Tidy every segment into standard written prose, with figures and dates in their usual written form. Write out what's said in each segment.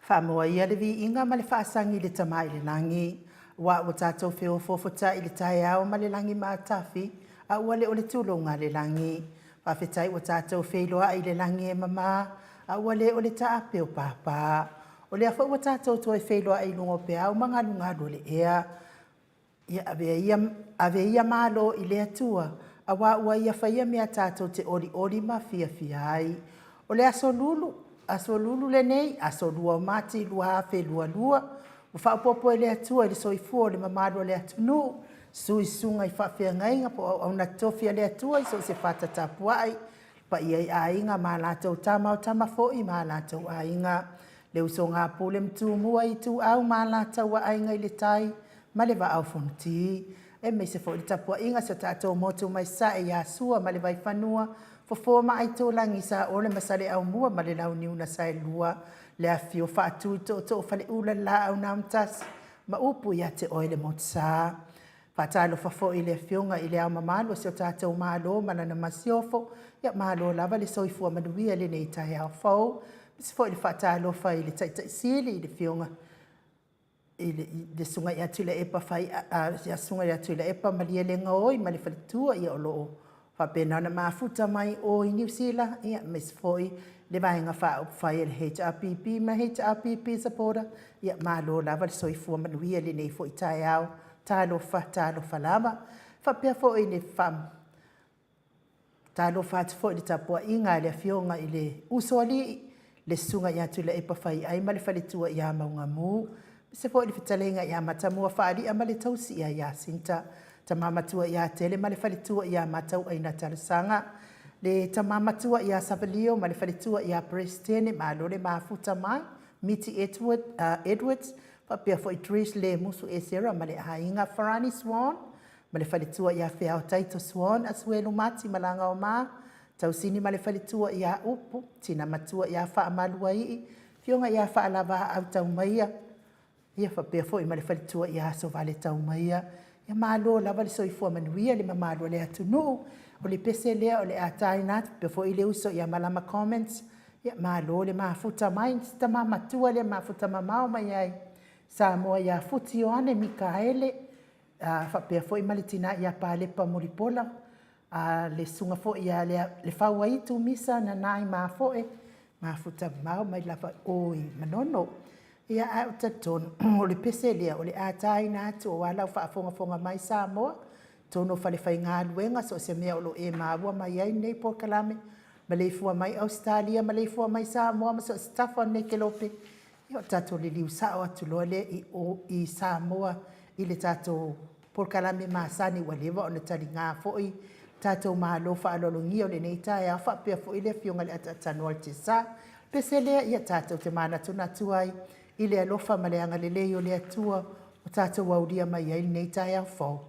Faamoa ia le viiga ma le faasagi i le Tama i le lagi, aua ua tatou feofoofotai i le taeao ma le lagi matafi, a ua le o le tulouna a le lagi. Faafetai ua tatou feiloai i le lagi e mama, a ua le o le taape o papa. O lea foi ua tatou toe feiloai i luga o peau ma galugalu o le ea. Ia ave ia malo i le Atua, aua ua Ia faia mea tatou te olioli ma fiafia ai. O le Aso Lulu, Aso Lulu lenei, aso 2 o Mati 2022, ua faaopoopo e le Atua i le soifua o le mamalu o le atunuu, susu i susuga i faafeagaiga po o auauna totofi a le Atua i so o se fata tapuai, paia i Aiga ma latou Tama, o Tama foi ma latou Aiga, le usoga a Pule ma Tumua, Ituau ma Alataua, Aiga i le Tai ma le Vaa o Fonoti. Aemaise foi le tapuaiga a si o tatou motu mai Sasae ia Sua ma le Vaifanua, Fofo ma Aitulagi, Saole ma Saleaaumua ma le Launiu na Saelua, le afifio o Faatui o Tootoo o Faleula le Laau na Amotasi ma upu ia te oe le Motusa. Faatalofa foi i le Afioga i Le Ao Mamalu o si o tatou Malo ma lana Masiofo, ia malo lava le soifua manuia i lenei taeao fou. E faapea foi le faatalofa i le Taitai Sili le Afioga i le Susuga ia Tuilaepa Malielegaoi ma le faletua o lo o faapena ona mafuta mai o i Niu Sila, aemaise foi le Vaega Faaupufai a le HRPP ma le HRPP Supporter, ia malo lava le soifua manuia i lenei foi taeao. Talofa, talofa lava. E faapea foi i le faatalofa atu foi i le tapuaiga a le Afioga i le Usoalii, le Susuga ia Tuilaepa Faiai ma le faletua ia Maugamu, aemaise foi le fetalaiga ia Matamua Faalia ma le tausi ia Jacinta, Tama Matua ia Tele ma le faletua ia Matauaina Talosega, le Tama Matua ia Savelio ma le faletua ia Peresetene, malo le mafuta mai, Miti Edwards, faapea foi Trish Lemusu Esera ma le aiga, Farani Swan ma le faletua ia Feao Taito Swan, Asuelu Mati Malagaoma, Tausini ma le faletua ia Upu, Tina Matua ia Faamaluaii, Afioga ia Faalavaau Taumaia, ia faapea foi ma le faletua ia Asovale Taumaia. Ia malo lava le soifua manuia i le mamalu o le atunuu. O le pese lea o le a taina atu, faapea foi le uso ia Malama Commons, ia malo le mafuta mai, si tama matua lea e mafuta mamao mai lava i Samoa ia Futi Ioane Mikaele, faapea foi ma le tina ia Palepa Mulipola, le susuga foi ia Lefauaitu Misa Nanai Mafoe, mafuta mamao mai lava i o i Manono. Ia, ae ou te talitonu o le pese lea o le a taina atu aua lau faafogafoga mai Samoa, totonu o falefaigaluega, so o se mea o lo o e maua mai ai lenei polokalame, maleifua mai Ausetalia, maleifua mai Samoa ma so o se tafa o lenei kelope, ia o le tatou liliu sao atu loa lea i o i Samoa i le tatou polokalame masani ua leva ona taliga foi le tatou malo faaaloalogia o lenei taeao faapea foi le Afioga i le Ataatanoa o le Tiasa. Pese lea, ia tatou te manatunatu ai i le alofa ma le agalelei o le Atua ua tatou aulia mai ai lenei taeao fou.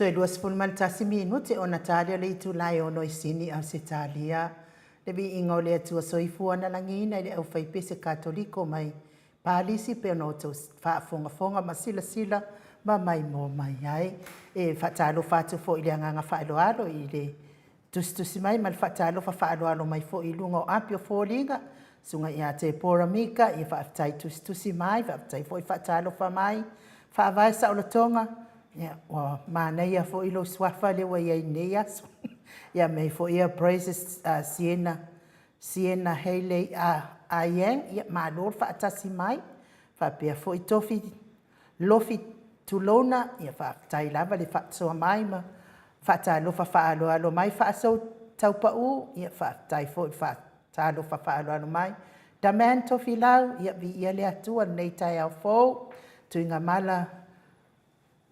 Toe 21 minute ona ta lea o le itula e ono i Sini, Ausetalia. Le viiga o le Atua Soifua na lagiina i le aufaipese Katoliko mai Palisi pei ona outou faafogafoga ma silasila ma maimoa mai ai. E faatalofa atu foi i le agaga faaaloalo i le tusitusi mai ma le faatalofa faaaloalo mai foi i luga o api o foliga, Susuga ia Tepora Mika, ia faafetai tusitusi mai, faafetai foi faatalofa mai, Faavae Saolotoga, ia ua manaia foi lou suafa lea ua i ai i lenei aso. Ia mea foi ia Praises Siena, Siena Hailey Ayang, ia malo le faatasi mai, faapea foi Tofi Lofi Tulouna, ia faafetai lava le faasoa mai ma faatalofa faaaloalo mai, Faasou Taupau, ia faafetai foi le faatalofa faaaloalo mai. Daman Tofilau, ia viia le Atua i lenei taeao fou. Tuigamala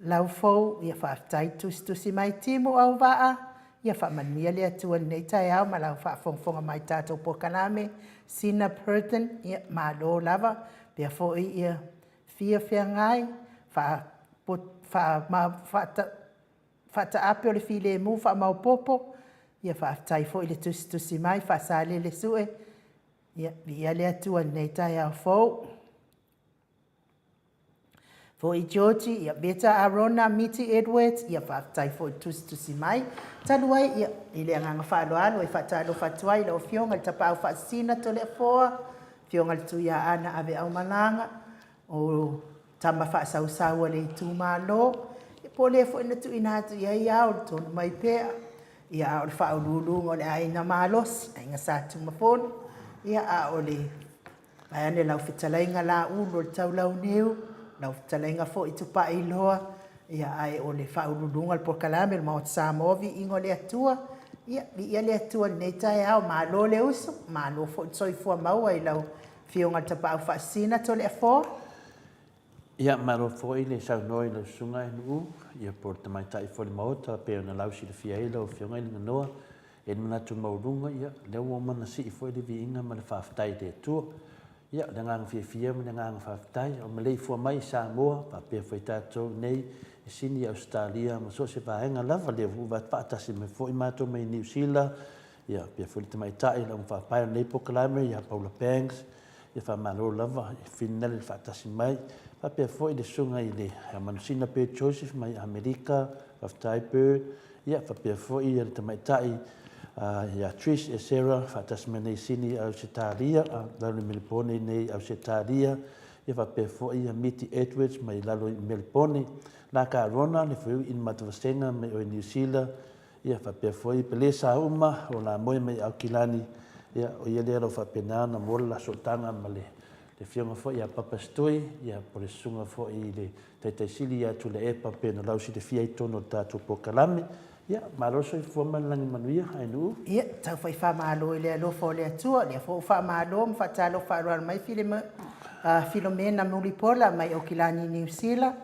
Laufou, ia faafetai tusitusi mai. Timu Auvaa, ia faamanuia le Atua i lenei taeao ma lau faafogafoga mai i tatou polokalame. Sina Burton, ia malo lava, faapea foi ia Fia Feagai, faataape o le filemu faamaopoopo, ia faafetai foi le tusitusi mai. Faasalele Sue, ia viia le Atua i lenei taeao fou. Foi Georgie, ia Beta Arona, Miti Edwards, ia faafetai foi le tusitusi mai. Talu ai, ia, i le agaga faaaloalo e faatalofa atu ai i lau Afioga i le Tapaau Faasisina Toleafoa, Afioga i le Tuiaana Aveaumalaga, o tama faasausau a le itumalo, ia po o le foi na tuuina atu i ai ao i le tonu mai pea, ia a o le faauluuluga o le aiga malosi, aiga Sa Tumafono, ia a o le vaeane lau fetalaiga Laulu o le Taulauniu, lau fetalaiga foi Tupailoa, ia ae o le faauluuluga o le polokalame o le Maota Samoa, viiga o le Atua, ia viia le Atua i lenei taeao, malo le usu, malo foi le soifua maua i lau Afioga i le Tapaau Faasisina Toleafoa. Ia, malo foi le saunoa i lau Susuga Nu'u, ia po o le Tamaitai foi o le Maota, pei ona lausilafia ai lau Afioga i le Ganoa, e i ai le manatu maualuga, ia, o lea ua uma ona sii foi le viiga ma le faafetai i le Atua. Ia, o le agaga fiafia ma le agaga faafetai, o maleifua mai i Samoa, faapea foi tatou nei i Sini, Ausetalia ma so o se vaega lava, lea foi ua faatasi mai foi matou mai Niu Sila, ia, faapea foi le Tamaitai, le augafaapae o lenei polokalame ia Paula Banks, Ia faamalo lava i Finale le faatasi mai. Faapea foi le susuga i le Manusina Bert Joseph mai Amerika, faafetai Bert. Ia faapea foi le tamaitai ia Trish Esera faatasi mai nei i Sini Ausetalia, lalo i Melebone nei Ausetalia. Ia faapea foi ia Miti Edwards mai lalo i Melebone. Laka Rona le foiu i Matavasega mai oi Niu Sila. Ia faapea foi Pelesa uma o la moe mai Aukilani, ia o ia lea o lo o faapena ona maua le la sootaga ma le Afioga foi ia Papa Setui, ia po o le Susuga foi i le Taitaisili ia Tuilaepa pei ona lausilafia i totonu o le tatou polokalame. Ia, malo le soifua ma le lagi manuia, Ainuu. Ia, tau fai faamalo i le alofa o le Atua, o lea foi ua faamalo ma faatalofa faaaloalo mai Filomena Mulipola mai Aukilani, Niu Sila.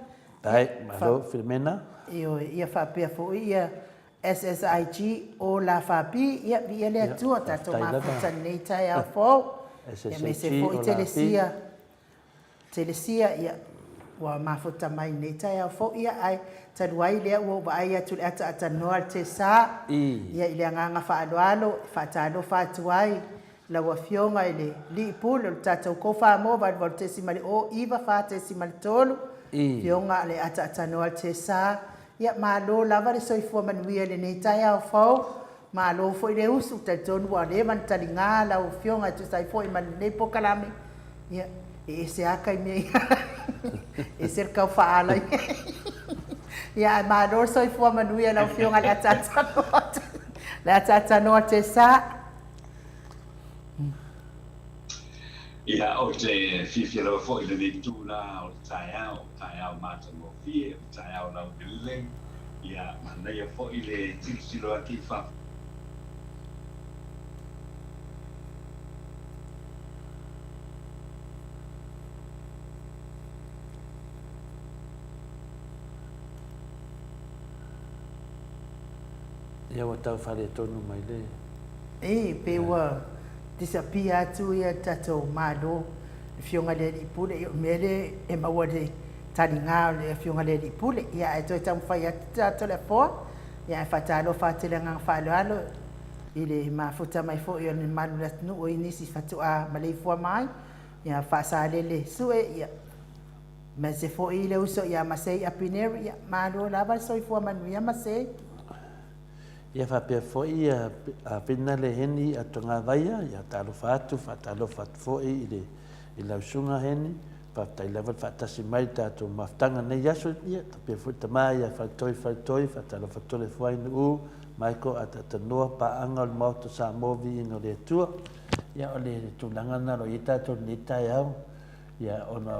Faafetai, malo Filomena. Ioe, ia faapea foi ia SSIG o la Fapi, ia viia le Atua, tatou mafuta i lenei taeao fou. SSIG o la Pi. Telesia, ia ua mafuta mai i lenei taeao fou, ia ae talu ai lea ua ou vaai atu i le ataatanoa le Tesa, ia i le agaga faaaloalo e faatalofa atu ai Lau Afioga i le Alii Pule o le tatou Kofa Mo 88.094.3, Afioga a le Ataatanoa Tesa, ia malo lava le soifua manuia i lenei taeao fou, malo foi le usu, talitonu ua leva ona taliga lau Afioga e tusa ai foi ma lenei polokalame, ia e ese lava taimi e ese le tau faaala ia ae malo le soifua manuia i lau Afioga i le Ataatanoa, le Ataatanoa Tesa. Ia, ou te fiafia lava foi i lenei itula o le taeao, taeao matagofie, o le taeao laulelei. Ia, manaia foi le tilotilo atu i fafo. Ia ua tau faaletonu mai le. E pei ua disappear atu ia le tatou Malo, le Afioga i le Alii Pule, ia o le mea lea e maua i taliga o le Afioga i le Alii Pule. Ia ae toe taumafai atu Toleafoa, ia ae faatalofa atu i le agaga faaaloalo i le mafuta mai foi o le mamalu o le atunuu i nisi faatoa maleifua mai, ia Faasalele Sue, ia aemaise foi le uso ia Masei Apineri, ia malo lava le soifua manuia Masei. Ia faapea foi a Vina le Heni a Togavaia, ia talofa atu, faatalofa atu foi i le i lau susuga Heni, faafetai lava le faatasi mai i le tatou mafutaga i lenei aso, ia faapea foi le tama ia Faletoi Faletoi, faatalofa Toleafoa Nu'u, Michael Ataatanoa, paaga o le Maota Samoa Viiga o le Atua. Ia o le tulaga lena o lo o i ai tatou i lenei taeao. Ia, ona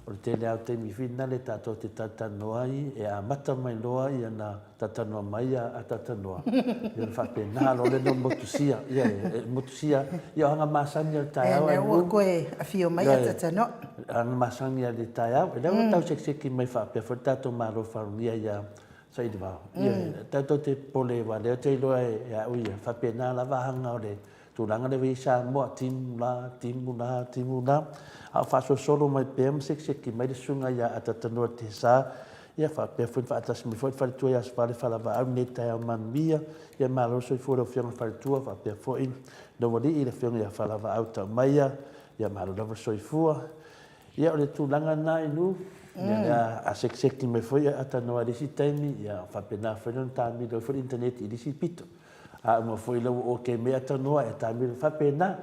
o le tele lava o taimi foi lena tatou te talatalanoa ai, e amata mai loa ia na talatalanoa mai a talatalanoa, ia ona faapena loa lea ona motusia. Ia, e motusia, ia o aga masani o le taeao ae. Lea ua toe afio mai a talatalanoa. Aga masani a le taeao. E lea ua tau sekiseki mai faapea foi le tatou Malo faalogia ia Sailivao. Ia, tatou te popole aua o lea ou te iloa e au ia, faapena lava aga o le Tulaga lea ua i ai Samoa, timu la, timu la, timu la, a o faasolosolo mai pea ma sekiseki mai le susuga ia Atatanoa Tesa, ia faapea foi ona faatasi mai foi le faletua ia Asofale Falavaau i lenei taeao manuia. Ia malo le soifua i lau Afioga i le faletua, faapea foi lou alii le Afioga ia Falavaau Taumaia, ia malo lava le soifua. Ia o le tulaga lena i nu, ia lea a sekiseki mai foi Atatanoa i le isi taimi, ia faapena foi ona taamilo ai foi le internet i le isi pito. A uma foi la ua ok mai atanoa e taamilo faapena.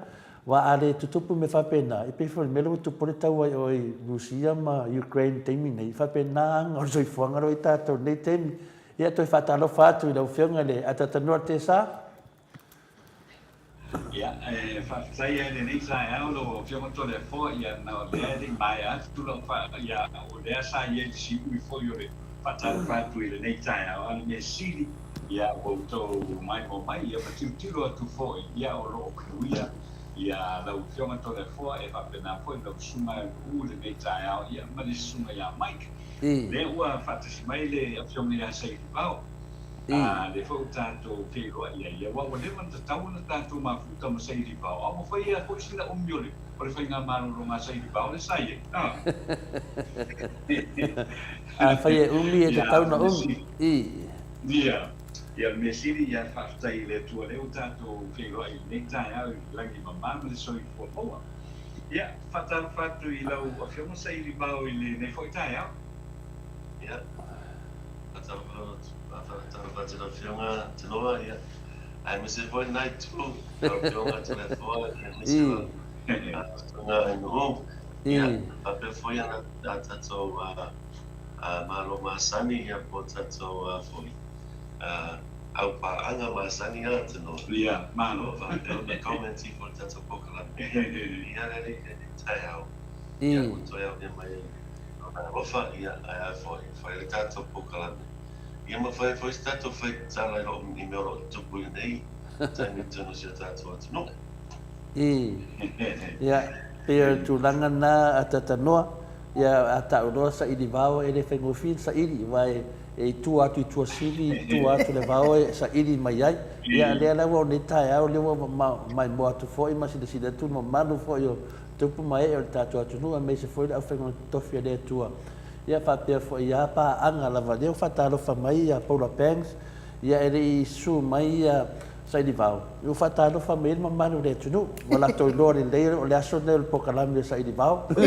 Aua a le tutupu mea faapena, e pei foi o le mea lea ua tupu ai le taua i o i Rusia ma Ukraine i le taimi nei, e faapena aga o le soifuaga lea ua i ai tatou i lenei taimi. Ia toe faatalofa atu i lau Afioga i le Atatanoa Tesa. Ia, e faafetai lava i lenei taeao lau Afioga Toleafoa, ia na o lea e le i maea atu lau fa, ia o lea sa i ai le siui foi o le faatalofa atu i lenei taeao, a o le mea sili, ia ua outou maimoa mai, ia ma tilotilo atu foi, ia o lo o manuia ia lau Afioga Toleafoa, e faapena foi lau Susuga Nu'u i lenei taeao, ia ma le Susuga ia Mike, lea ua faatasi mai le Afioga ia Sailivao. A lea foi ua tatou feiloai ai, aua ua leva ona tatau ona tatou mafuta ma Sailivao, a ua faia foi sina umi o le o le faigamalologa a Sailivao lea sa i ai. Afai e umi, e tatau ona umi. Ia, ia, o le mea sili, ia, faafetai i le Atua lea ua tatou feiloai i lenei taeao i le lagi mama ma le soifua maua. Ia, faatalofa atu i lau Afioga Sailivao i lenei foi taeao. Ia, Faatalofa atu i lau Afioga Tanoa, ia, aemaise foi lena itu, lau Afioga Toleafoa, aemaise lau Afioga Nu'u, ia, faapea foi a tatou Malo masani, ia, po o tatou foi aupaaga masani a Tanoa. Ia, malo. Faapea ona commenti foi i le tatou polokalame, ia, le alii lenei taeao, ia, ua toe aulia mai ai. Alofa, ia, ae a foi, fai le tatou polokalame. Ia ma fai foi se tatou faitala i lou, i mea o lo o tutupu i lenei taimi i totonu o si o tatou atunuu. I. Ia, pei o le tulaga lena a Tatanoa, ia, a tau loa saili vao e le faigofie le saili, aua e, e i tua atu i Tuasivi, i tua atu i le vao e saili mai ai. Ia, a lea la ua o nei taeao, lea ua maimoa atu foi ma silasila atu le mamalu foi o Tupu ma ee o le tatou atunuu aemaise foi le aufaigaluega totofi a le Atua. Ia faapea foi ia paaga lava lea ua faatalofa mai ia Paula Banks, ia e le i susu mai ia Sailivao, ua faatalofa mai ai le mamalu o le atunuu. Ua latou iloa lelei o le aso lenei o le polokalame o Sailivao. O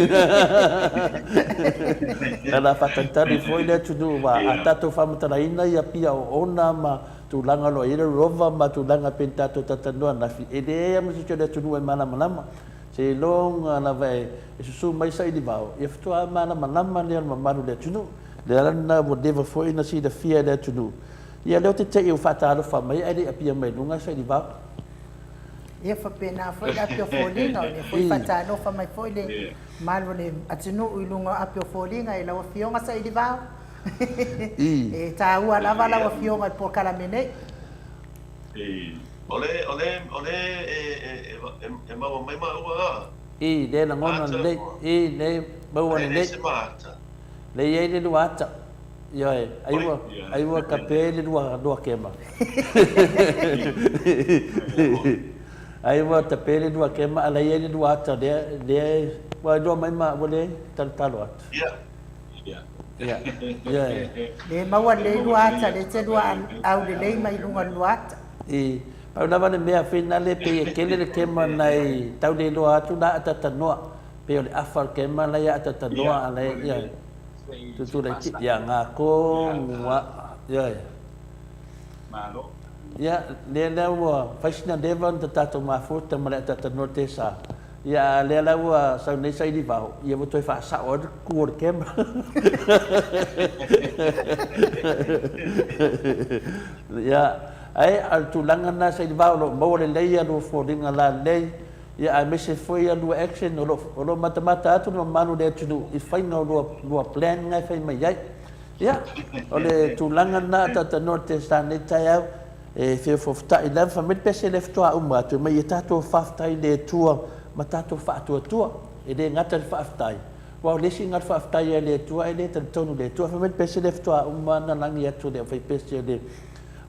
le a faatalitali foi le atunuu aua a tatou faamatalaina ia pia oona ma tulaga o lo o i ai le Rover ma tulaga pei ona tatou talatalanoa ananafi, e leai lava ma se isi o le atunuu e malamalama. Seiloga lava e susu mai saili vao, ia faatoa malamalama lea o le mamalu o le atunuu. O le ala lena ua leva foi ona silafia e le atunuu, ia lea ou te te i ua faatalofa mai ae le i apia mai luga saili vao. Ia faapena foi le api o foliga, o lea foi faatalofa mai foi le mamalu o le atunuu i luga o api o foliga i lau Afioga saili vao. E taua lava lau Afioga i le polokalame nei. O le, o le, o le e, e, e, e maua mai maua a. I, le lagona lelei. I, le maua lelei. E se maata. Le i ai le lua ata. Ioe, ai ua, ai ua tape le lua, lua kema. Ai ua tape le lua kema, a la i ai le lua ata lea, lea e, ua iloa mai maua le talotalo atu. Ia. Ia. Ia. Le maua lelei lua ata, le te lua aulelei mai luga o le lua ata. I, pau lava le mea finale pei e tele le kema nai tau le iloa atu la atatanoa, pei o le afa o le kema la ia atatanoa a la ia tutulai ti ia ngako mua ia ia. Malo. Ia, lea la ua fai sina leva ona tatou mafuta ma le atatanoa tesa. Ia, a lea la ua sau nei saili vao, ia ua toe faasao ai le ku o le kema. Ia, ae o le tulaga lena saili vao o lo o maua lelei ia lua foliga lalelei, ia aemaise foi ia lua action o lo o lo o matamata atu le mamalu o le atunuu i faiga o lua lua plan na e fai mai ai. Ia, o le tulaga lena atatanoa le tesa nei taeao. E feofoofotai lava, fai mai le pese lea faatoa uma atu, mai ia tatou faafetai i le Atua ma tatou faatuatua. E le gata i le faafetai, aua o le isi gata faafetai ai i le Atua e le talitonu i le Atua. Fai mai le pese lea faatoa uma ona lagi atu e le aufaipese a le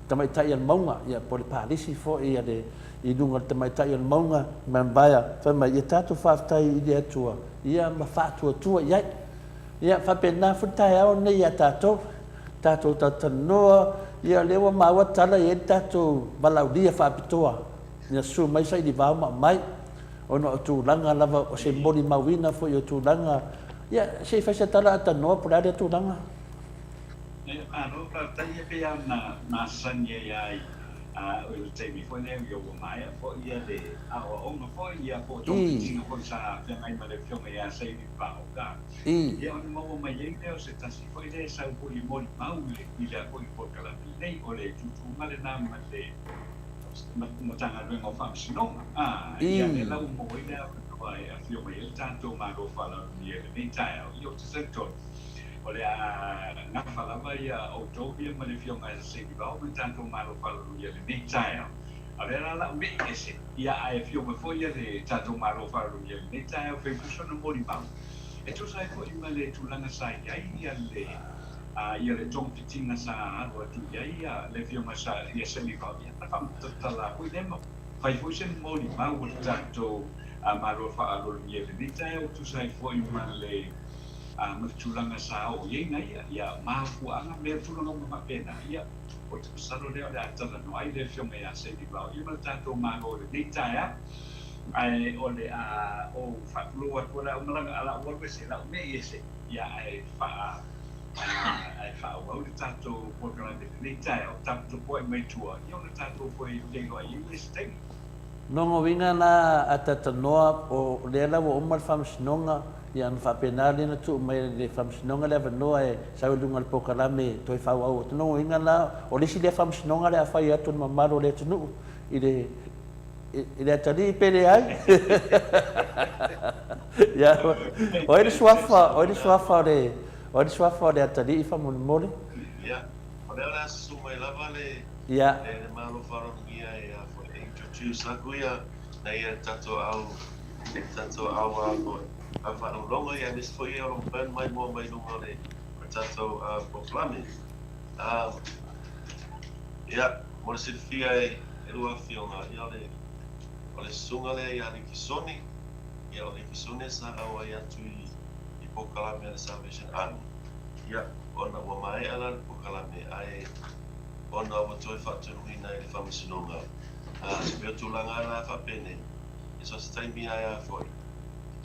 tamaitai o le mauga, ia po o le palisi foi a le i luga o le tamaitai o le mauga, Mount fai mai, ia tatou faafetai i le Atua, ia ma faatuatua i ai. Ia faapena foi le taeao lenei ia tatou. Tatou talatalanoa, ia lea ua maua tala e i ai le tatou valaaulia faapitoa ina susu mai sailivao ma aumai ona o tulaga lava o se molimauina foi o tulaga, ia se i fai se tala a tanoa po o le a lea tulaga. Ia, malo faafetai, ia pei lava ona masani ai lava i i le taimi foi lea ia ua maea foi ia le aoaoga foi ia po o togafitiga foi sa feagai ma le afioga ia Sailivao. Ia ona maua mai ai lea o se tasi foi lea e sau foi e molimau i lea foi polokalame lenei, o le tuutuuga lena ma le Matagaluega o Faamasinoga. Ia lea la ua maua ai le avanoa e afio mai ai le tatou Malo faaaloalogia i lenei taeao. Ia ou te talitonu o le a gafa lava ia outou ia ma le Afioga ia Seilivao ma le tatou Malo faaaloalogia i lenei taeao. A o lea la o le a ou me'i ese, ia ae afio mai foi le tatou Malo faaaloalogia i lenei taeao e fai foi sona molimau e tusa ai foi ma le tulaga sa i ai ia le ia le togafitiga sa alu atu i ai le Afioga ia Seilivao, ia na faamatala foi lea ma fai foi se molimau a le tatou Malo faaaloalogia i lenei taeao e tusa ai foi ma le ma le tulaga sa oo i ai na ia ia mafuaaga mea tulaga uma faapena. Ia o te masalo lea o le a talanoa ai le Afioga ia Seilivao ia ma le tatou Malo i lenei taeao. Ae o le a ou faatulou atu o le a ou malaga o le a ou alu ese, o le a ou me'i ese, ia ae faa ae faaauau le tatou polokalame i lenei taeao, taputapuai mai tua, ia ona tatou toe feiloai ai i le isi taimi. Lona uiga la a talanoa, o lea la ua uma le faamasinoga, ia ona faapena lea ona tuu mai e le faamasinoga le avanoa e sau i luga o le polokalame e toe faaauau atu. Lona uiga la, o le isi lea faamasinoga o le a fai atu e le mamalu o le atunuu i le i le atalii pe leai. Ia, o ai le suafa, o ai le suafa o le, o ai le suafa o le atalii faamolemole? Ia, o lea o le a susu mai lava le Ia. le Malo Faaaloalogia e a foi e introduce atu ia na ia tatou au le tatou au a foi au faalogologo ia aemaise foi ia o lo o mafai ona maimoa mai luga o le tatou polokalame. Ia, mo le silafia e lua afioga, ia o le o le susuga lea ia Likisoni, ia o Likisoni sa auai atu i i polokalame a le Salvation Army. Ia, ona ua maea la le polokalame ae ona ua toe faatonuina e le Faamasinoga, e pei o tulaga la faapenei, e so o se taimi lava e a foi,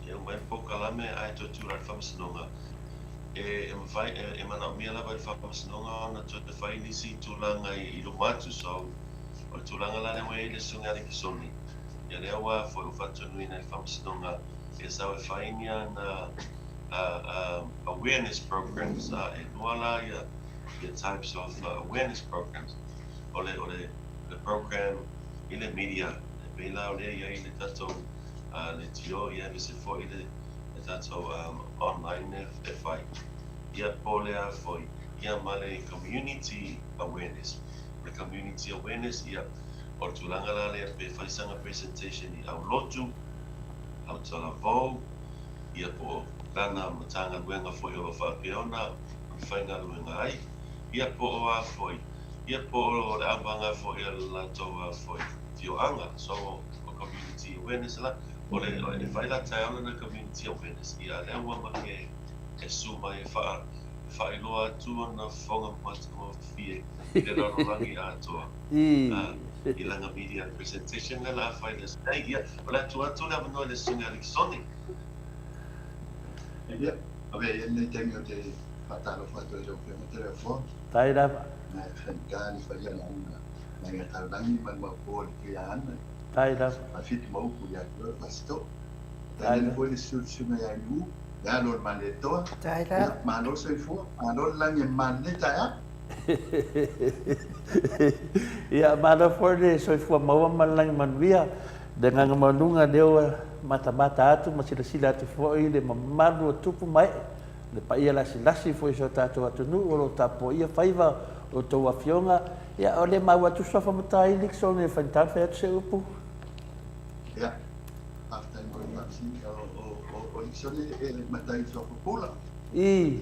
e uma ai le polokalame ae toe tulai le Faamasinoga, e mafai, e manaomia lava e le Faamasinoga ona toe fai nisi tulaga i luma atu. So, o le tulaga la lea ua i ai le Susuga ia Likisoni, ia lea ua a foi ua faatonuina e le Faamasinoga e sau e fai ni ana awareness programs, e lua la ia types of awareness programs. O le, o le, le program i le media, e pei la o lea e i ai le tatou leitio, ia aemaise foi le, le tatou online e fai, ia po o le a foi, ia ma le community awareness. O le community awareness, ia, o le tulaga la lea pe fai sana presentation i aulotu, autalavou, ia po o lana Matagaluega foi o lo o faapea ona faigaluega ai, ia po o a foi, ia po o le aumaga foi a le latou a foi afioaga. So, o community awareness la, o le, e fai la taeao lana community awareness, ia a lea ua make E susu mai e faailoa atu ona fofoga matagofie i le lalolagi atoa i lana media presentation lea o le a fai i le aso nei. Ia, o le a tuu atu le avanoa i le Susuga ia Likisoni. Ia, avea ia lenei taimi ou te faatalofa atu ai i lau Afioga Toleafoa. Faafetai lava. Na e faigata le faia lauga mai a Taulagi ma le maopo o le Tuiaana. Faafetai lava. Faafitu ma upu ia te oe Fasitoo. Tainane foi le susu susuga ia Nu'u, le alo o le Malietoa. Ia, malo le soifua, malo le lagi e mama i lenei taeao. Ia, malo foi le soifua maua ma le lagi manuia. Le agaga maualuga lea ua matamata atu ma silasila atu foi i le mamalu o tupu ma ee, le paia lasilasi foi o si o tatou atunuu o lo o tapuaia faiva o outou afioga. Ia, o lea e maua atu suafa matai Nixon e faigata ona fai atu se upu. Ia, Faafetai mo le faafesili. O Nixon e matai i suafa Pula. I.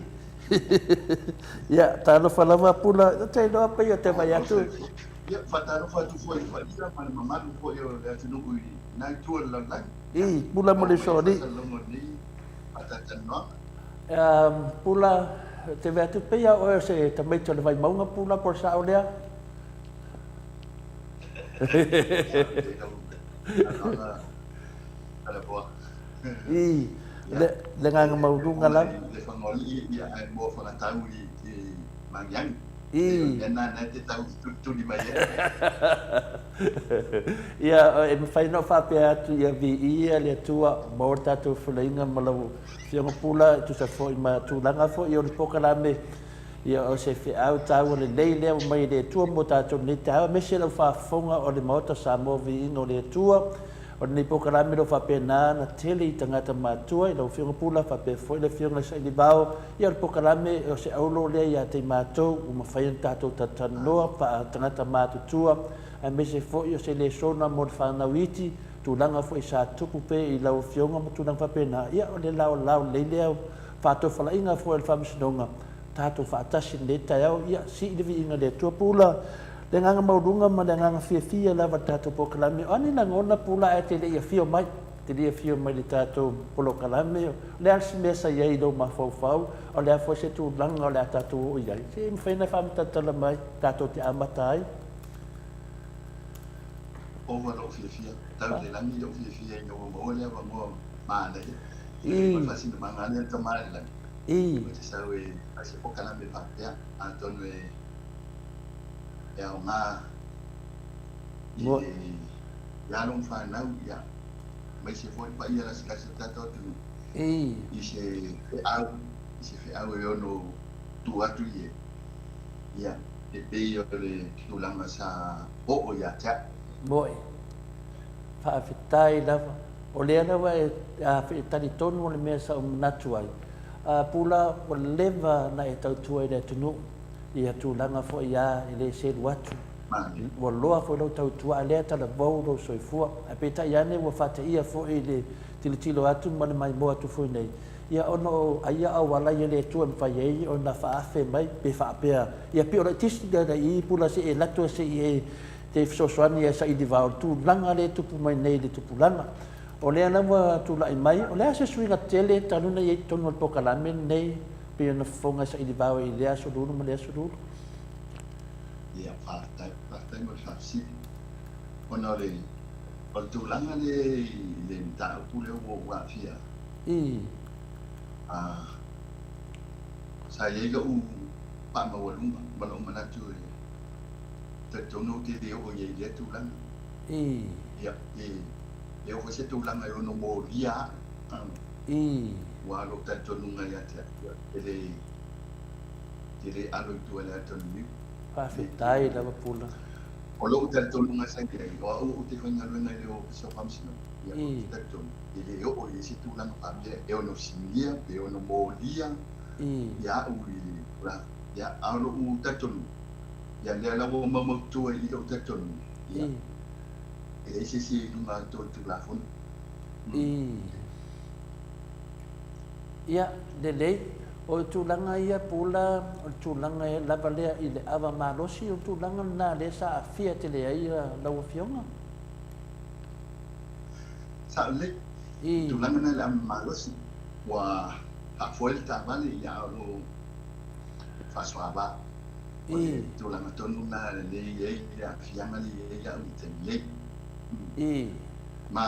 Ia, talofa lava Pula, ou te iloa pei ou te vaai atu. Ia, faatalofa atu foi i le paia ma le mamalu foi o le atunuu i lena itu o le lalolagi. I, Pula mo le usoalii. Faasalalauga o lenei faatalatalanoaga. Pula, ou te vaai atu pei lava oe o se tamaiti o le Vaimauga Pula po o le sao lea? I le agaga maualuga lava. I. Ia, e mafai ona ou faapea atu, ia viia le Atua, maua le tatou feulaiga ma lau Afioga Pula, e tusa foi ma tulaga foi o le polokalame. Ia, o se feau taua lelei lea ua mai e le Atua mo tatou i lenei taeao, aemaise lau faafofoga o le Maota Samoa Viiga o le Atua. O lenei polokalame o lo o faapena ona tele i tagata matutua i lau Afioga Pula faapea foi le Afioga i le Sailivao. Ia, o le polokalame o se aulo lea ia te i matou ua mafai ona tatou talatalanoa faa-tagata matutua, aemaise foi o se lesona mo le fanau iti, tulaga foi sa tupu pea i lau Afioga ma tulaga faapena. Ia, o le laolao lelei lea faatofalaiga foi a le Faamasinoga, tatou faatasi i lenei taeao, ia sii le viiga i le Atua. Pula le agaga maualuga ma le agaga fiafia lava i le tatou polokalame. O a ni lagona Pula ae te le i afio mai, te le i afio mai i le tatou polokalame, o le a se mea sa i ai i lou mafaufau, o le a foi se tulaga o le a tatou oo i ai? Se i mafai ona e faamatalatala mai tatou te amata ai. Ova lou fiafia, tau i le lagi lou fiafia ina ua maua le avanoa manaia. E ma le faasinomaga lea le tama i le lagi. Ou te sau e fai se polokalame faapea, atonu e aoga i le alo ma fanau, ia, aemaise foi le paia lasilasi o le tatou atunuu i se feau, i se feau e ono tuu atu i ai. Ia, e pei o le tulaga sa oo ia te au. Moe. Faafetai lava. O lea lava e talitonu o le mea sa ou manatu ai, a Pula, ua leva ona e tautua i le atunuu, ia tulaga foi a e le selu atu. Ua loa foi lou tautua, a lea talavou lou soifua. Ae peitai ane ua faateia foi i le tilotilo atu ma le maimoa atu foi nei, Ia ona o ai a auala ia le Atua e mafai ai ona faaafe mai pe faapea, ia pei o laitiiti lea na i pula se i e lato se i e te fesoasoani ia saili vao le tulaga lea e tupu mai nei i le tupulaga. O lea la ua tulai mai, o le a se suiga tele talu ona i ai i totonu o le polokalame lenei pei ona fofoga e saili vao i lea aso lulu ma lea aso lulu? Ia, faafetai, faafetai mo le faafesili. Ona o le, o le tulaga lea i le mataupu lea ua ou aafia ai, A, sa i ai lou faamaualuga ma lou manatu e talitonu ou te le oo i ai i lea tulaga. Ia, e le oo foi se tulaga e ono molia au. Ua lou talitonuga ia te au, ou te le, te le alo i tua i le ata o le niu. Faafetai lava Pula. O lou talitonuga sa i ai, o au ou te faigaluega i le Ofisa o Faamasinoga, ia, ou te talitonu, e le oo i ai se tulaga faapea e ono sinia pe ono molia ia au i le tulaga. Ia, a o lou talitonuga, ia, lea la ua maumautua i lou talitonuga, ia, e leai se isi e i luga atu o le Tulafono. Ia, lelei. O le tulaga ia Pula, o le tulaga lava lea i le ava malosi, o le tulaga lena lea sa aafia tele ai lau Afioga? Sao lelei. O le tulaga lena i le ava malosi, ua Faafoe le taavale, ia, a o lo o faasoava. O le tulaga tonu lena lea e i ai le aafiaga lea e i ai au i le taimi nei. Ma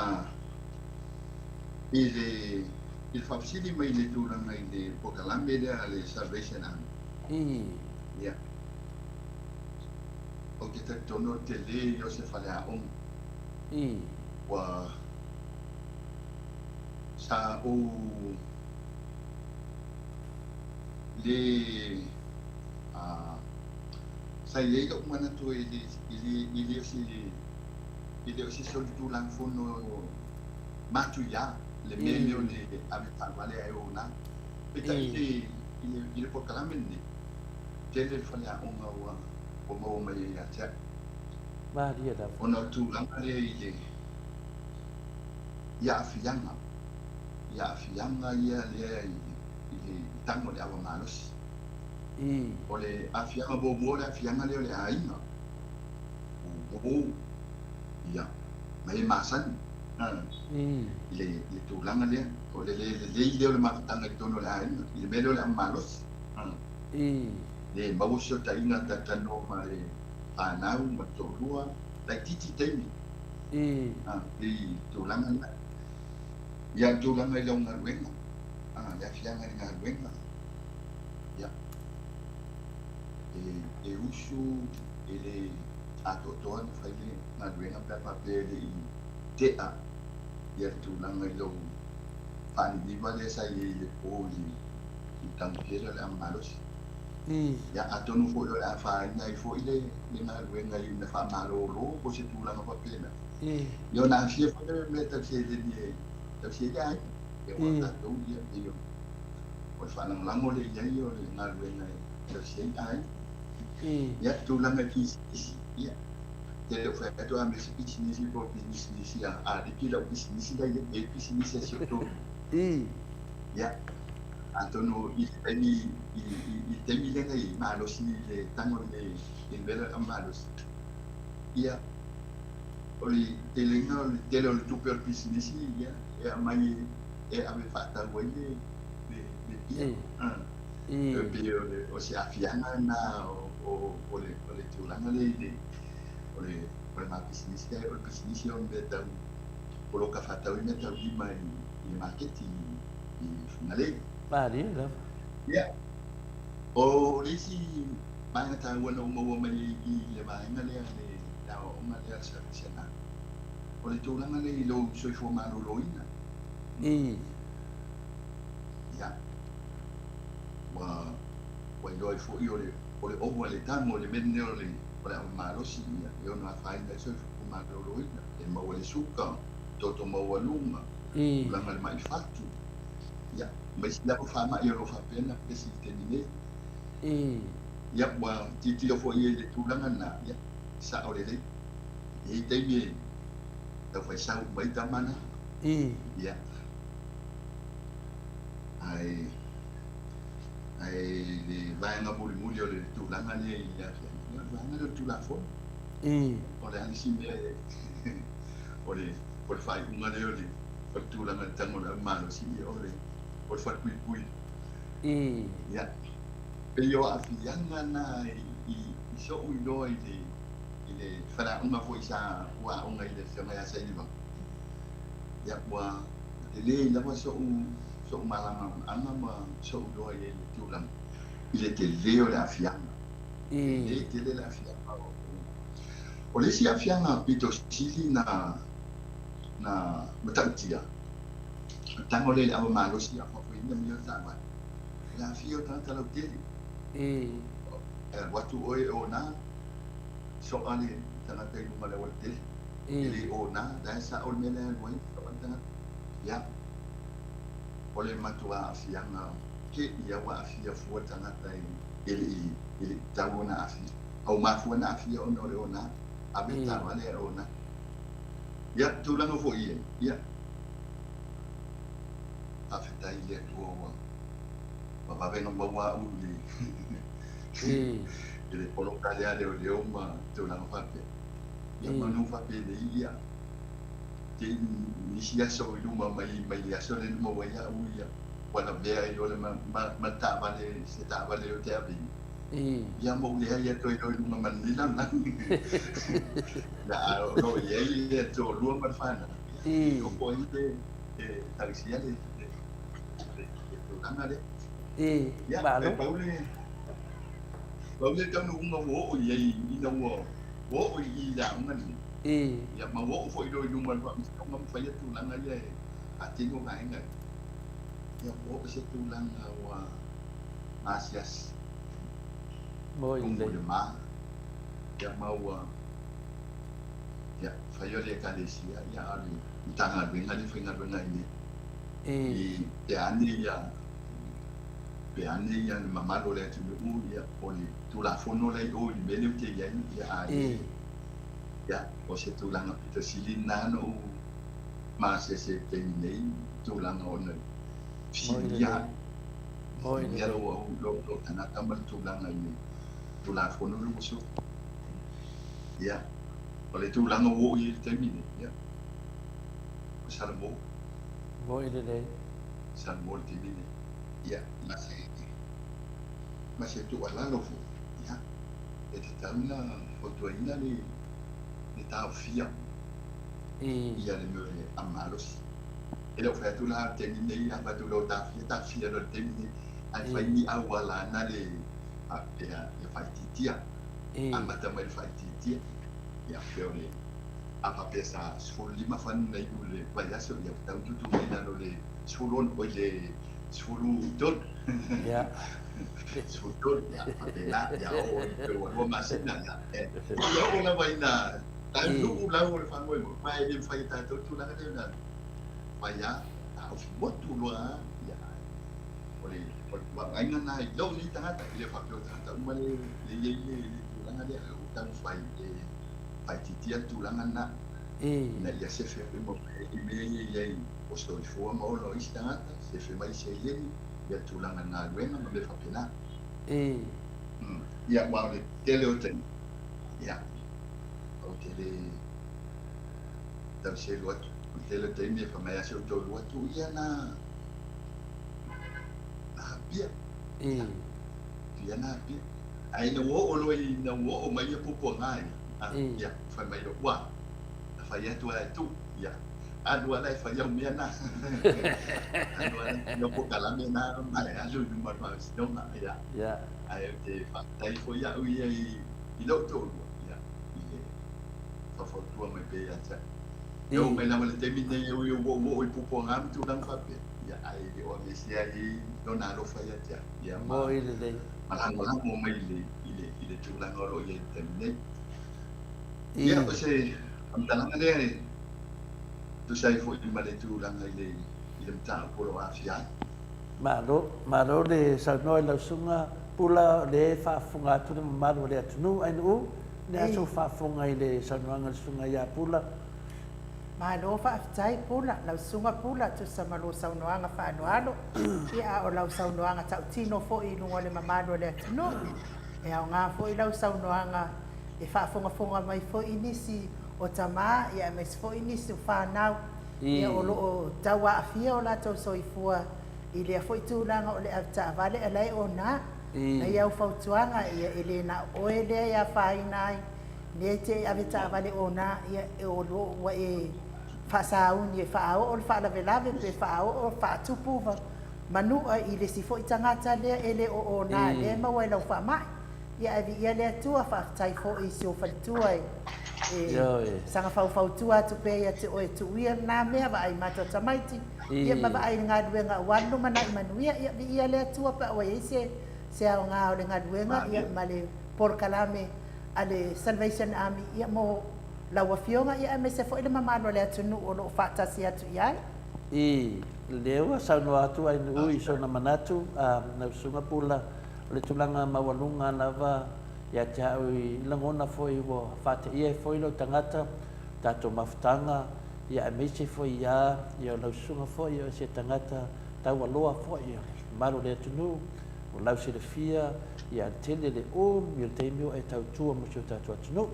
i le i le faafesili mai i le tulaga i le polokalame lea a le Salvation Army, ia, ou te talitonu o le tele ia o se faleaoga ua Sa ou le sa i ai lou manatu e le e le o se e le o se solitulafono matuia le mea lea o le ave taavale ae ona. Peitai i le i le polokalame lenei, tele le faleaoga ua maua mai ai ia te au. Malie lava. Ona o le tulaga lea i le i aafiaga, i aafiaga ia lea i i le tago o le ava malosi. O le aafiaga muamua o le aafiaga lea o le aiga, o ia, ma e masani i le i le tulaga lea, o le le lelei lea o le mafutaga i totonu o le aiga, i le mea lea o le ava malosi. Le maua fesootaiga talatalanoa ma le fanau ma le toalua, laitiiti taimi. I tulaga na. Ia, le tulaga i lau galuega, le aafiaga i le galuega, ia, e usu e le atoatoa ona fai le galuega pe a faapea e le i tea ia le tulaga i lou faaniniva lea sa i ai i le po i le tagofia lea o le ava malosi. Ia, atonu foi o le a afaina ai foi le galuega ina faamalolo po o se tulaga faapena. Ia, ona aafia foi lea o le mea tau seleni e tausi ai le aiga. Ia, aua o tatou, ia, pei o le faalagolago lea i ai o le galuega e tausi ai aiga. Ia, tulaga i pisinisi, ia, te le o fai atu a mea se pisinisi po o pisinisi a aliki lau pisinisi la i ai, e i ai pisinisi a si ou toalua. Ia, atonu i le taimi, i, i, i le taimi lea na i ai, malosi i le tago i le, i le mea lea o le malosi. Ia, o le telega o le tele o le tupe o le pisinisi, ia, e aumai e ave faatau ai le, le, le pia. E pei o le, o se aafiaga lena o, o, o le, o le tulaga lea i le, o le, o le ma pisinisi, o le pisinisi o le mea tau poloka faatau ai mea taulima i, i le maketi i Fugalei. Malie lava. Ia, o le isi vaega taua na ou maua mai ai i le vaega lea, le aoaoga lea a le Salvation Army, o le tulaga lea i lou soifua maloloina. Ia, ua, ua iloa ai foi o le, o le ou a le tago i le mea lenei o le, o le ava malosi, ia, e ono afaina ai le soifua maloloina, e maua le suka, toto maualuga, tulaga i le mai fatu, ia, ma isi lava faamai o lo o faapea ona pepesi i le taimi nei. Ia, ua tilotilo foi i ai i le tulaga lena, ia, sao lelei. E i ai taimi e taufai sau uma ai tama na. Ia, ae, ae le vaega mulimuli o le tulaga lea i le afiafi, ia, o le vaega lea o le Tulafono. O le a le isi mea e o le o le faaiuga lea o le o le tulaga i le tago o le malosi, ia, o le o le falepuipui. Ia, pei o aafiaga na i i so'u iloa i le i le faleaoga foi sa ua aoga i le afioga ia Sailivaga. Ia, ua tele lava so'u so'u malamalamaaga ma so'u iloa i le tulaga i le tele o le aafiaga. Tele tele le aafiaga o O le isi aafiaga pito sili na na matautia, o le tago lea i le ava malosi a faafoeina mai o le taavale, o le aafia o tagata lautele. E alu atu oe e ona, soa le tagata i luga o le aualatele. E le ona, la e sao le mea la e alu ai, soa le tagata. Ia, o le matua aafiaga ke ia ua aafia fua tagata e le i e le i tatau ona aafia. A ua mafua ona aafia ona o le ona, ave le taavale ae ona. Ia, tulaga foi ia, ia, faafetai i le Atua ua vavave ona maua au i le i le poloka lea a leoleo ma tulaga faapea. Ia, manu faapenei, ia, te i nisi aso i luma mai mai le aso lea na maua ai au, ia, Ua lavea ai loa ma, ma, ma le taavale, se taavale ou te ave i. Ia ma ou leai atu ai loa i luga ma lenei lalolagi. Ia, a o lo o i ai le toalua ma le fanau, ia, e ofo ai le, le ekalesia le, le, le, le tulaga lea. Ia, Malo. e pau le, pau le taunuuga ua oo i ai ina ua, ua oo i i le aoga lenei. Ia, ma ua oo foi loa i luma o le Faamasinoga ma faia tulaga ia e faatino vaega ia. Ia, ua oo i se tulaga ua asiasi Moi tumu lelei. le ma, ia ma ua, ia, fai o le Ekalesia, ia, a o le Matagaluega lea e faigaluega ai nei. I pe ane ia, pe ane ia le mamalu o le atunuu, ia, o le Tulafono la i o i le mea lea ou te i ai, ia, a le, ia, o se tulaga pito sili lena ona ou maseese i le taimi nei, tulaga ona e Moi fesiligia lelei. au, Moi fesiligia lelei. lou au, lou, lou tagata ma le tulaga i le Tulafono lea ua soli. Ia, o le tulaga ua oo i ai i le taimi nei, ia, o Salamo. Moi lelei. Salamo i le taimi nei. Ia, ma se, ma se tuualalo foi, ia, e tatau ona fautuaina le, le taofia ia le mea o le aumalosi. E le o fai atu la i le taimi nei, a fai atu loa taofia, taofia loa i le taimi nei, ae fai ni auala ana le faapea ia faaitiitia, amata mai i le faaitiitia, ia pei o le, a faapea sa 15 fani na inu i le vaiaso, ia ua tatau ona tuutuu mai i lalo i le 16, oi le 13, 13, ia faapena, ia oo i pe ua lua masina, ia, ia oo lava ina taunuu lau o le faamoemoe, aua e le mafai e tatou le tulaga lea ona fai lava, taofi motu loa lava, ia, o le, o le vaaiga lena i lou nei tagata, e le faapea o tagata uma le, le i ai le, le tulaga lea, ae ua taumafai e faaitiitia le tulaga lena, ina ia sefe uma mai ai mea ia i ai o soifua ma ola o isi tagata, sefe mai seleni, ia tulaga i galuega ma mea faapena. Ia, aua o le tele o taimi, ia, ou te le tau selu atu, o le tele o taimi e fai mai lava si ou toalua, tuu ia na, na apia. Tuu ia na apia. Ae ina ua oo loa ina ua oo mai ia puapuaga ia, ia, fai mai loa, ua, na fai atu lava e tuu, ia, alu lava la e fai au mea na. Alu lava la e fai au polokalame na ma e alu i luma o le Faamasinoga, ia. Ae ou te faafetai foi au ia i lou toalua, ia, i le faufautua mai pea ia te au. E oo mai lava i le taimi lenei e ui ua ou oo i puapuaga ma tulaga faapea, ia, ae le o aveesea ai lona alofa ia te au, ia, ma Moi lelei. ma lagolago mai i le, i le, i le tulaga o lo o i ai i le taimi nei. Ia, o se faamatalaga lea e tusa ai foi ma le tulaga i le, i le mataupu o lo o aafia ai. Malo, malo le saunoa i lau susuga Pula, o lea e faafofoga atu le mamalu o le atunuu, Ainuu, le a sou faafofoga i le saunoaga a le susuga ia Pula? Malo faafetai Pula, lau susuga Pula tusa ma lou saunoaga faaaloalo, ia a o lau saunoaga tautino foi i luga o le mamalu o le atunuu. E aoga foi lau saunoaga e faafogafoga mai foi nisi o tama ia aemaise foi nisi o fanau ia o lo o tau aafia o latou soifua i lea foi tulaga o le avetaavale a la e ona nai au fautuaga ia e le na o oe lea e afaina ai nei e te avetaavale ona ia e o lo ua e faasauni e faaoo le faalavelave pe faaoo faatupu manua i le isi foi tagata lea e le o ona lea e maua i lau faamai. Ia ae viia le Atua, faafetai foi i si ou faletua e saga faufautua atu pea ia te oe, tuuia lena mea, vaai matou tamaiti, ia ma vaai i le galuega aua le lumanai manuia. Ia viia le Atua pe a ua i ai se se aoga o le galuega ia ma le polokalame a le Salvation Army ia mo lau Afioga ia aemaise foi le mamalu o le atunuu o lo o faatasi atu i ai. I lea ua saunoa atu Ainuu i sona manatu, lau Susuga Pula, O le tulaga maualuga lava ia te au i lagona foi ua faateia ai foi lou tagata, tatou mafutaga, ia aemaise foi ia ia lau susuga foi o se tagata taualoa foi o le mamalu o le atunuu, o lau silafia ia le tele le umi o le taimi o e tautua mo si o tatou atunuu.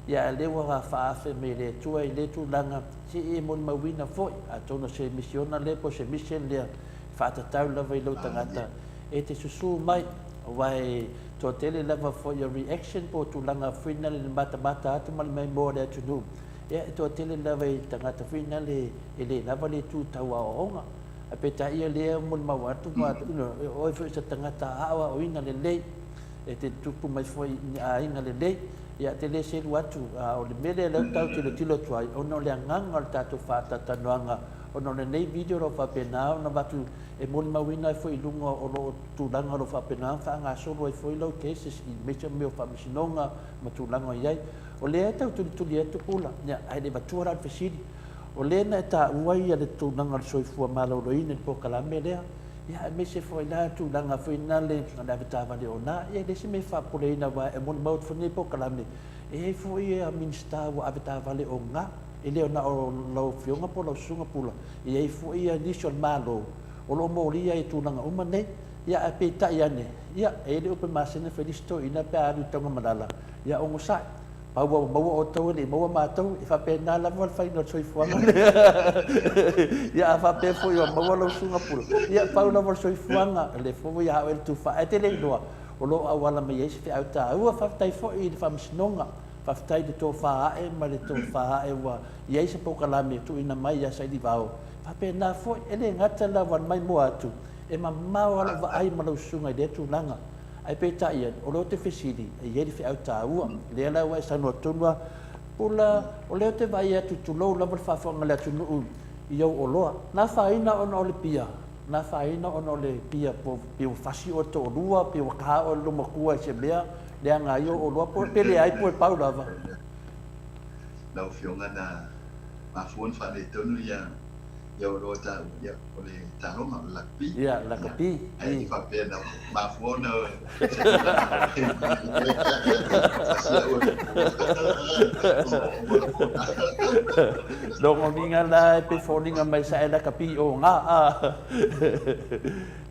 Ia a lea ua faaafe mai e le Atua i lea tulaga, se i e molimauina foi, atonu o se misiona lea po o se mission lea. Faatatau lava i lou tagata e te susū mai, aua e toatele lava foi o reaction po o tulaga foi na le matamata atu ma le maimoa o le atunuu, ia e toatele lava i tagata foi na le e le lava le tu tau aoaoga. Ae peitai ia lea molimau atu ma, you know, o oe foi o se tagata aoaoina lelei, e te tupu mai foi i ni aiga lelei, ia te le selu atu. A o le mea lea lea tau tilotilo atu ai, ona o le agaga o le tatou faatalatalanoaga, ona o lenei video o lo o faapena ona avatu e molimauina ai foi i luga o lo o tulaga o lo o faapena ona faagasolo ai foi lau cases i aemaise o mea o faamasinoga ma tulaga o i ai. O lea e tau tulituli atu Pula, ia, ae le avatua la le fesili. O lea na e taua ia le tulaga o le soifua maloloina i le polokalame lea, ia aemaise foi la tulaga foi na le o le avetaavale ona, ia e leai se mea e faapopoleina aua e molimau atu foi lenei polokalame, e i ai foi ia Minisita ua avetaavale ona, e le o na o lau Afioga po o lau Susuga Pula, e i ai foi ia nisi o le Malo o lo o molia i tulaga uma nei. Ia ae peitai ane, ia e i ai le upu e masani ona fai le isi toeaina pe a alu i Tanugamalala, ia onosai. Pau ua maua outou e le i maua matou, e faapena lava le faiga o le soifuaga lea. Ia a faapea foi ua maua lau susuga Pula, ia pau lava o le soifuaga, o lea foi ua ia oe le tufa. Ae te le iloa, o lo o auala mai ai se feau taua. Faafetai foi i le Faamasinoga, faafetai i le tofa ae ma le tofa ae ua i ai se polokalame e tuuina mai ia Sailivao. Faapena foi, e le gata la ua maimoa atu, e mamao lava lau vaai ma lau susuga i lea tulaga. Ae peitai ane, o lea ou te fesili, e i ai le feau taua. Lea la ua e saunoa tonu lava, Pula, o lea ou te vaai atu, tulou lava le faafofoga a le atunuu i ou oloa. Na afaina ona o le pia, na afaina ona o le pia pei ua fasi oe toalua, pei ua ta oe le loomatua i se mea, leaga ai ou oloa, pe leai po e pau lava. Lau Afioga na mafua ona faaletonu ia ia oloa taua, ia o le taaloga, o le lakapi. Ia, lakapi. Ae le faapea na mafua ona Logoniga la e pei foliga mai sa e lakapi o nga a.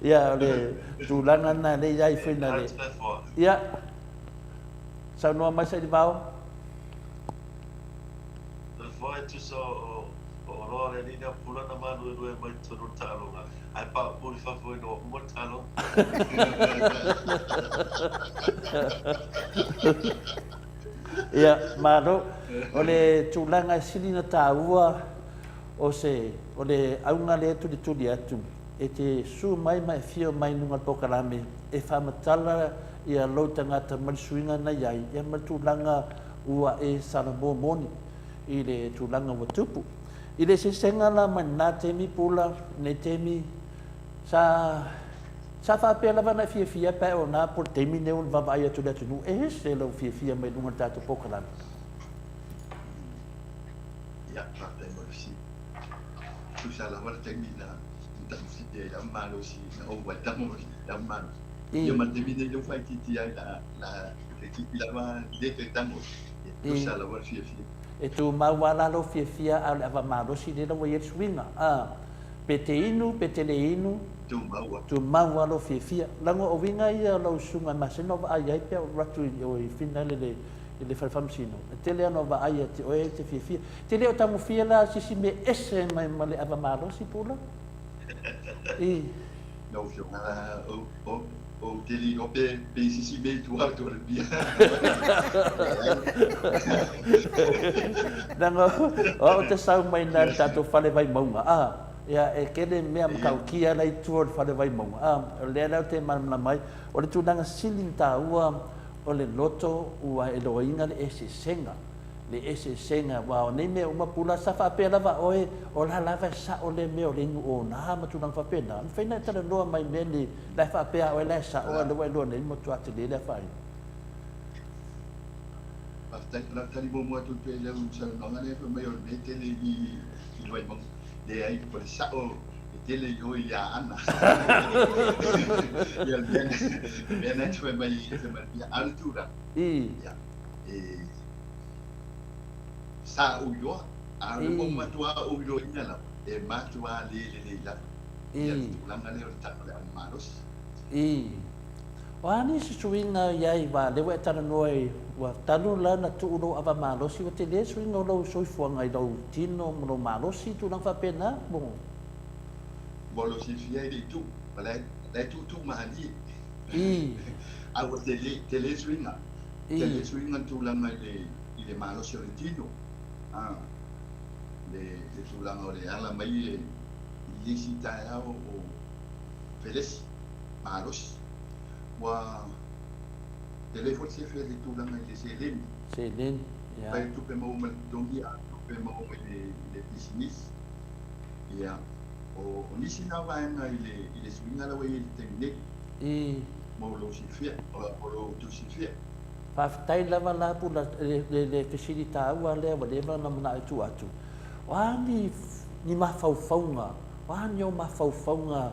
Ia o le tulaga na le i ai foi na le. Ia. Saunoa mai Sailivao. Foe e tusa o oloa o le alii lea pula na mānuenue mai totonu o le taaloga, ae paopuli fafo ina ua uma le taaloga. Ia, malo. O le tulaga e sili ona taua o se, o le auga lea e tulituli atu, e te susu mai ma e afio mai i luga o le polokalame e faamatala ia lou tagata ma le suiga na i ai, ia ma le tulaga ua e salamo moni i le tulaga ua tupu. I le eseesega la mai lena taimi Pula, lenei taimi, sa, sa faapea lava ona e fiafia pe a e ona po o le taimi lenei ua vaavaai atu i le atunuu, e ese lou fiafia mai luga o le tatou polokalame. Ia, faafetai mo le fesili. Tusa lava le taimi na matagofie ai le malosi, na ou ai tago i le malosi. Ia ma le taimi nei lea ua faaitiitia ai la, la toeitiiti lava le toe tago, e tusa lava le fiafia. E tumau lava la lou fiafia a o le ava malosi lea la ua i ai le suiga, a, pe te inu pe te le inu, Tumau lava. Tumau lava lou fiafia. Leaga o uiga ia o lau susuga e masani ona vaai ai pe a ou alu atu i Finland i le i le fale faamasino, e tele lava ona vaai ia te oe e te fiafia. E te le o taugofie la se isi mea ese mai ma le ava malosi, Pula? I. Lau Afioga, ou te le iloa pe i se isi mea i tua atu o le bia. Leaga o au ou te sau mai i le tatou fale Vaimauga, a, ia, e tele mea matautia la i tua o le fale Vaimauga, a, o lea la ou te malamalama ai. O le tulaga sili ona taua, o le loto ua iloaina le eseesega, le eseesega, aua o nei mea uma Pula, sa faapea lava oe, o la lava e sao lea mea o le inu ona ma tulaga faapena. E mafai ona e talanoa mai i mea nei, la e faapea oe la e sao, a o lea ua e iloa nei, matua tele le afaina. Faafetai. O le a tali muamua atu pea i lau saunoaga lea fai mai o le mea e tele i i Vaimauga. Leai, o le sao e tele i o i Aana. Ia le mea le mea lena e te fai mai fai mai ia a o le tulaga. Ia e sa ou iloa, a o le ua matua ou iloaina lava, e matua le lelei lava ia le tulaga lea o le tago o le ava malosi. O a nisi suiga i ai aua lea ua e talanoa i, ua talu la ona tuu lou ava malosi, ua tele suiga o lou soifuaga i lou tino ma lou malosi, tulaga faapena po. Mo lou silafia e le i tuu, o la e tuutuu malie. A ua tele, tele suiga, tele suiga le tulaga i le, i le malosi o le tino, a, le, le tulaga o le ala mai e, i le isi taeao o felesi, malosi. Ua tele foi le silafia i le tulaga i le seleni. Seleni, ia. Fai tupe maua mai le totogi a o tupe maua mai le, i le pisinisi. Ia, o, o nisi na vaega i le, i le suiga la ua i ai i le taimi nei. Mo lou silafia, mo lo outou silafia. Faafetai lava la Pula le, le, le fesili taua lea ua leva ona manao e tuu atu. O a ni, ni mafaufauga, o a ni ou mafaufauga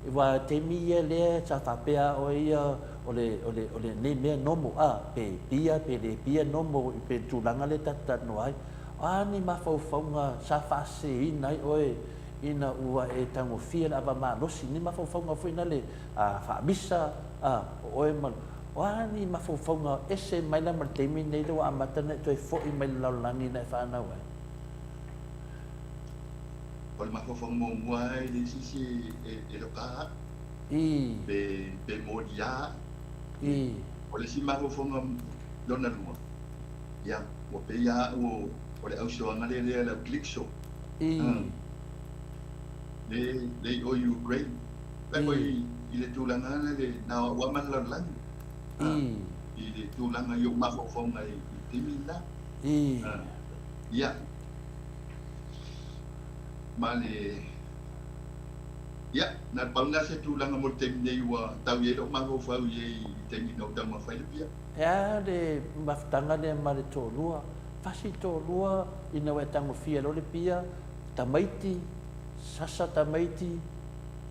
aua o taimi ia lea sa faapea oe ia o le, o le, o lenei mea normal, a, pe pia pe le pia normal pe le tulaga lea tatou talanoa ai. O a ni mafaufauga sa faaseseina ai oe ina ua e tagofia le ava malosi, ni mafaufauga foi na le faamisa, a, o oe ma, o a ni mafaufauga ese mai la ma le taimi lenei lea ua amata ona e toe foi mai le lalolagi na e fanau ai? O le mafaufauga muamua lava e leai se isi e loka au, pe molia au. O le isi mafaufauga lona lua, Ia, ua pei lava au o le ausoaga lea lea le au Klitschko. Le, le i o Ukraine. Lai foi i le tulaga lea le na o au lava ma le lalolagi. I le tulaga i ou mafaufauga i le taimi lena. Ia, ma le, ia, na o le pau lena se tulaga mo le taimi nei ua tau i ai lou mafaufau i ai i le taimi na ou taumafai ai le pia. E a le mafutaga lea ma le toalua? Fasi toalua ina ua e tagofia loa le pia, tamaiti, sasa tamaiti,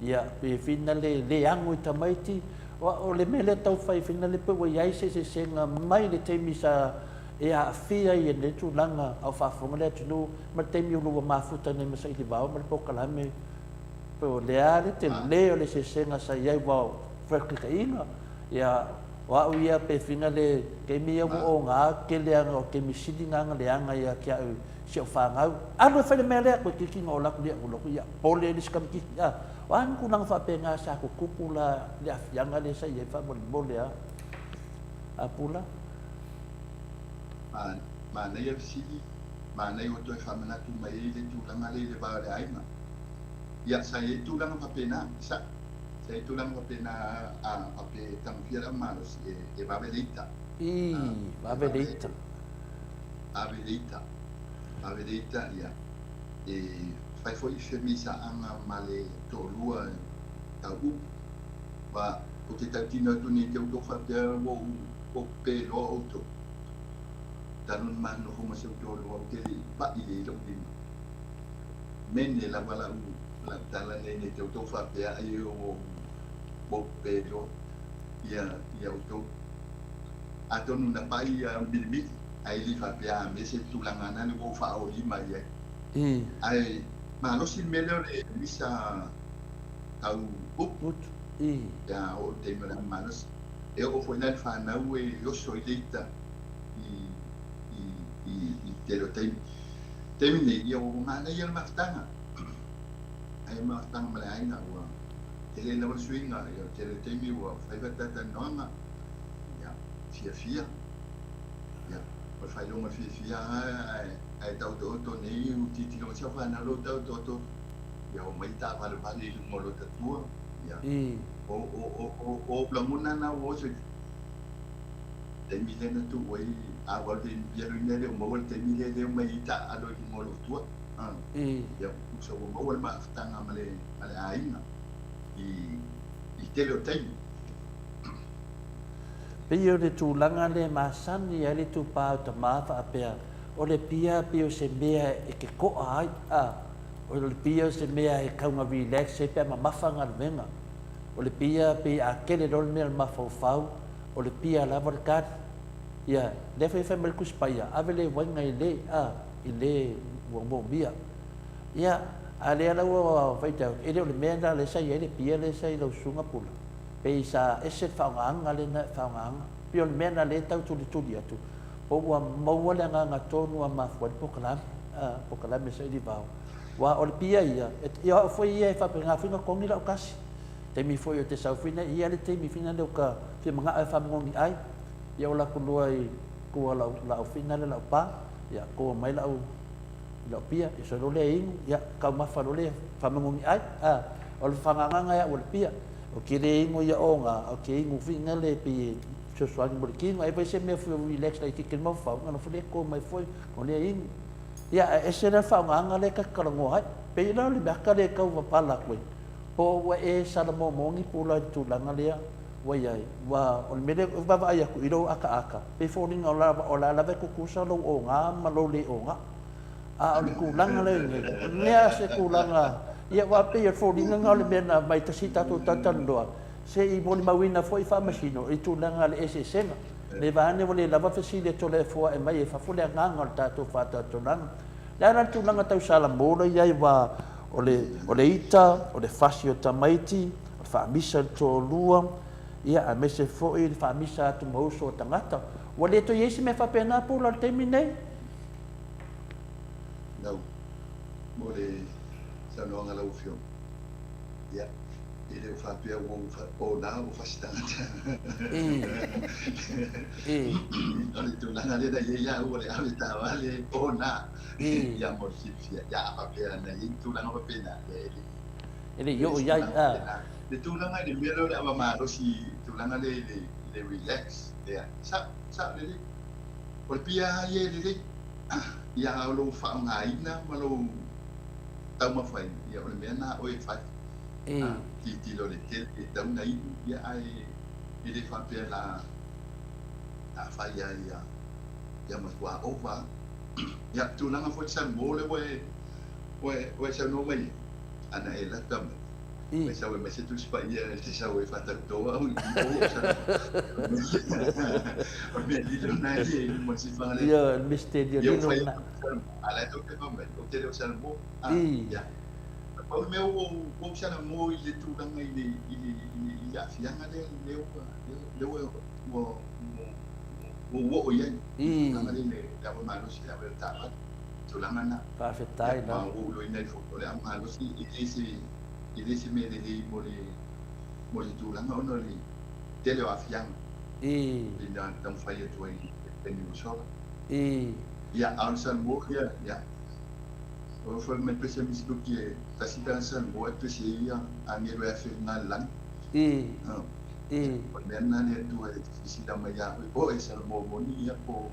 ia, pe fina le le ago i tamaiti. O le mea lea tau fai fina le pe ua i ai se eseesega mai le taimi sa e aafia ai i lenei tulaga a o faafofoga le atunuu ma le taimi o lo ua mafuta nei ma Sailivao ma le polokalame. Pe o le a le tele o le eseesega sa i ai aua o felekekaiga, ia, O au ia pe fina le taimi ia ua oga tele ana o taimi sili na ana leaga ia te au si au fanau. Alu e fai le mea lea, koe titi na ola atu ia ulo atu ia pole le si kamititi a. O a ni tulaga faapena sa tutupu la le aafiaga lea sa i ai faamolemole a. A Pula. Manaia fesili, manaia ua toe faamanatu mai ai le tulaga lea i le va o le aiga. Ia, sa i ai tulaga faapena, sa. Sa i ai tulaga faapena a faapea e tagofia lau malosi e vave le ita. Ii, vave le ita. Vave le ita. Vave le ita, ia. E fai foi femisaaga ma le toalua tau upu. Aua ou te tautino atu nei te outou faapea ua ou peloa outou. Talu ona ma nofo ma si ou toalua ou te le i pai i ai lou lima. Mene lava lau lau tala nei nei te outou faapea ai ua ou ua ou peloa ia ia outou. Atonu na pai ia milimili ae le faapea a me se tulaga na le ua ou faaoli mai ai. Ae malosi le mea lea o le misa tau upu. Ia oo i le taimi o le ava malosi. E oo foi la i le fanau e oso ai le ita i i i i le tele o taimi. Taimi nei, ia ua manaia le mafutaga. Aia le mafutaga ma le aiga, ua tele lava le suiga, ia o le tele o taimi ua fai faatalatalanoaga, ia, fiafia. Ia, o le faailoga fiafia lava ae, ae taotooto nei u tilotilo mai sau fanau lea ua taotooto, ia omai taavalevale i luma o lota tua, ia, o, o, o, o, o lagona na ua oso i taimi lea na tuu ai a ua alu i alu ina e le o maua le taimi lea lea omai ai taaalo i luma o lou tua. Ia tusa ua maua le mafutaga ma le ma le aiga i i tele o taimi. Pei o le tulaga lea e masani ai le itupa o tama faapea, o le pia pei o se mea e te to'a ai, a, o le pia o se mea e tau na relax ai pe a mamafa galuega. O le pia pei a tele loa le mea o le mafaufau, O le pia lava le tali. Ia, lea foi e fai mai le Tusi Paia, ave le uaina i le, a, i le ua moomia. Ia, a lea la ua faitau, e le o le mea lena lea sa i ai le pia lea sa i lau susuga Pula. Pei sa ese le faaaogaga lea na e faaaogaga. Pei o le mea lena lea e tau tulituli atu, po ua maua le agaga tonu a mafua ai le polokalame, a, polokalame saili vao. Aua o le pia ia, e, ia o au foi ia e faapena foi ona togi lau kasi. Taimi foi o te sau foi na ia le taimi foi lea o ka fia manao e faamanogi ai. Ia o latou lua i tua lau lau foi lea lau pa, ia toa mai lau lau pia, ia solo lea inu, ia taumafa loa lea faamanogi ai. A, o le fagaagaga ia au o le pia. O ke le inu ia oga, o ke inu foi lea pei e fesoasoani mo le tino. Ai foi se mea foi relax laitiiti i le mafaufau, ona foi lea toa mai foi o lea inu. Ia, ae ese la le faaaogaina lea ta te talanoa ai. Pei la o le meata lea e tau papala atu ai, po o ua e salamomo ni pula i le tulaga lea ua i ai. Aua o le mea lea ou te vaavaai atu i lou akaaka, pei e foliga o le a lava e tutusa lou oga ma lou le oga. A o le tulaga lea i nei, o lea se tulaga, ia aua pei o le foliga lena o le mea na aumai tasi i tatou talatalanoa, se i molimauina foi Faamasino i tulaga o le eseesega. Ne vaeane ua le lava fesili e Toleafoa e mai ai fafo le agaga o le tatou faatatonaga. Le a la le tulaga tau salamo la i ai aua o le, o le ita, o le fasi o tamaiti, o le faamisa i le toalua, ia aemaise foi le faamisa atu ma uso o tagata. Ua le toe i ai se mea faapena Pula i le taimi nei? Lau, mo le saunoaga lau Afioga. Ia, e le o faapea ua ou ona ua fasi tagata. O le tulaga lea na i ai au o le ave taavale ona. Ia mo le silafia. Ia a faapea na i ai ni tulaga faapena, ia e le i. E le i oo i ai. Le tulaga i le mea lea o le ava malosi, tulaga lea i le relax, lea, sao, sao lelei. O le pia lava ia e lelei, ia a o lou faaaogaina ma lou taumafaina, ia o le mea lena a oe e fai. A tilotilo i le tele e tatau ona inu, ia ae e le faapea la a fai lava ia ia matua ova lava. Ia, tulaga foi le salmo lea ua e ua e saunoa mai ai, ana e lata mai, ua e sau e aumai se Tusi Paia e te sau e faatauto au i o ou salmo. O le mea lilo lena e i luma o le sifaga lea. Ia, o le misitelio lilo lena. A la e tou te fai mai, ou te le o salmo. Ia. Na pau le mea ua ou salamo i le tulaga i le i le i le aafiaga lea lea ua lea ua ua ua ou oo i ai. I le tulaga lea i le ava malosi i le ava i le taavale. Tulaga lena. Faafetai lava. Ma ua ou iloaina ai foi o le ava malosi e le se e le se mea lelei mo le mo le tulaga ona o le tele o aafiaga. I na taumafai atu ai i le taimi ua sola. Ia, a o le salamo ia, ia, O fai mai pese misi luki e tasi tana salamo e pese ia agelo e afe nga le lagi. O le mea lena le Atua e silasila mai ia oe, po e salamo moni ia po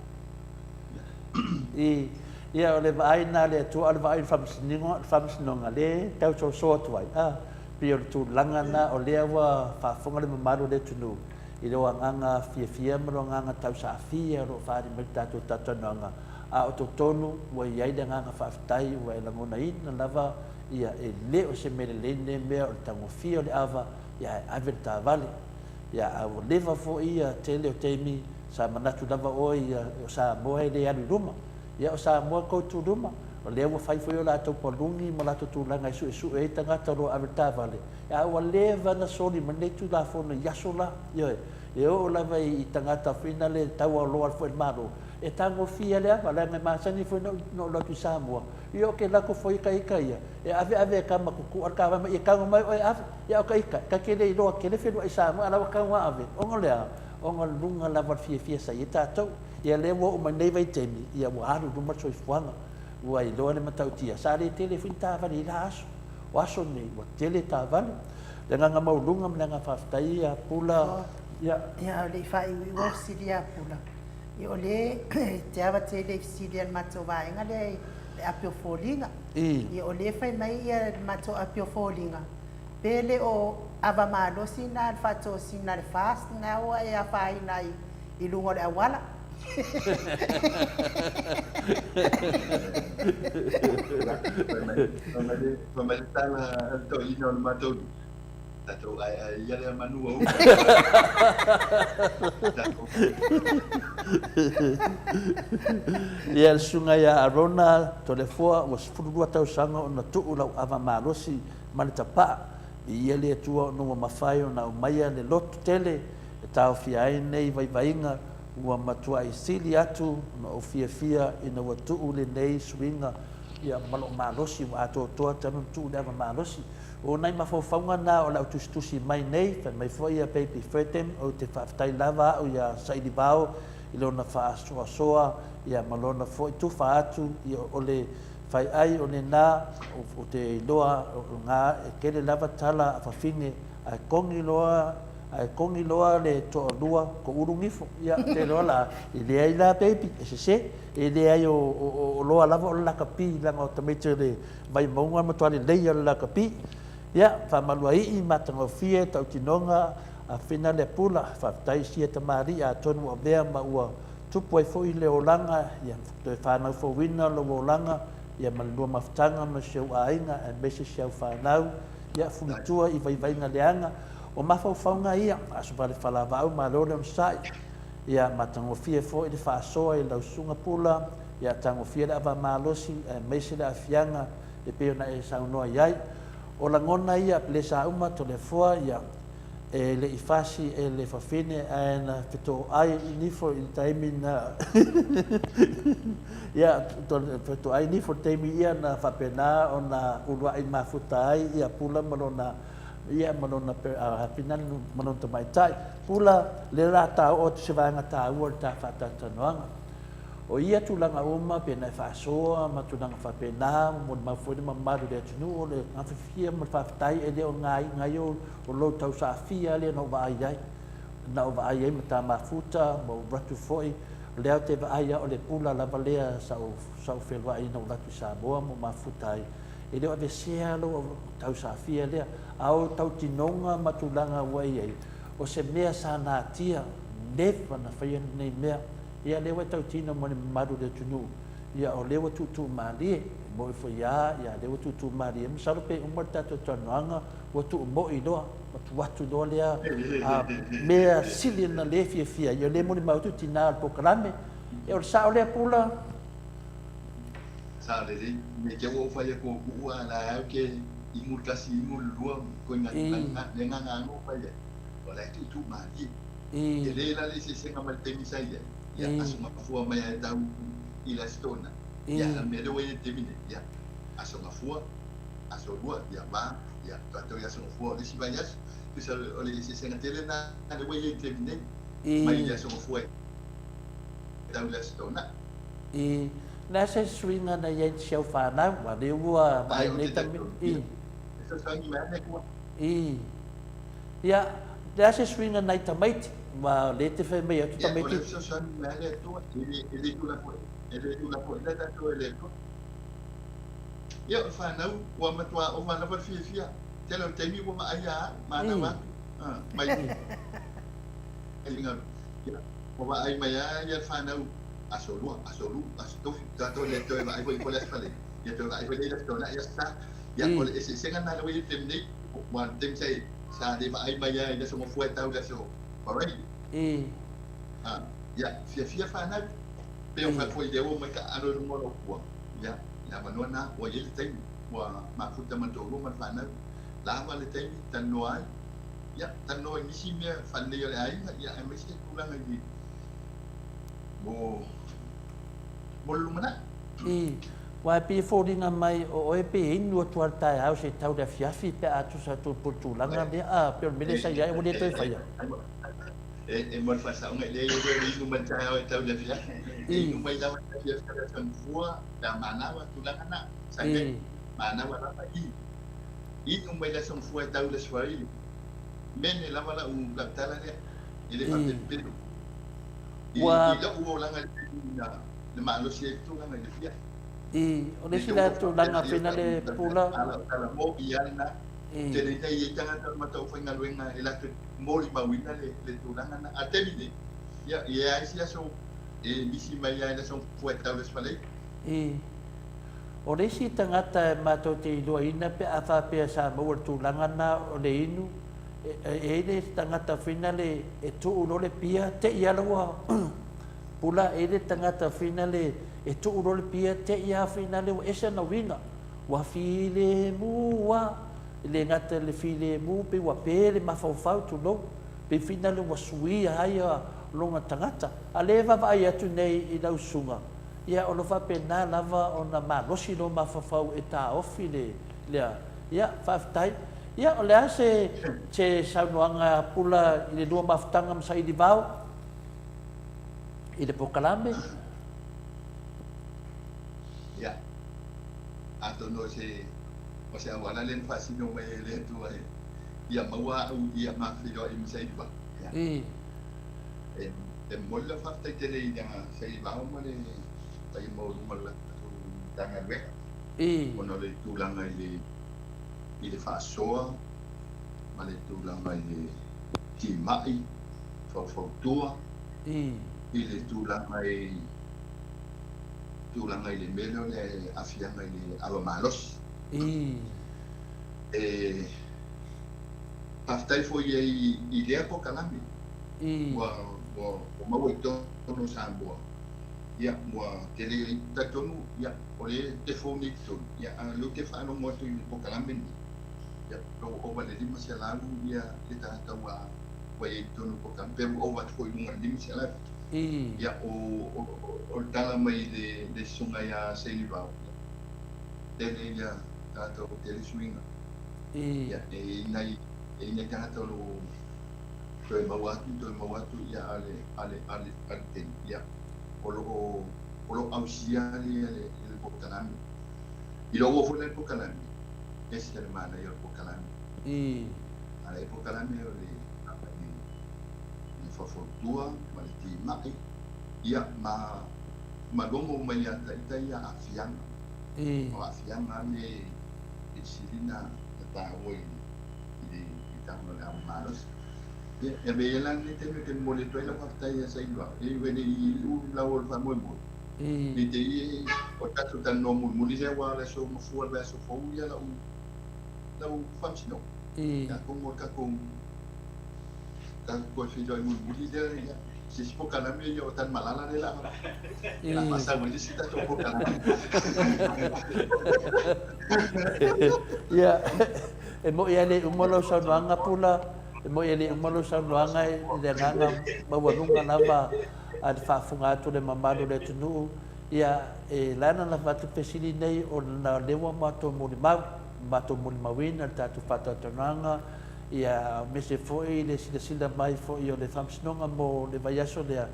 ia. Ia, o le vaai lena a le Atua, a o le vaai i le faamasinoga, le faamasinoga lea e tau soso atu ai, a, pei o le tulaga lena o lea ua faafofoga le mamalu o le atunuu i lou agaga fiafia ma lou agaga tausaafia o lo o faaali mai le tatou talatalanoaga. A o totonu ua i ai le agaga faafetai ua e lagonaina lava ia e le o se mea lelei lenei mea o le tagofia o le ava ia ae ave le taavale. Ia a ua leva foi ia tele o taimi sa manatu lava oe ia o Samoa e le alu i luma. Ia o Samoa e tou tu luma, o lea ua fai foi o latou paluni ma latou tulaga e suesue ai tagata o lo o ave le taavale, a ua leva na soli mai lenei Tulafono i aso la, ioe, e oo lava i tagata foi na le taualoa foi i le Malo, E tagofia le ava, leaga e masani foi na ou alu atu i Samoa, ia o ke lako foi ka ika ia, e ave ave e kama kukuʻa le taavale mai, ia tago mai oe e ave, ia o ka ika, ta te le iloa tele feluai i Samoa, a la ua tago a ave, ona o le a? Ona o le luga lava o le fiafia sa i ai tatou. Ia lea ua oo mai nei vaitaimi, ia ua alu i luma le soifuaga, ua iloa le matautia, sa le tele foi ni taavale i la aso, o aso nei ua tele taavale. Le agaga maualuga ma le agaga faafetai ia Pula, ia. Ia, a o le i faaiuiu au fesili ia Pula, Ia o lea e te ava tele i fesili a le matou vaega lea i le api o foliga. Ia o lea e fai mai ia le matou api o foliga, pe le o ava malosi na le faatosina a le FAST na ua e afaina ai i luga o le auala. Fai mai le tala a le toeaina o le matou nuu, Tatou aeae ia lea manu ua uma. Ia le susuga ia Arona Toleafoa ua 12 tausaga ona tuu lau ava malosi ma le tapaa. Viia le Atua ona ua mafai ona aumaia le loto tele e taofia ai nei vaivaiga. Ua matuai sili atu ona ou fiafia ina ua tuu lenei suiga ia ma lou malosi ua atoatoa talu ona tuu le ava malosi. O nai mafaufauga na o le au tusitusi mai nei, fai mai foi ia Baby Fredem, ou te faafetai lava au ia Sailivao i lona faasoasoa ia ma lona foi tufa atu ia o le fai ai o lena ou te iloa o ga e tele lava tala a fafine ae kogi loa ae kogi loa le toalua ko ulu gifo ia ou te iloa la e leai la baby e sese e leai o o loa lava o le lakapi leaga o tamaiti o le Vaimauga e matua lelei o le lakapi ia faamaluaii matagofie tautinoga a fina le pula faafetai sia tamalii atonu ua avea ma ua Tupu ai foi le olaga, ia toe fanau fouina lou olaga, ia ma le lua mafutaga ma si ou aiga aemaise si au fanau, ia fulitua i vaivaiga leaga. O mafaufauga ia, aso vale falavaau malo le onosai. Ia matagofie foi le faasoa i lau susuga Pula, ia tagofia le ava malosi aemaise le aafiaga e pei ona e saunoa i ai. O lagona ia, pelesa uma, Toleafoa, ia E le i fasi e le fafine ae na fetoai nifo i le taimi na ia fetoai nifo i le taimi ia na faapena ona uluai mafuta ai ia Pula ma lona ia ma lona finale ma lona tamaitai. Pula, lea la ta oo atu se vaega taua o le ta faatalatalanoaga. O ia tulaga uma pe na e faasoa ma tulaga faapena, molimau foi le mamalu i le atunuu o le gafifia ma le faafetai e le o gaigai o lou tausaafia lea na ou vaai ai. Na ou vaai ai ma ta mafuta ma ou alu atu foi, o lea ou te vaai lava o le pula lava lea sa ou sa ou feluai ina ou alu atu i Samoa ma ou mafuta ai. E le o aveesea lou tausaafia lea, a o tautinoga ma tulaga ua i ai, o se mea sa natia, never na faia lenei mea. Ia lea ua e tautino mo le mamalu o le atunuu, ia o lea ua tuutuumalie, e moi foi a, ia lea ua tuutuumalie, masalo pe uma le tatou talanoaga ua tuumo'i loa, ua tuu atu loa lea mea sili ona le fiafia ai, ia lea e molimau atu tina o le polokalame. Ia o le sao lea Pula? Sao lelei, me te ua ou fai atu o kuʻu a la au ke inu le tasi inu le lua koe nga le nga nga no fai ai o la e tuutuumalie. Tele la le eseesega ma le taimi sa i ai, ia, aso mafua mai lava e tau i le Aso Toonai, ia, a o le mea lea ua i ai i le taimi nei, ia, aso gafua, aso lua, ia, va, ia, faatoa tau i aso gafua o le isi vaiaso. Tusa o le eseesega tele lena lea ua i ai i le taimi nei, mai le aso gafua e tau i le Aso Toonai. O le a se suiga na i ai i si au fanau, aua lea ua vaai nei tamaiti. E fesoasoani mai lava le Atua. Ia, o le a se suiga nai tamaiti? Aua o lea e te fai mai atu tamaiti. Ia, o le fesoasoani mai a le Atua, e le, e le tulafono, e le tulafonoina tatou e le Atua. Ia, o le fanau, ua matua ova lava le fiafia. Tele o le taimi ua vaai ia au, manava atu, mai i ia, ua vaai mai lava ia le fanau, aso lua, aso lu, aso tofi, tatou le toe vaai foi po o le aso Faraile, ia toe vaai foi lea i le Aso Toonai, Aso Sa. Ia, o le eseesega lena lea ua i ai i le taimi nei, Ua le taimi sa sa le vaai mai lava i le aso Gafua e tau i le aso Parade. Ah, ia, fiafia fanau. Pei o fai foi lea ua omai taalo i luga o lou pua. Ia, le avanoa lena, ua i ai le taimi, ua mafuta ma le toalua ma le fanau. Lava le taimi, talanoa ai. Ia, talanoa i nisi mea faalelei o le aiga, ia, aemaise tulaga i mo mo le lumanai. Aua e pei e foliga mai o oe pei e inu atu lava i le taeao se i tau le afiafi pe a tusa atu po o le tulaga lea, a pei o le mea lea sa i ai ua le toe faia. E mo le faasaoga, e leai e le o inu mai le taeao e tau i le afiafi. E inu mai lava i le afiafi o le aso Gafua pe a manava, tulaga na. Sa i ai, manava lava i inu mai le aso Gafua e tau i le Aso Faraile. Mene lava lau tala lea, e le faapelupelu. I lou olaga i le taimi na le malosi ai le tulaga i le afiafi. O le isi la tulaga pena le pula. A o tala moni lava lena. Tele ina e i ai tagata o le matau faigaluega e latou te molimauina le tulaga lena. A o le taimi nei, ia, e i ai lava isi aso e misi mai lava i le aso Gafua e tau i le Aso Faraile. O le isi tagata e matou te iloaina pe a faapea sa maua le tulaga lena o le inu, e i ai le tagata finale e tuu loa le pia, te i lava ua pula, e i ai le tagata finale e tuu loa le pia, te i lava finale ua ese ana uiga, ua filemu lava, e le gata i le filemu, pei ua pe le mafaufau, tulou, pei finale ua suia ai lona tagata. A o lea e vaavaai atu nei i lau susuga, ia o lo o faapena lava ona malosi lou mafaufau e taofi le lea. Ia, faafetai. Ia, o le a se se saunoaga a Pula i le lua mafutaga ma Sailivao i le polokalame? Ia, atonu o se o se auala lea na faasino mai e le Atua e ia maua au ia ma feiloai ma Sailivao. Ia. E e momoli lau faafetai tele i le Sailivao ma le paia maualuga o le latou Matagaluega. Ona o le tulaga i le i le faasoa ma le tulaga i le timai faufautua i le tulaga i tulaga i le mea lea o le aafiaga i le ava malosi. E faafetai foi i i lea polokalame ua ua maua i totonu o Samoa. Ia, ua tele, talitonu, ia, o lea e te fou nei i totonu, ia, a o lea ou te faalogo atu i le polokalame lenei, ia, pe ua ova i le 500 ia le tagata ua ua i ai i totonu o le polokalame, pe ua ova atu foi i luga i le 500. Ia, o, o, o le tala mai i le, le susuga ia Seilivao, ia, tele ia tagata ua tele suiga. Ia, e i ai nai, e i ai nai tagata o lo o toe maua atu, toe maua atu, ia, a le, a le, a le, a le taimi, ia, o lo o, o lo o ausia le, le, le polokalame. I lou oo foi la i le polokalame, ese le manaia o le polokalame. A le polokalame o le i le faufautua ma le timai, ia, ma, ma logo mai ia ita ia aafiaga. O aafiaga le e sili na taua i le i tulaga o le ava malosi. Ia, e avea ia la lenei taimi ou te momoli atu ai lau faafetai ia Sailua, e ui e le i ulu lau o le faamoemoe, ne i te i o le tatou talanoa mulimuli lea aua o le aso mafua o le vaiaso fou ia lau lau faamasinoga. Ia atonu o le tatou tatou toe feiloai mulimuli lea ia se isi polokalame ia o Tanumalala lea o le a faasau ai le isi tatou polokalame. Ia, e moni lava e le uma lau saunoaga Pula, e moni e le uma lau saunoaga i le agaga maualuga lava a le faafofoga atu o le mamalu o le atunuu. Ia, e ala ona avatu le fesili nei, ona o lea ua matou molimau, matou molimauina le tatou faatalatalanoaga, ia, aemaise foi le silasila mai foi o le Faamasinoga mo le vaiaso lea,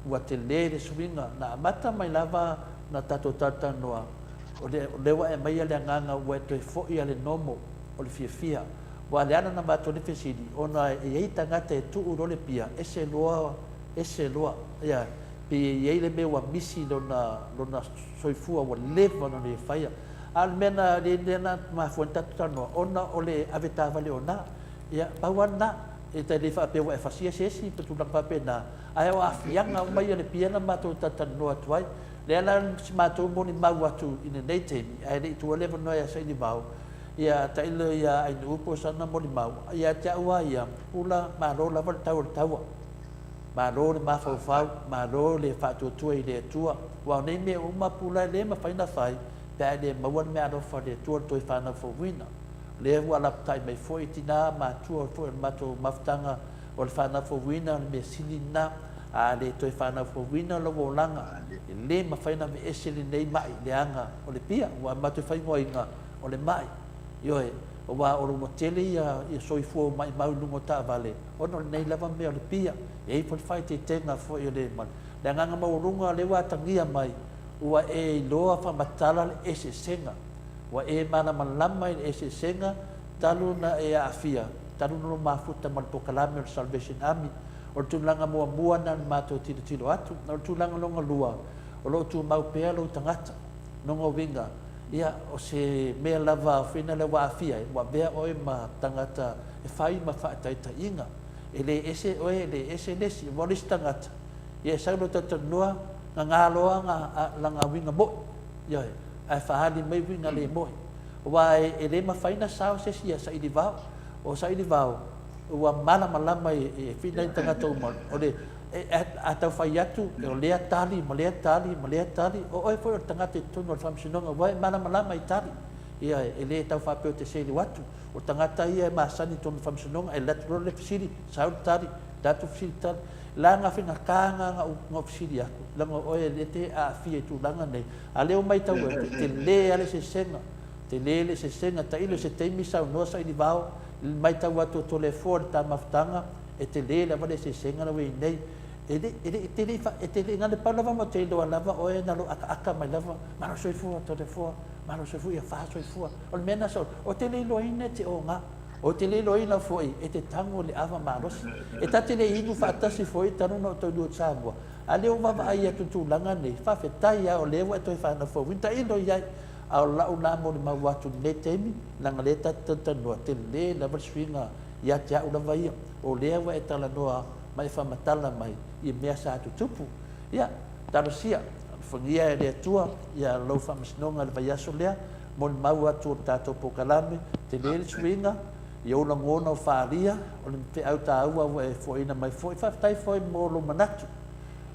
ua tele le suiga. Na amata mai lava ona tatou talatalanoa, o lea ua e aumaia le agaga ua e toe foi a le normal, o le fiafia. Aua o le ala na avatu ai le fesili, ona e i ai tagata e tuu loa le pia, ese loa, ese loa. Ia, pei e i ai le mea ua misi lona, lona soifua ua leva ona le faia. A o le mea na, lea na mafua ai ona tatou talanoa, ona o le avetaavale o na. Ia, pau lava lena. E ta le faapea ua e fasia se isi ma tulaga faapena, ae o aafiaga uma ia o le pia na matou talatalanoa atu ai. Lea la si matou molimau atu i lenei taimi, ae le i tuua le avanoa ia Sailivao, Ia tailo ia Ainuu po o sana molimau, ia te au a ia, Pula, malo lava le tau o le taua. Malo le mafaufau, malo le faatuatua i le Atua. Aua o nei mea uma, Pula, e le mafai ona fai pe a e le maua le meaalofa a le Atua o le toe fanau fouina. O lea ua lapatai mai foi tina ma atua foi o le matou mafutaga o le fanau fouina o le mea sili lena. A le toe fanau fouina lou olaga, e le mafai ona aveese lenei ma'i leaga o le pia. Ua matou faaigoaina o le ma'i, ioe, aua o lo ua tele ia soifua ua maimau i luga o taavale, ona o lenei lava mea o le pia. E i ai foi le faaeteetega foi o le le agaga maualuga lea ua atagia mai, ua e iloa faamatala le eseesega, ua e malamalama i le eseesega talu ona e aafia, talu ona lou mafuta ma le polokalame o le Salvation Army. O le tulaga muamua lena na matou tilotilo atu. O le tulaga lona lua, o lo o tumau pea lou tagata. Lona uiga, ia, o se mea lava foi lea ua aafia ai, ua avea oe ma tagata e fai ma faataitaiga. E le ese oe, e le ese le isi. Aua o le isi tagata, ia e sau loa talatalanoa, gaga loa lana uiga moi, ioe, ae faaali mai uiga le moi. Aua e le mafai ona sao se isi ia Sailivao. O Sailivao, ua malamalama e fina i tagata uma, o le, a tau fai atu, o lea tali ma lea tali ma lea tali, o oe foi o le tagata i totonu o le Faamasinoga, ua e malamalama i tali. Ia, e le tau faapea ou te selu atu. O tagata ia e masani i totonu o le Faamasinoga, e alu atu loa le fesili, sau le tali, Tatou fesili tala. La nga faigata na na ou na ou fesili atu, leaga o oe lea e te aafia i tulaga nei, a lea ua matau atu, e tele lava le eseesega, tele le eseesega. Tailo i se taimi saunoa Sailivao, i le matau atu a Toleafoa i le ta mafutaga, e tele lava le eseesega la ua i ai nei. E le, e le, e te le i fa, e te le i, na o le pau lava ma ou te iloa lava oe na o lou akaaka mai lava, malo soifua Toleafoa, malo soifua, ia fa soifua. O le mea lena sa ou, ou te le iloaina e te oga. Ou te le iloaina foi e te tago le ava malosi. E ta te le inu faatasi foi talu ona ou taunuu atu Samoa. A lea ua vaavaai atu i tulaga nei, faafetai lava o lea ua e toe fanau-fouina. Tailo i ai, a o lau la molimau atu i lenei taimi, leaga o lea ta te talatalanoa, tele lava le suiga ia te au lava ia. O lea ua e talanoa ma e faamatala mai i mea sa tutupu. Ia, talosia, alofagia e le Atua ia lou faamasinoga i le vaiaso lea. Molimau atu o le tatou polokalame, tele le suiga i ou lagona o faaalia, o le feau taua ua e foaina mai foi. Faafetai foi mo lou manatu,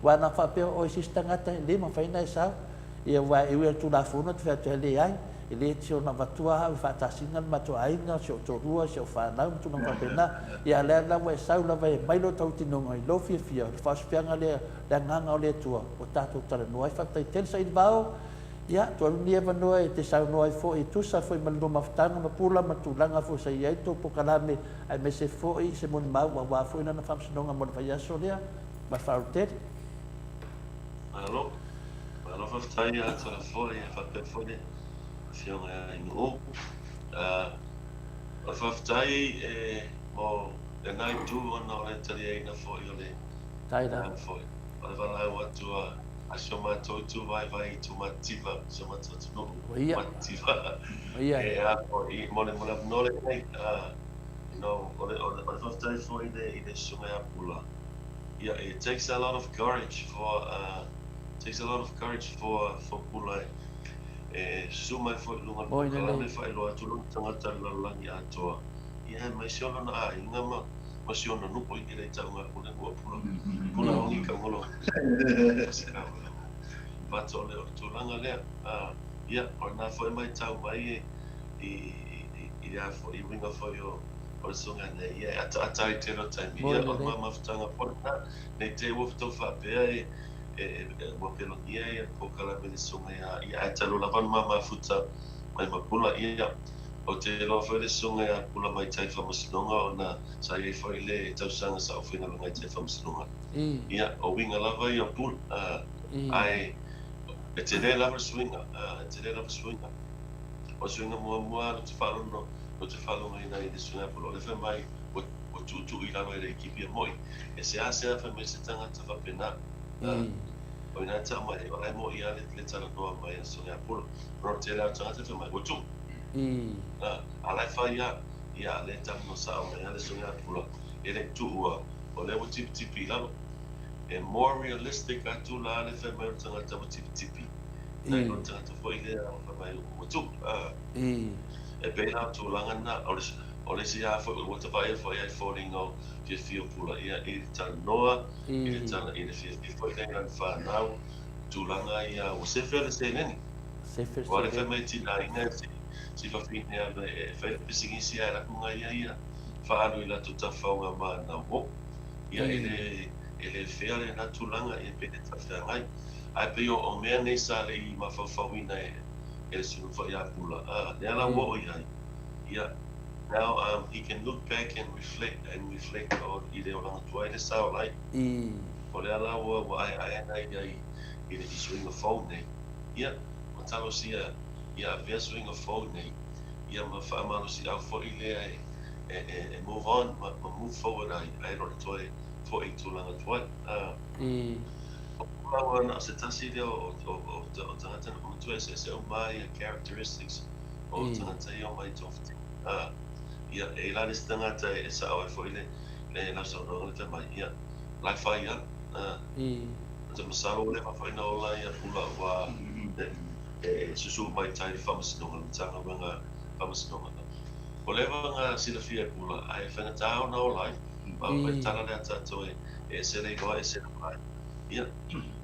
aua ana faapea o oe se isi tagata e le mafai ona e sau, ia aua e ui lava i le Tulafono e te fai atu ai, leai, e le tio ona avatua au e faatasina le matou aiga, si ou toalua, si au fanau ma tulaga faapena. Ia a o lea la ua e sau lava e aumai lou tautinoga i lou fiafia, o le faaosofeaga lea, le agaga o le Atua ua tatou talanoa ai. Faafetai tele Sailivao. Ia, tuu atu lenei avanoa e te saunoa ai foi e tusa foi ma le lua mafutaga ma pula ma tulaga foi sa i ai le tou polokalame, aemaise foi se molimau aua foi lana faamasinoga mo le vaiaso lea. Ma le faaaloalo tele. Malo. Malo faafetai ia Toleafoa ia faapea foi le Afioga ia Ainuu. O le faafetai e mo lena itu ona o le taliaina foi o le foi o le valaau atu a A si o matou itu vaivai itu mativa, si o matou atunuu mativa. E a foi, mo le mo le avanoa lenei, you know, o le o le faafetai foi i le i le susuga ia Pula. Ia, it takes a lot of courage for takes a lot of courage for for Pula e susu mai foi i luga o le polokalame e faailoa atu lona tagata i le lalolagi atoa. Ia, aemaise o lona aiga ma ma si ona nuu i le tauga o le nuu o Pula. Pula ongi ka ngolo. But o le o le tulaga lea, ia, o lena foi matau mai e i i i a foi i uiga foi o o le susuga nei, ia e ataata ai tele o taimi, ia o le mamafutaga foi lena, nei te i ua tou faapea e e e ua pelogia ia le polokalame i le susuga ia ia ae talu lava ona mamafuta mai ma Pula, ia Ou te iloa foi le susuga ia Pula mai tai faamasinoga ona sa i ai foi le tausaga sa ou faigaluega ai tai faamasinoga. Ia, o uiga lava ia o Pula, ae e tele lava le suiga, e tele lava suiga. O le suiga muamua ou te faalogo, ou te faalogoina i le suiga ia Pula, o lea fai mai ua ua tuutuu i lalo e le Kipi e moi. E seasea fai mai se tagata faapena. O ina e tau mai ai, o la e moi lava le talanoa mai a le susuga ia Pula. Ona o le tele lava o tagata fai mai, ua tuu. A la e fai lava, ia a lea e talanoa sao mai lava le susuga ia Pula, e le i tuua, o lea ua tipitipi i lalo. E more realistic atu la le fai mai o le tagata ua tipitipi, nai lo le tagata foi lea fai mai ua tuu. E pei la o tulaga na, o le, o le isi lava foi ua ta vaaia foi ai foliga o fiafia o Pula ia i le talanoa, i le tala, i le fiafia foi lea i lana fanau, tulaga ia ua sefe le seleni. Sefe le Ua le fai seleni. mai tina ina si fafine ala e fai le pisinisi ae laku ngai ia ia faalu i latou tafaoga ma na mo. Ia e le e le fea lena tulaga ia pe le talafeagai. Ae pei o o mea nei sa le i mafaufauina e e le sulu foi ia Pula a lea la ua oo i ai. Ia now um he can look back and reflect and reflect o i le olaga tuai le sa ola ai. O lea la ua ua aeae ana ia i i le suiga fou nei. Ia, ma talosia ia avea suiga fou nei, ia ma faamalosiau foi lea e, e, e, e move on ma, ma move forward ai, ae le o le toe foi i tulaga tuai. A, o Pula na o se tasi lea o, o, o, o tagata na matua eseese uma ia characteristics o tagata ia omai i Tofiti. A, ia, e i la le isi tagata e, e sao ai foi le, le lau saunoaga le fai mai, ia, la e fai lava. A. Ou te masalo ua leva foi ona ola ia Pula ua e susu mai tai i le Faamasinoga, le Matagaluega Faamasinoga. Ua leva ona silafia e Pula, ae faigata ona ola ai. Ma o le tala lea a tatou e ese le iloa ese le ola ai. Ia,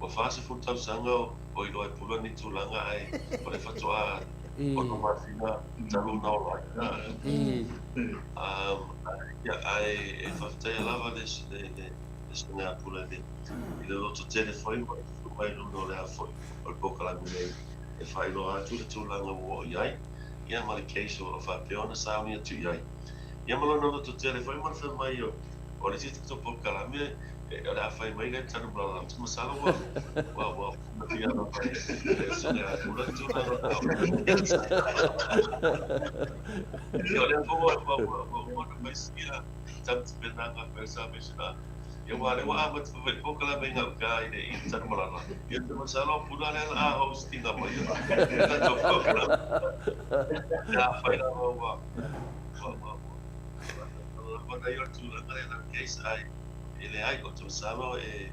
ua 40 tausaga o iloa e Pula ni tulaga ae o lea faatoa 6 masina talu ona ola ai. Ia, ae e faafetaia lava le susuga ia Pula i le lototele foi ma le tutu mai i luna o le a foi o le polokalame nei e faailoa atu le tulaga ua oo i ai, ia ma le case o lo o faapea ona sauni atu i ai. Ia ma lona lototele foi ma le fai mai o le isi tatou polokalame o le a fai mai le Tanumalala, ou te masalo ua ua ua fia lava e le susuga ia Pula le tulaga o Ia o lea foi ua ua ua ua uma ona fai sia tapenaga fai le Salvation Army. Ia aua o lea ua amata fai mai polokalame i gauta i le i Tanumalala. Ia ou te masalo o Pula lea o le a host ina mai le tatou polokalame. Ia afai lava ua ua ua ua lava ia o le tulaga lea i case ae e leai, ou te masalo e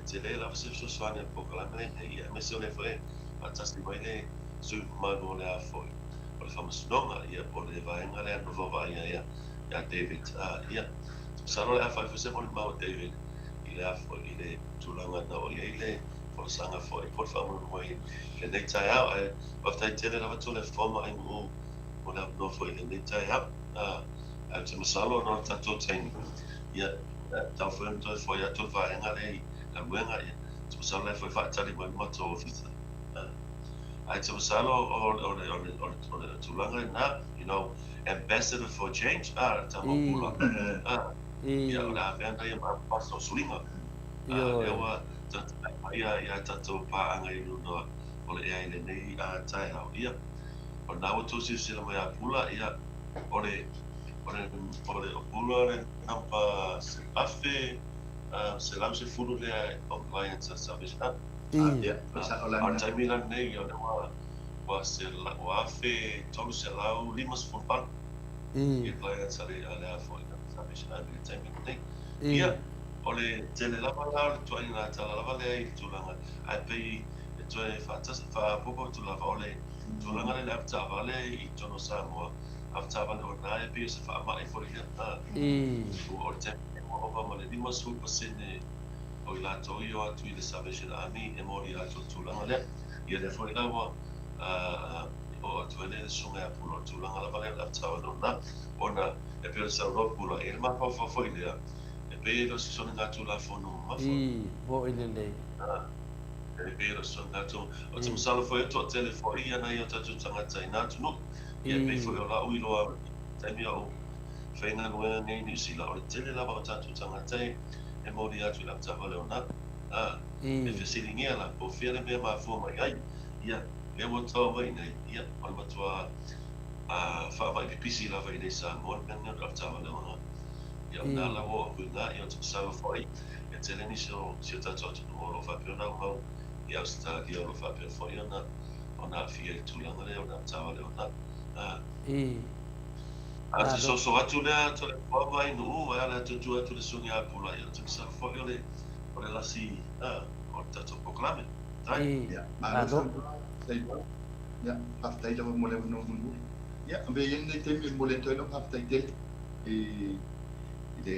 tele lava se fesoasoani a le polokalame lenei, ia aemaise o lea foi e faatasi mai le sui mamalu o le a foi o le Faamasinoga, ia po o le vaega lea na vaavaaia ia ia David. Ia, ou te masalo o le a fai foi se molimau a David i le a foi i le tulaga na oo i ai le folasaga foi po o le faamoemoe i lenei taeao. Ae faafetai tele lava Toleafoa ma Ainuu mo le avanoa foi i lenei taeao. Ae ou te masalo ona o le tatou taimi, ia, e tatau foi ona toe foi atu le vaega lea i galuega, ia, ou te masalo o la e foi faatali mai le matou ofisa. Ae ou te masalo o le, o le, o le, o le, o le tulaga lena, you know, ambassador for change, a, le tama o Pula, a, ia, o le a avea lena ia ma ambassador o suiga. A, lea ua tatai mai ia tatou paaga i luna o le ea i lenei taeao. Ia, o lena ua outou silasila mai ia Pula, ia, o le, o le, o le, o Pula le nampa 1110 lea o clients a Salvation Army. Ia, a o le taimi la lenei, o lea ua, ua, ua 1358 ia clients a le, a le a foi a Salvation Army i le taimi lenei. Ia, o le tele lava la o le tuaiga tala lava lea i le tulaga, ae pei e toe faatasi, faaopoopo atu lava, o le tulaga lea i le avetaavale i totonu o Samoa, avetaavale o lena e pei o se faamai foi lea. O le taimi nei ua ova ma le 50% o i latou i o atu i le Salvation Army e molia atu le tulaga lea. Ia lea foi la ua oo atu ai le susuga ia Pula, o le tulaga lava lea o le avetaavale o lena, ona e pei o le saunoa Pula, e i ai le mafaufau foi lea, e pei e le o se soligatulafono mamafa. Moʻi lelei. E pei o so tatou, ou te masalo foi e toatele foi ia nai o tatou tagata i na atunuu. Ia e pei foi o la'u iloa i le taimi a o faigaluega nei i Niu Sila, o le tele lava o tatou tagata e moli atu i le avetaavale o na, a, e fesiligia la, po o fea le mea mafua mai ai. Ia, lea ua tau mai nei, ia, o le matua faamai pipisi lava i nei Samoa le mea lenei o le avetaavale o na. Ia, o lena la ua oo atu i ina, ia, ou te masalo foi e tele nisi o si o tatou atunuu o lo o faapea ona aumau i Ausetalia o lo o faapea foi ona ona aafia i le tulaga lea o le avetaavale o na. A o se soso atu lea Toleafoa ma Ainuu ae a le atu atu le susuga ia Pula, ia ou te masalo foi o le o le lasi o le tatou polokalame. Tai. Ia, malo saunoa, Sailoa. Ia, faafetai lava mo le avanoa mulimuli. Ia, avea ia lenei taimi e momoli atu ai lau faafetai tele i le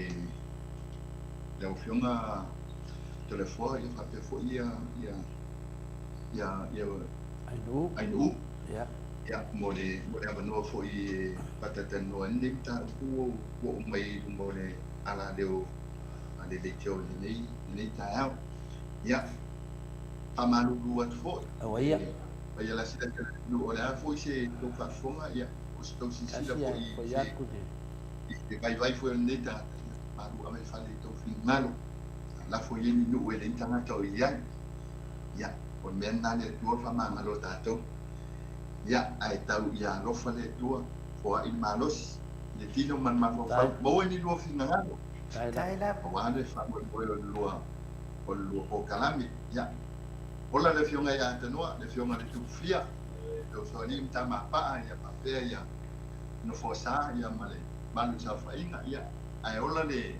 lau Afioga Toleafoa, ia faapea foi ia ia ia ia Ainuu. Ainuu. Ia. Ia, mo le mo le avanoa foi e faatalatalanoa ai lenei mataupu ua oo mai i luma o le alaleo a le leitio i lenei lenei taeao. Ia, faamalulu atu foi. Aua ia. Paia la sila le atunuu, o le a foi se tou faafofoga, ia, o se tou silasila foi i se i se vaivai foi o lenei tagata, ia, malu ave i fale i tou finagalo. Lafo i ai ni nuu e leai ni tagata o i ai. Ia, o le mea lena le Atua o le faamagalo o tatou. Ia, ae tau ia alofa le Atua, foai le malosi, le tino ma le mafaufau, maua ni lua finagalo. Aua le faamoemoe o le lua o le lua polokalame. Ia, ola le Afioga ia Atanoa, le Afioga i le Tupufia, le Usoalii ma Tamapaa, ia faapea ia Nofoasā, ia ma le malu i saofaiga, ia, ae ola le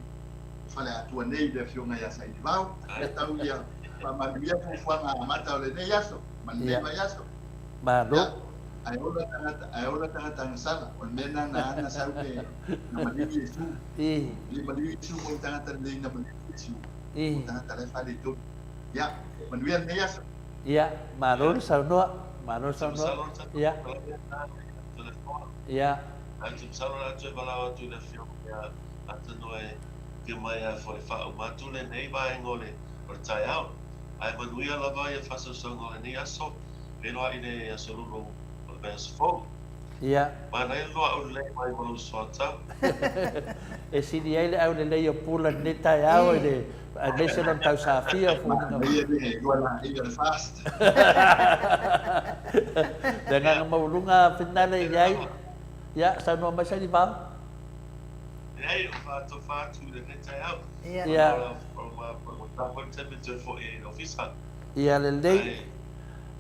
Faleatua nei le Afioga ia Sailivao, ia tau ia faamanuia fuafuaga amata o lenei aso ma lenei vaiaso. Malo. Ia, ae ola tagata, ae ola tagata agasala, o le mea lena na ana sau le na maliu Iesu. Le maliu Iesu mo ni tagata lelei na maliu Iesu. O tagata la e faaletonu. Ia, manuia lenei aso. Ia, malo le saunoa. Malo Ou te saunoa. masalo le tatou Ia. polokalame lena ia Toleafoa. Ia. Ae ou te masalo o le a toe valaau atu i le Afioga ia Atanoa e afio mai a foi e faauma atu lenei vaega o le o le taeao. Ae manuia lava ia faasausauga o lenei aso. Feiloai i le aso Lulu o le vaiaso fou. Ia. Manaia le loa aulelei mai ma lou soatau. E sili ai le aulelei o Pula i lenei taeao i le aemaise lona tausafia o foliga mai. Manaia le luanaia o le fast. Le agaga maualuga Finale i ai. Ia, saunoa mai Sailivao. Leai, ua faatofa atu i lenei taeao. Ia. Ona ua ta foi le taimi e toe foi ai i le ofisa. Ia lelei. Ae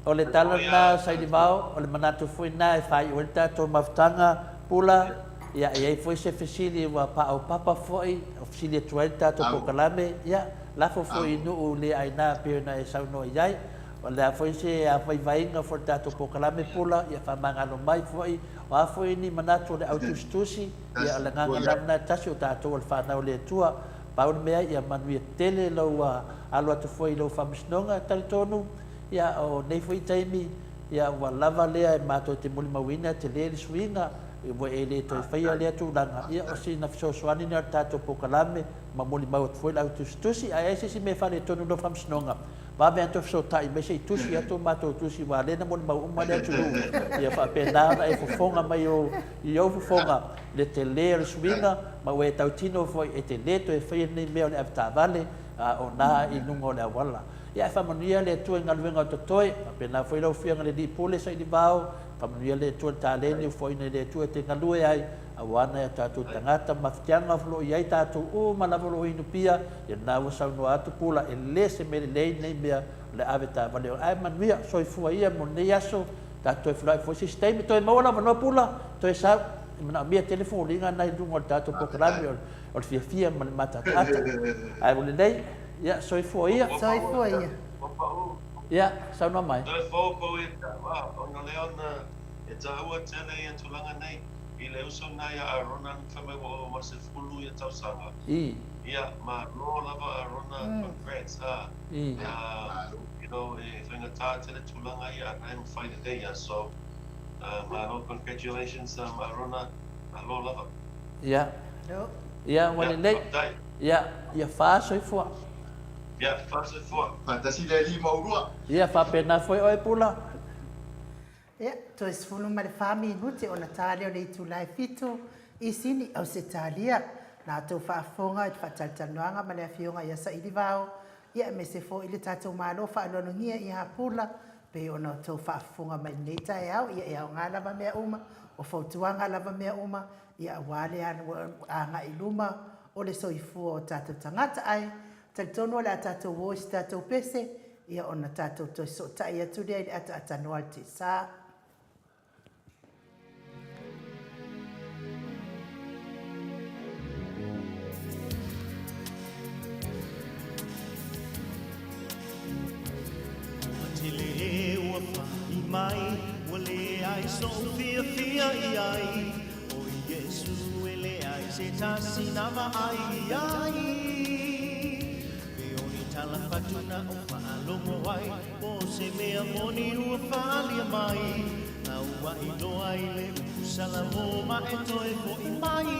O le tala lena Sailivao, o le manatu foi lena e faaiu ai le tatou mafutaga, Pula, ia e i ai foi se fesili ua paopapa foi, o fesili atu ai le tatou polokalame, ia, lafo foi i nuu le aina e pei ona e saunoa i ai. O le a foi se vaivaiga foi o le tatou polokalame, Pula, ia faamagalo mai foi, o a foi ni manatu o le au tusitusi, ia o le agaga lava lena e tasi o tatou o le fanau a le Atua. Pau le mea, ia manuia tele lou alo atu foi i lou faamasinoga, e talitonu, Ia, o nei foi taimi, ia, ua lava lea e matou te molimauina, tele le suiga, ua e le toe faia lea tulaga, ia, o sina fesoasoani lea o le tatou polokalame, ma molimau atu foi le au tusitusi. Ae ai se isi mea e faaletonu i lau faamasinoga, vave lava toe fesootai mai se i tusi atu a matou tusi, aua o lea na molimau uma le atunuu, ia faapena ona e fofoga mai i ou fofoga i le tele o le suiga, ma ua e tautino foi e te le toe faia lenei mea o le avetaavale, a o na i luga o le auala. Ia ae faamanuia le Atua i galuega o totoe, faapena foi lau Afioga i le Alii Pule Sailivao, faamanuia le Atua i le taleni ua foaina e le Atua e te galue ai, aua nai a tatou tagata ma mafatiaga o lo o i ai tatou uma lava o lo o inupia, ia lena ua saunoa atu Pula, e le se mea lelei lenei mea o le ave taavale ae manuia, soifua ia mo lenei aso, tatou toe feiloai foi se isi taimi, toe maua lou avanoa Pula, toe sau, e manaomia tele foliga na i luga o le tatou polokalame o le fiafia ma le mataataata, ae ua lelei. Ia, soifua ia. Soifua ia. Ua pau. Ia, saunoa mai. Toe fou pau ia te au, a, ona lea ona e taua tele ia tulaga nei i le uso lena ia Arona na fai mai ua ova ma le 10 ia tausaga. I. Ia, malo lava Arona, congrats, a. I. A, you know, e faigata tele tulaga ia a na e mafai lelei ia, so, malo, congratulations Arona, malo lava. Ia. Ia, ua lelei. Faafetai. Ia, ia fa soifua. Ia, fa soifua. Faatasi le Alii ma oulua. Ia, faapena foi oe Pula. Ia, toe 14 minute ona ta lea o le itula e fitu i Sini, Ausetalia. Na outou faafofoga i le faatalatalanoaga ma le Afioga ia Saili Vao, ia aemaise foi le tatou Malo faaloalogia ia Pula, pei ona outou faafofoga mai i lenei taeao, ia e aoga lava mea uma, o fautuaga lava mea uma, ia aua le agai i luma o le soifua o tatou tagata. Ae talitonu o le a tatou o i se tatou pese, ia ona tatou toe sootai atu lea i le ataatanoa a le tiasa. Ua tele ua fai mai, ua leai so'u fiafia i ai, O Iesu e leai se tasi na vaai i ai. Pe o ni tala fatu na o faalogo ai, Po o se mea moni ua faaalia mai, A ua iloa i le upu Salamo ma e toe foi mai.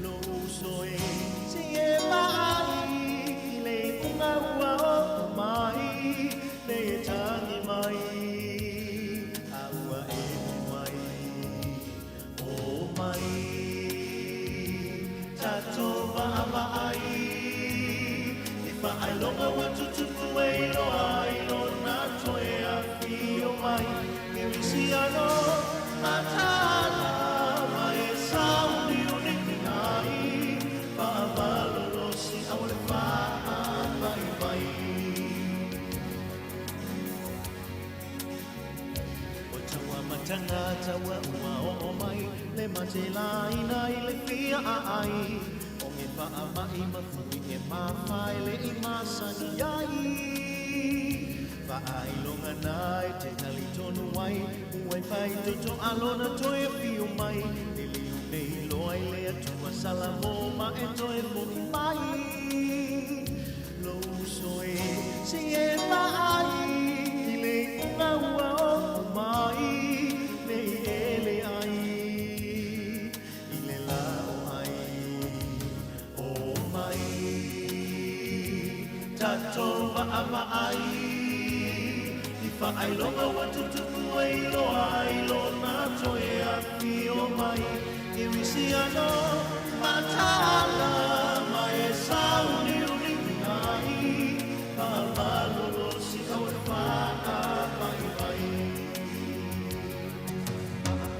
Lou uso e, se i e vaai i le iuga ua oo mai, Nei e tangi mai, a ua e mai, o mai, tatou vaavaai i faailoga ua tutupu e iloa ai lona toe afio mai. Kerisiano mataala ma e sauniuni ai, faamalolosi aua le faavaivai. O taua matanga taua ua oo mai, le mate laina i le fia aai, o nge faamai ma fui e mawhai le i masani ai. Faailoga na e te tali tonu ai, ua e whai toto alona toe whio mai, e liu nei loa i le Atua Salamo ma e toe fo'i mai. Lou uso e, se i e vaai i le iuga ua oo mai nei e leai i le lā o ai. O mai tatou vaavaai i faailoga ua tutupu ai loa i lona toe afio mai. Kerisiano mataala ma e sauniuni ai faamalolosi au e faavaivai.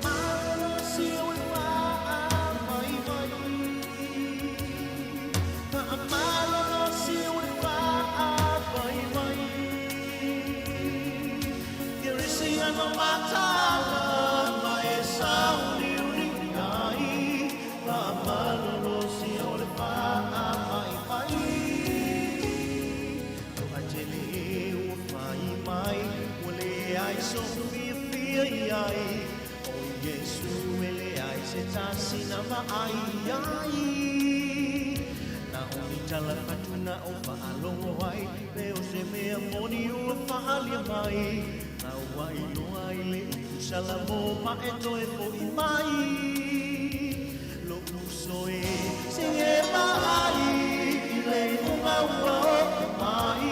Faamalolosi au e faavaivai. Faamalolosi au e faavaivai. Kerisiano mataala ma e sauniuni ai faamalolosi au e faavaivai. Aloha tele ua fai mai ua leai so'u fiafia i ai. O Iesu e leai se tasi na vaai i ai. Na o ni tala fatu na ou faalogo ai pe o se mea moni ua faaalia mai. Na ua iloa i le upu Salamo ma e toe fo'i mai. Lo'u uso e se e vaai i le iuga ua oo mai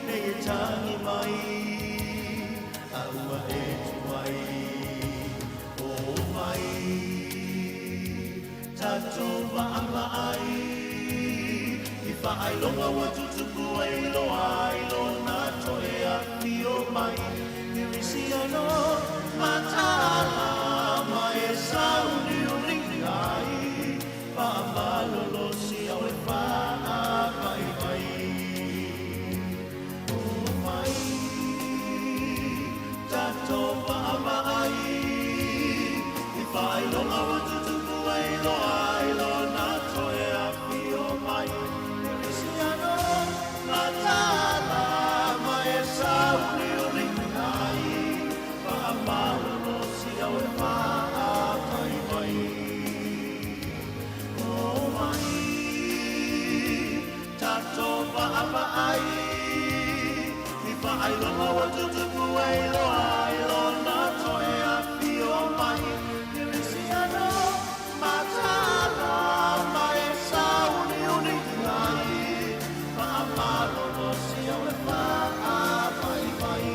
nei e tagi mai a ua e tuai. O mai tatou vaavaai i faailoga ua tutupu ai loa i lona toe afio mai. Kerisiano mataala ma e sauniuni ai faamalolosi au e faavaivai. O mai tatou vaavaai i faailoga ua tutupu ai loa i lona toe afio mai. Kerisiano mataala ma e sauniuni ai faamalolosi au e faavaivai. O mai tatou vaavaai i faailoga ua tutupu ai loa i lona toe afio mai. Kerisiano mataala ma e sauniuni ai faamalolosi au e faavaivai.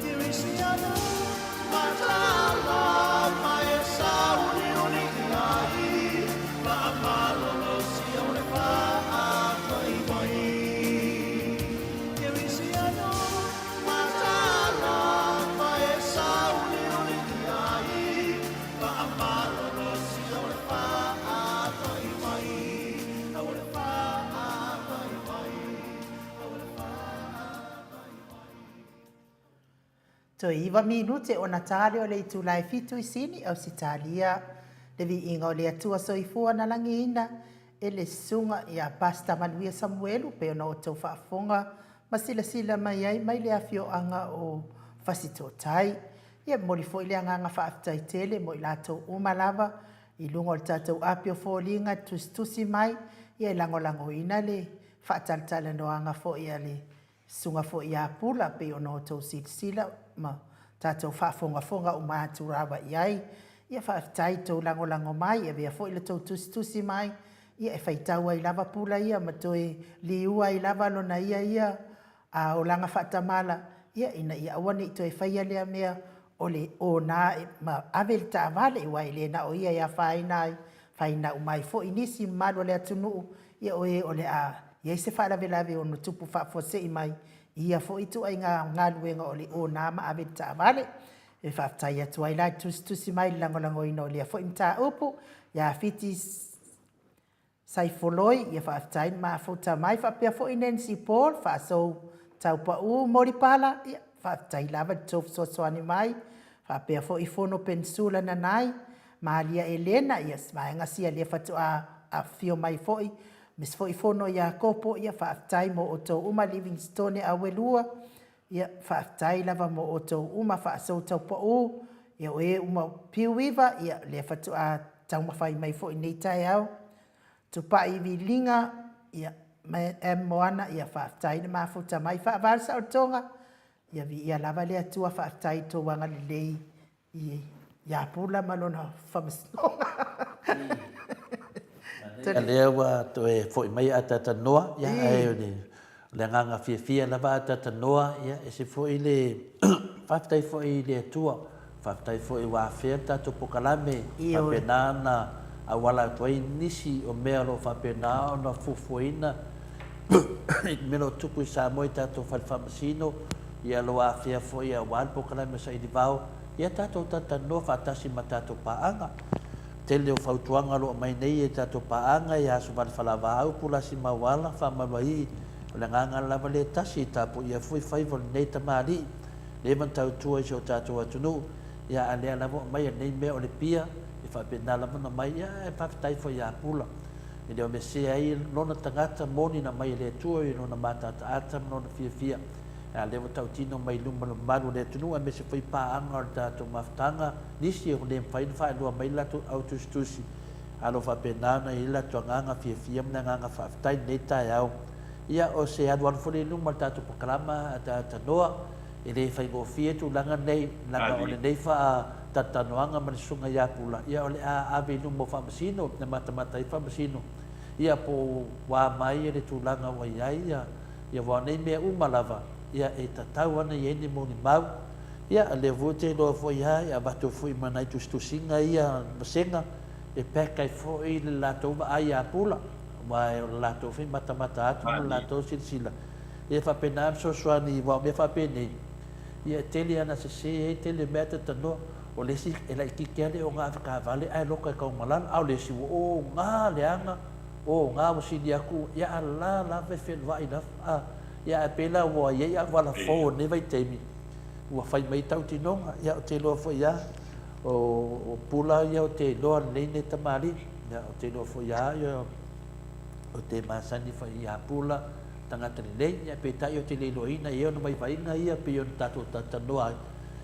Kerisiano mataala ma e sauniuni ai faamalolosi au e faavaivai. Kerisiano mataala ma e sauniuni ai faamalolosi au e faavaivai. Au e faavaivai. Au e faavaivai. Toe iva minute ona ta lea o le itula e fitu i Sini, Ausetalia. Le viiga o le Atua Soifua na lagiina e le Susuga ia Pastor Manuia Samuelu pei ona outou faafofoga ma silasila mai ai mai le afioaga o Fasitootai. Ia momoli foi le agaga faafetai tele mo i latou uma lava i luga o le tatou api o foliga e tusitusi mai ia e lagolagoina le faatalatalanoaga foi a le Susuga foi ia Pula pei ona outou silasila ma tatou faafogafoga uma atu lava i ai. Ia faafetai i tou lagolago mai, avea foi le tou tusitusi mai, ia e faitau ai lava Pula ia ma toe liua ai lava lona ia ia a olaga faatamala, ia ina ia aua ne i toe faia lea mea o le ona ma ave le taavale, aua e le na o ia e afaina ai, afaina uma ai foi nisi mamalu o le atunuu, ia o e o le a i ai se faalavelave e ono tupu faafuasei mai i ia foi ituaiga galuega o le ona ma ave le taavale. E faafetai atu ai la i le tusitusi mai i le lagolagoina o lea foi mataupu ia Fiti Saifoloi, ia faafetai le mafuta mai faapea foi Nancy Paul, Faasou Taupau Molipala, ia faafetai lava i le tou fesoasoani mai, faapea foi Fono Penisula Nanai, Malia Elena, ia se vaega sia lea faatoa afifio mai foi, aemaise foi Fono Iakopo, ia faafetai mo outou uma Livingstone Auelua, ia faafetai lava mo outou uma Faasou Taupau, ia o e uma Piuiva, ia lea faatoa taumafai mai foi i nei taeao. Tupai Viliga, ia M Moana, ia faafetai le mafuta mai Faavae Saolotoga. Ia viia lava le Atua faafetai i tou agalelei i ia Pula ma lona faamasinoga. Ia lea ua toe foi mai ataata noa, ia ae o le agaga fiafia lava ataata noa, ia ese foi le faafetai foi i le Atua, faafetai foi ua afea le tatou polokalame, faapena ona auala atu ai nisi o mea o lo o faapena ona fuafuaina i le mea o lo o tupu i Samoa i tatou fale faamasino, ia o lo o afea foi aua le polokalame o Saili Vao, ia tatou talatalanoa faatasi ma tatou paaga. Tele o fautuaga o lo o aumai nei e tatou paaga ia Asovale Falavaau, Pulasi Mauala, Faamaluaii, o le agaga lava lea e tasi e tapuaia foi faiva o lenei tamalii, leva ona tautua i si o tatou atunuu, ia a lea lava o aumai lenei mea o le pia, e faapena lava ona aumai, ia ae faafetai foi ia Pula. E le o mesea ai lona tagata moni na aumai e le Atua i lona mataataata ma lona fiafia. A lea ua tautino mai i luma o le mamalu o le atunuu aemaise foi paaga o le tatou mafutaga, nisi e le mafai ona faailoa mai le latou au tusitusi, a o lo o faapena ona i ai le latou agaga fiafia ma le agaga faafetai i lenei taeao. Ia, o se alualu foi lea i luma o le tatou polokalama a Talanoa, e le faigofie tulaga nei, leaga o lenei faatalatalanoaga ma le Susuga ia Pula, ia o le a ave i luma o Faamasino, e matamata ai Faamasino, ia po o ua mai le tulaga ua i ai, ia, aua o nei mea uma lava, ia e tatau ana i ai ni molimau, ia lea foi ou te iloa foi lava, e avatu foi ma nai tusitusiga ia vasega, e pack ai foi le latou vaai ia Pula, aua o le latou foi matamata atu ma le latou silasila, Ia faapena le fesoasoani aua o mea faapenei, ia e tele ana sese ai, tele mea tatanoa. O le isi e laitiiti lava le oga avetaavale ae loka e taumalala, a o le isi ua oga leaga, oga ua sili atu, ia a la lava e fealuai lava. A, ia ae pei la ua i ai auala fou o lenei vaitaimi, ua fai mai tautinoga. Ia ou te iloa foi lava, o Pula ia ou te iloa lelei lenei tamalii. Ia ou te iloa foi lava, ia ou te masani foi ia Pula, tagata lelei, ia peitai ou te le iloaina i ai ona vaivaiga ia pei ona tatou talatalanoa ai,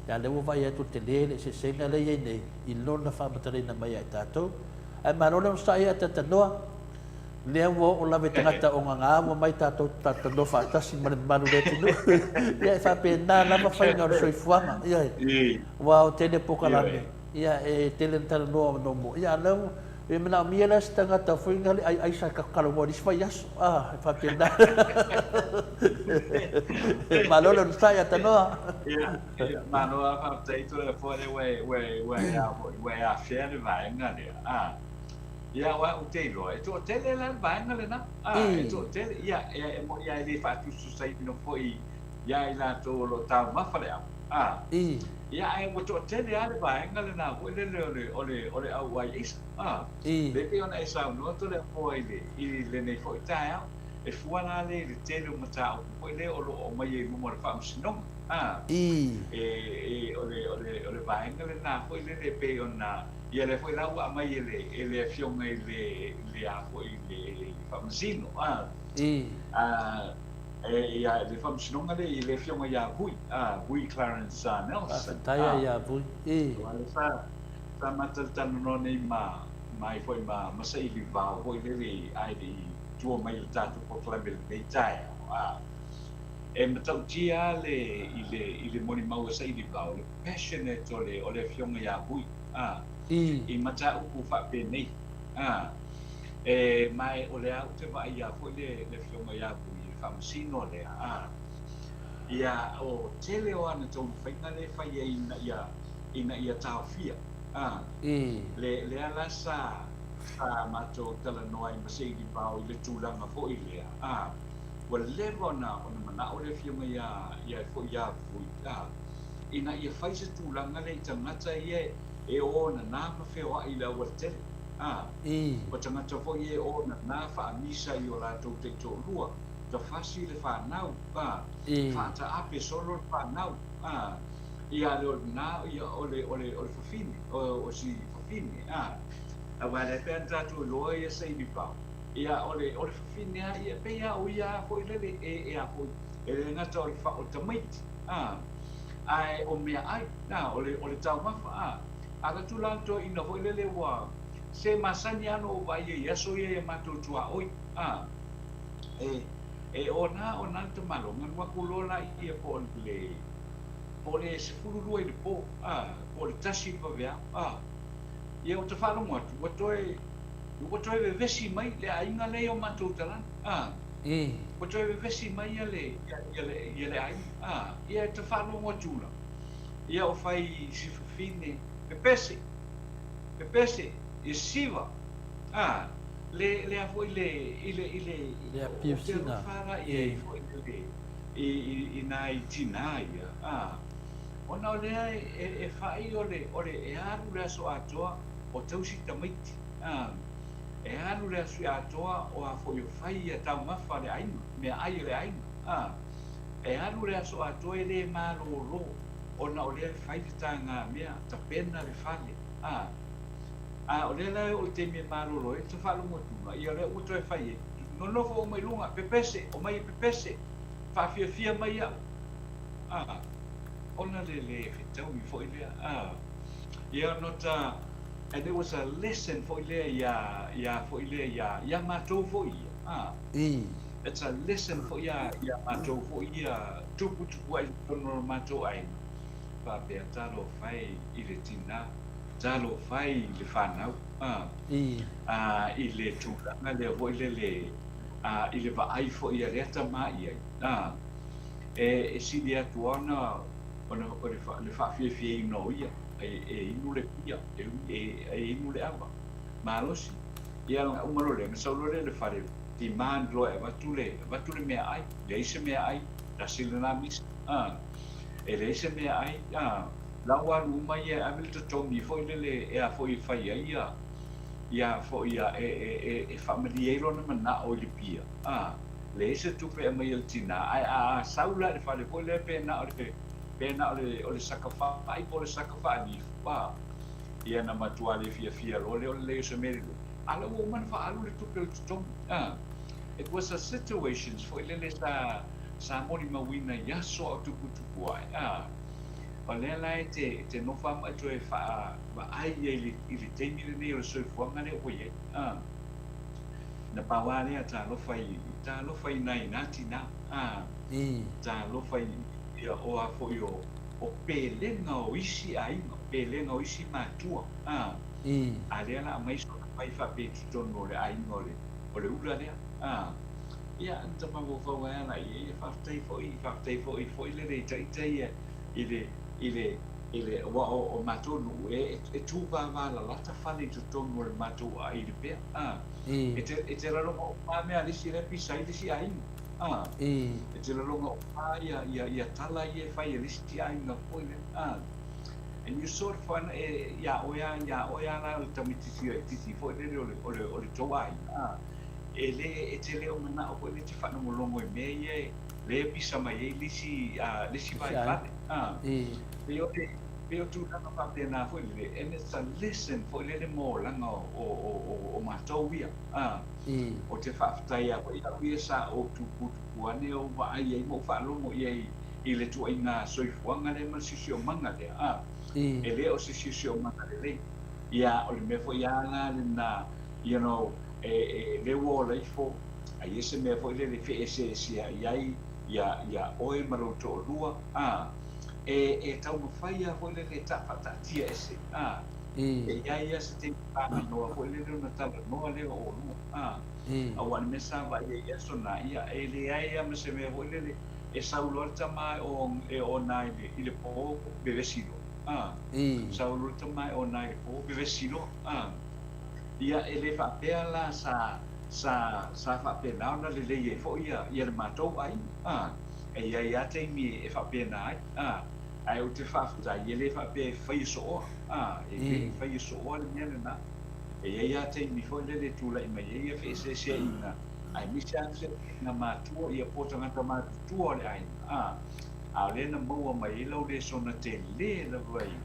ia lea ua vaai atu i le tele le eseesega lea e i ai nei i lona faamatalaina mai ia i tatou. Ae malo le onosai ia talatalanoa, lea ua oo lava i tagata o gaga ua mai tatou talatalanoa faatasi ma le mamalu o le atunuu. Ia e faapena lava faiga o le soifuaga, ioe. Aua o tele polokalame, ia e tele na talanoa ona mo, ia a o lea ua E manaomia la se tagata foi na le ai aisa e talanoa i le isi vaiaso. Ah, e faapena. Malo le onosai a Tanoa. Ia, ia, malo lava faafetai Toleafoa lea ua e, ua e, ua e a foi, ua e afea le vaega lea. Ah, ia, aua ou te iloa, e toatele la le vaega lena. Ah, e toatele, ia, e, e moni lava e le faatusatusaina foi ia i latou o lo o taumafa le au. A, ia, ae ua toatele lava le vaega lena foi lele o le, o le, o le au ai aisa. A, lea pei ona e saunoa Toleafoa i le, i lenei foi taeao, e fua la lea i le tele o mataupu foi lea o lo o aumaia i luma o le Faamasinoga. A, e, e, o le, o le, o le vaega lena foi lele e pei ona, ia lea foi la ua aumai e le, e le Afioga i le, i le a foi, i le Faamasino. A, a, E ia le faamasinoga lea i le afioga ia Vui, a, Vui Clarence Nelson. Faafetai a ia Vui. I. Aua lea sa, sa matalatalanoa nei ma, ma ai foi ma, ma Saili Vao foi lele ae le i tua mai i le tatou polokalame i lenei taeao, a. E matautia lava le, i le, i le molimau a Saili Vao, le passionate o le, o le afioga ia Vui, a. I. I mataupu faapenei, a. E, ma e, o lea ou te vaai ia foi le, le afioga ia Vui i le faamasino lea, a, ia, o tele o ana taumafaiga lea e fai ai ina ia, ina ia taofia, a, le, lea la sa, sa matou talanoa ai ma Seili Bao i le tulaga foi lea, a, ua leva ona, ona manao le afioga ia, ia foi ia Vui, a, ina ia fai se tulaga lea i tagata ia e o nana ma feoai i le aualatele. A, o tagata foi e o nana faamisa i o latou taitoalua, tafasi le fanau, a, faataape solo le fanau, a, ia le o lena, ia o le, o le, o le fafine, o, o si fafine, a, aua lea pe ana tatou iloa ia saini vao, ia o le, o le fafine a, ia pei a o ia a foi lele e, e a foi, e le gata o le fa, o tamaiti, a, ae o meaai, a, o le, o le taumafa, a. Alu atu la le toeaina foi lele ua se masani lava ona ou vaai ai i aso ia i a matou tuaoi, a, e, e ona, ona le tamaloa, alu atu loa laia po o le. Po o le 12 i le po, a, po o le 1 i le vaveao, a. Ia ou te faalogo atu, ua toe, ua toe vevesi mai le aiga lea i o matou talana, a. Ua toe vevesi mai ia le, ia le, ia le aiga, a. Ia e te faalogo atu la, ia o fai i si fafine, pepese, pepese, ia siva, a, le, le a foi le, i le, i le, Le o abuse te ina. alofa la i ai foi le, i, i, i nai tinā ia, a. Ona o lea e, e fai o le, o le, e alu le aso atoa o tausi tamaiti, a. E alu le aso atoa o a foi o fai ia taumafa a le aiga, meaai a le aiga, a. E alu le aso atoa e le malōlō, ona o lea e fai le tagamea, tapena le fale, a. A o lea la e oo i le taimi e malolo ai, ta faalogo atu, ia o lea ua toe fai ai, nonofo uma i luga, pepese, omai e pepese, faafiafia mai au, a, ona le le fetaui foi lea, a. Ia not a, and it was a lesson foi lea ia, ia foi lea ia, ia matou foi ia, a. It's a lesson foi ia, ia matou foi ia, tuputupu ai i totonu o le matou aiga, faapea talofa e i le tinā, talofa e i le fanau, a, a, i le tulaga lea foi lele, a, i le vaai foi a lea tama i ai, a, e, e sili atu ona, ona o le, le faafiafiaina o ia, e, e inu le pia, e, e, e inu le ava, malosi. Ia na uma loa lea, ona sau loa lea i le fale, demand loa e avatu le, avatu le meaai, leai se meaai, tasi lena misa, a, e leai se meaai, a, la ua alu uma ia e ave le totogi foi lele e a foi e fai ai ia, ia foi ia e, e, e, e faamalie ai lona manao i le pia, a, leai se tupe e aumai e le tinā, ae a, a sau la i le fale foi lea pe na o le, pe na o le, o le saka fai po o le saka faalifu, a, ia na matua le fiafia loa lea o le lei o se mea lelei, a la ua uma ona faaalu le tupe o le totogi, a. It was a situations foi lele sa, sa molimauina i aso a o tuputupu ae, a. O lea la e te, e te nofo lava ma e toe faa, vaai ai i le, i le taimi lenei o le soifuaga lea ua i ai, a. Na pau lava lea, talofa i, talofa i nai na tinā, a. Talofa i, ia, o a foi o, o pelega o isi aiga, o pelega o isi matua, a. A lea la aumai sona fai faapea i totonu o le aiga o le, o le ula lea, a. Ia, na ta mafaufau ai lava i ai, ia faafetai foi, faafetai foi, foi lele i ita ia i le, i le, i le, aua o, o matou nuu, e, e tuvavalalata fale i totonu o le matou aili pea, a. E te, e te laloga uma lava mea a le isi lea e pisa ai le isi aiga, a. E te laloga uma lava ia, ia, ia tala ia e fai e le isi aiga foi lea, a. And you sort of find, e, iā oe lava, iā oe lava la o le tamaitiiti laitiiti foi lele o le, o le, o le tou aiga, a. E le, e te le o manao foi lea e te faalogologo i mea ia e, lea e pisa mai ai le isi, a, le isi vaifale, a. Pei o le, pei o tulaga faapena foi lele, and it's a lesson foi lele mo olaga o, o, o, o matou ia, a. Ou te faafetai lava foi au ia sa ou tuputupu ane ou vaai ai ma ou faalogo i ai i le tuaiga soifuaga lea ma le siosiomaga lea, a. E le o se siosiomaga lelei. Ia, o le mea foi lava la lena, you know, e, e, lea ua ola ifo, a i ai se mea foi lele e feeseeseai ai ia, ia oe ma lou toalua, a, e, e taumafai lava foi lele e taafaataatia ese, a, e i ai lava se taimi paganoa foi lele ona talanoa lea o oulua, a, aua o le mea sa vaai ai i aso na, ia, e leai lava ma se mea foi lele e sau loa le tama e o, e ona i le, i le po, vevesi loa, a, sau loa le tama e ona i le po, vevesi loa, a. Ia, e le faapea la sa, sa, sa faapena ona lelei ai foi ia, ia le matou aiga, a, e i ai lava taimi e faapena ai, a, ae ou te faafetai, e le faapea e faia sooa, a, e le faia sooa le mea lena. E i ai lava taimi foi lele e tulai mai ai ia feeseeseaiga, aemaise lava feseeseaiga matua, ia po o tagata matutua o le aiga, a, a o lea na maua mai ai lau lesona tele lava i,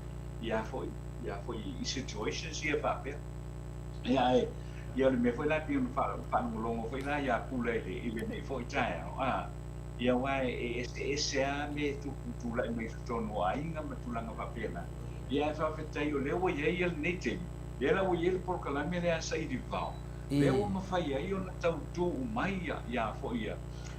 ia foi, ia foi i situations ia faapea. Ia ae, ia o le mea foi la e pei ona faalogologo foi la ia Pula i le, i lenei foi taeao, a, ia aua e eseese lava mea e tupu tulai mai i totonu o aiga ma tulaga faapena. Ia ae faafetai o lea ua i ai ia lenei taimi, lea la ua i ai le polokalame lea a Saili Vao, lea ua mafai ai ona tau tuu mai ia, ia foi ia,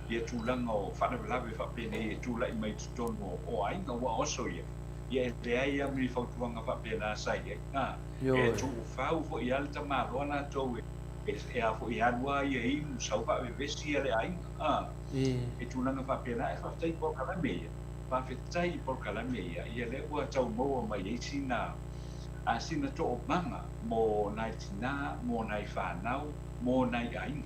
ia tulaga o faalavelave faapenei e tulai mai i totonu o aiga, aua o aso ia, ia e leai lava ma ni fautuaga faapena sa i ai. A, e tuufau foi lava le tamaloa latou e a foi e alu lava ia inu, sau faavevesi le aiga. A, e tulaga faapena, ae faafetai i polokalame ia, faafetai i polokalame ia, ia lea ua tau maua mai ai sina, a sina toomaga mo nai tinā, mo nai fanau, mo nai aiga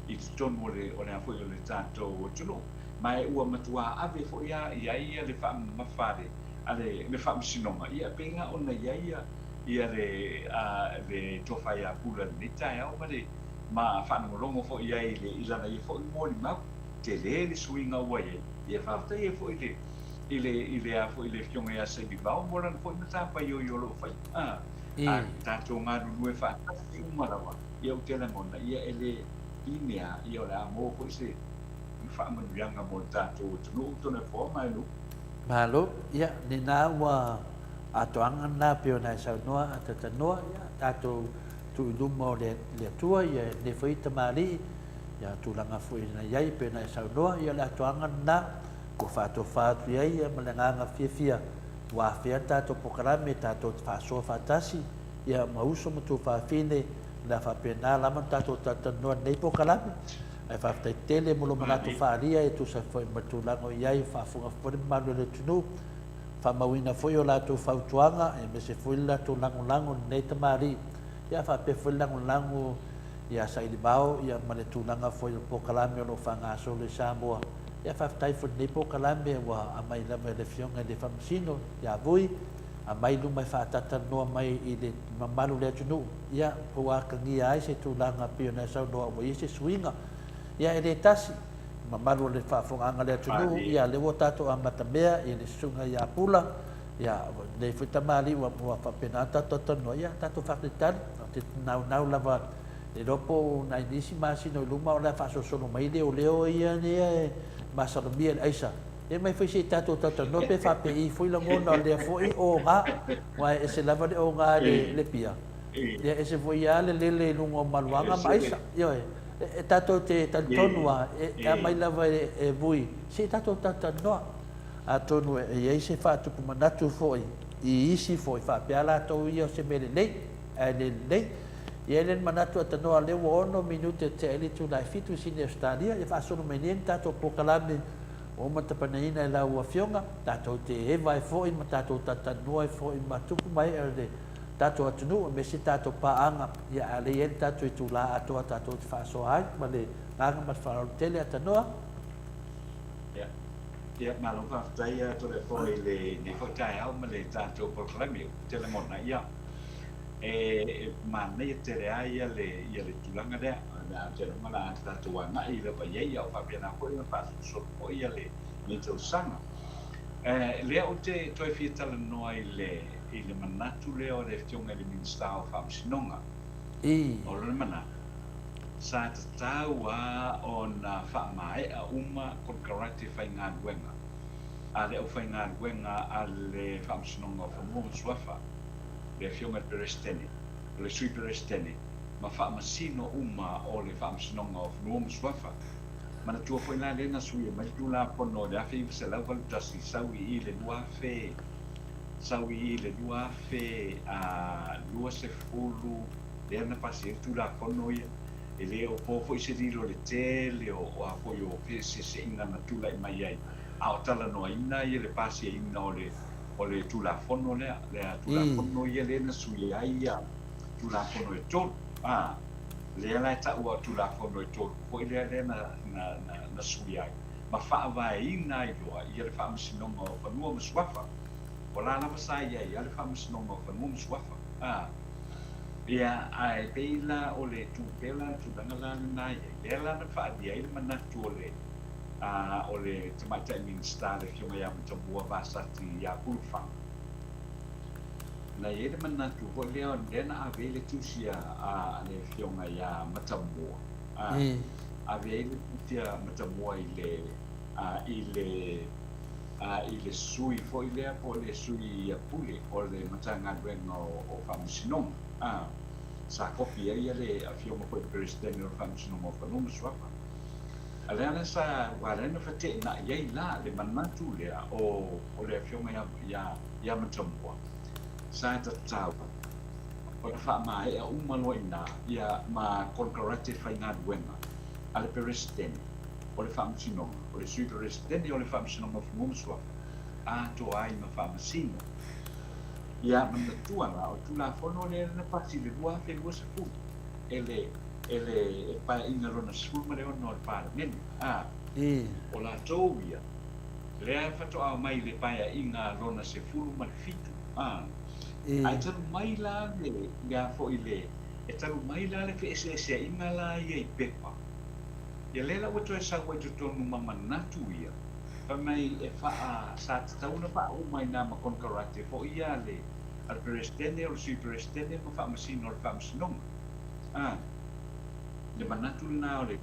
i totonu o le, o le a foi o le tatou atunuu. Ma e ua matuā ave foi lava i ai ia le faamamafa a le, a le, le Faamasinoga, ia pei la ona i ai ia, ia le, a, le Tofa ia Pula i lenei taeao ma le, ma faalogologo foi i ai i le, i lana ia foi molimau. Tele le suiga ua i ai. Ia faafetai ai foi i le, i le, i le a foi i le Afioga ia Sailivao mo lana foi matafaioi o lo o faia. A, a tatou galulue faatasi uma lava, ia ou te lagona, ia e le pinea, ia o le a maua foi se faamanuiaga mo le tatou atunuu Toleafoa ma Aenuu. Malo, ia lena ua atoaga lena pei ona e saunoa a tatanoa, ia tatou tuu i luma o le Atua, ia lenei foi tamalii, ia tulaga foi na i ai pei ona e saunoa, ia o le atoaga lena ua faatofa atu i ai ia ma le agaga fiafia ua afea le tatou polokalame tatou te faasoa faatasi ia ma uso ma tuafafine o le a faapena lava ona tatou talatalanoa i lenei polokalame. Ae faafetai tele mo lo manatu faaalia e tusa foi ma le tulaga o i ai, faafofoga foi le mamalu o le atunuu, faamauina foi o latou fautuaga aemaise foi le latou lagolago i lenei tamalii, ia faapea foi le lagolago ia Sailivao ia ma le tulaga foi o polokalame o lo o faagasolo i Samoa. Ia faafetai foi i lenei polokalame ua aumai lava e le Afioga i le Faamasino ia Vui, aumai i luma e faatatalanoa mai i le mamalu o le atunuu, ia ua atagia ai se tulaga pei ona e saunoa ua i ai se suiga. Ia e le tasi, mamalu o le faafofogaaga a le atunuu, ia lea ua tatou amatamea i le susuga ia Pula, ia lenei foi tamalii ua faapena ona tatou talanoa, ia tatou faatalitali, ou te naunau lava le iloa po o nai nisi masina i luma o le a faasolosolo mai leoleo ia e masalomia i le aisa. E mai foi se i tatou talatalanoa pe faapei foi lagona o lea foi oga, aua e ese lava le oga i le pia, ia ese foi lava le lele i luga o maluaga ma aisa. Ioe, e tatou te talitonu lava, e aumai lava e Vui se i tatou talatalanoa. Atonu e i ai se faatupu manatu foi i isi foi faapea latou ia o se mea lelei ae le lelei. E i ai le manatu atanoa lea ua ono minute e tea ai le itula e fitu i Sini Ausetalia, ia faasolo mai nei le tatou polokalame ua uma tapenaina e lau Afioga, tatou te eva ai foi ma tatou talatalanoa ai foi ma tupu ma ee o le tatou atunuu aemaise tatou paaga, ia a lea e i ai le tatou itula atoa tatou te faasoa ai. Ma le agaga ma le faaaloalo tele atanoa. Ia, ia malo faafetai ia Toleafoa i lenei foi taeao ma le tatou polokalame. Ou te lagona, ia, e manaia tele lava ia le, ia le tulaga lea. Ou te lagona o le a tatou agai lava i ai, a o faapena foi ona faasolosolo foi ia lenei tausaga. Lea ou te toe fia talanoa i le, i le manatu lea o le Afioga i le Minisita o Faamasinoga. O lona manatu, sa tatau lava ona faamaea uma konekarate faigaluega a le aufaigaluega a le Faamasinoga o Fanua ma Suafa, le Afioga i le Peresetene, o le Sui Peresetene ma Faamasino uma o le Faamasinoga o Fanua ma Suafa. Manatua foi la lea na suia mai le Tulafono i le 1981 sau i i le 2000, sau i i le 2020 lea na pasi ai le Tulafono ia. E le o po foi se lilo i le tele o a foi o feeseeseaiga na tulai mai ai a o talanoaina ia le pasiaina o le o le Tulafono lea, le Tulafono ia lea na suia ai ia Tulafono e tolu, a, lea la e taua o Tulafono e tolu foi lea lea na, na, na, na suia ai, ma faavaeina ai loa ia le Faamasinoga o Fanua ma Suafa. O la lava sa i ai lava le Faamasinoga o Fanua ma Suafa, a. Ia, ae pei la o le tu pea la le tulaga la lena i ai, lea la na faaalia ai le manatu o le, a o le Tamaitai Minisita le Afioga ia Matamua Vasati ia Pulufaga, na i ai le manatu foi lea, lea na ave ai le tusi a le Afioga ia Matamua, a ave ai le tusi a Matamua i le, a i le, a i le sui foi lea po o le sui pule o le Matagaluega o Faamasinoga, a sa kopi ai le Afioga foi i le Peresetene o le Faamasinoga o Fanua ma Suafa. A o le a la sa, ua ala ai ona feteenai ai la le manatu lea o, o le Afioga ia, ia, ia Matamua, sa tatau ona faamaea uma loa i ina ia ma konekarate faigaluega a le Peresetene o le Faamasinoga, o le Sui Peresetene o le Faamasinoga o Fanua ma Suafa, atoa ai ma Faamasino. Ia manatua la, o le Tulafono lea na pasi i le 2020 e le e le Paeaiga Lona 16 o le Palemene, a o latou ia, lea faatoa omai i le Paeaiga Lona 17, a. Ae talu mai la le, le a foi le, e talu mai la le feeseeseaiga la ia i pepa, ia lea la ua toe sau ai totonu ma manatu ia, fai mai e faa, sa tatau ona faauma ai na ma konekarate foi ia a le, a le Peresetene o le Sui Peresetene ma Faamasino o le Faamasinoga. A, le manatu lena o le,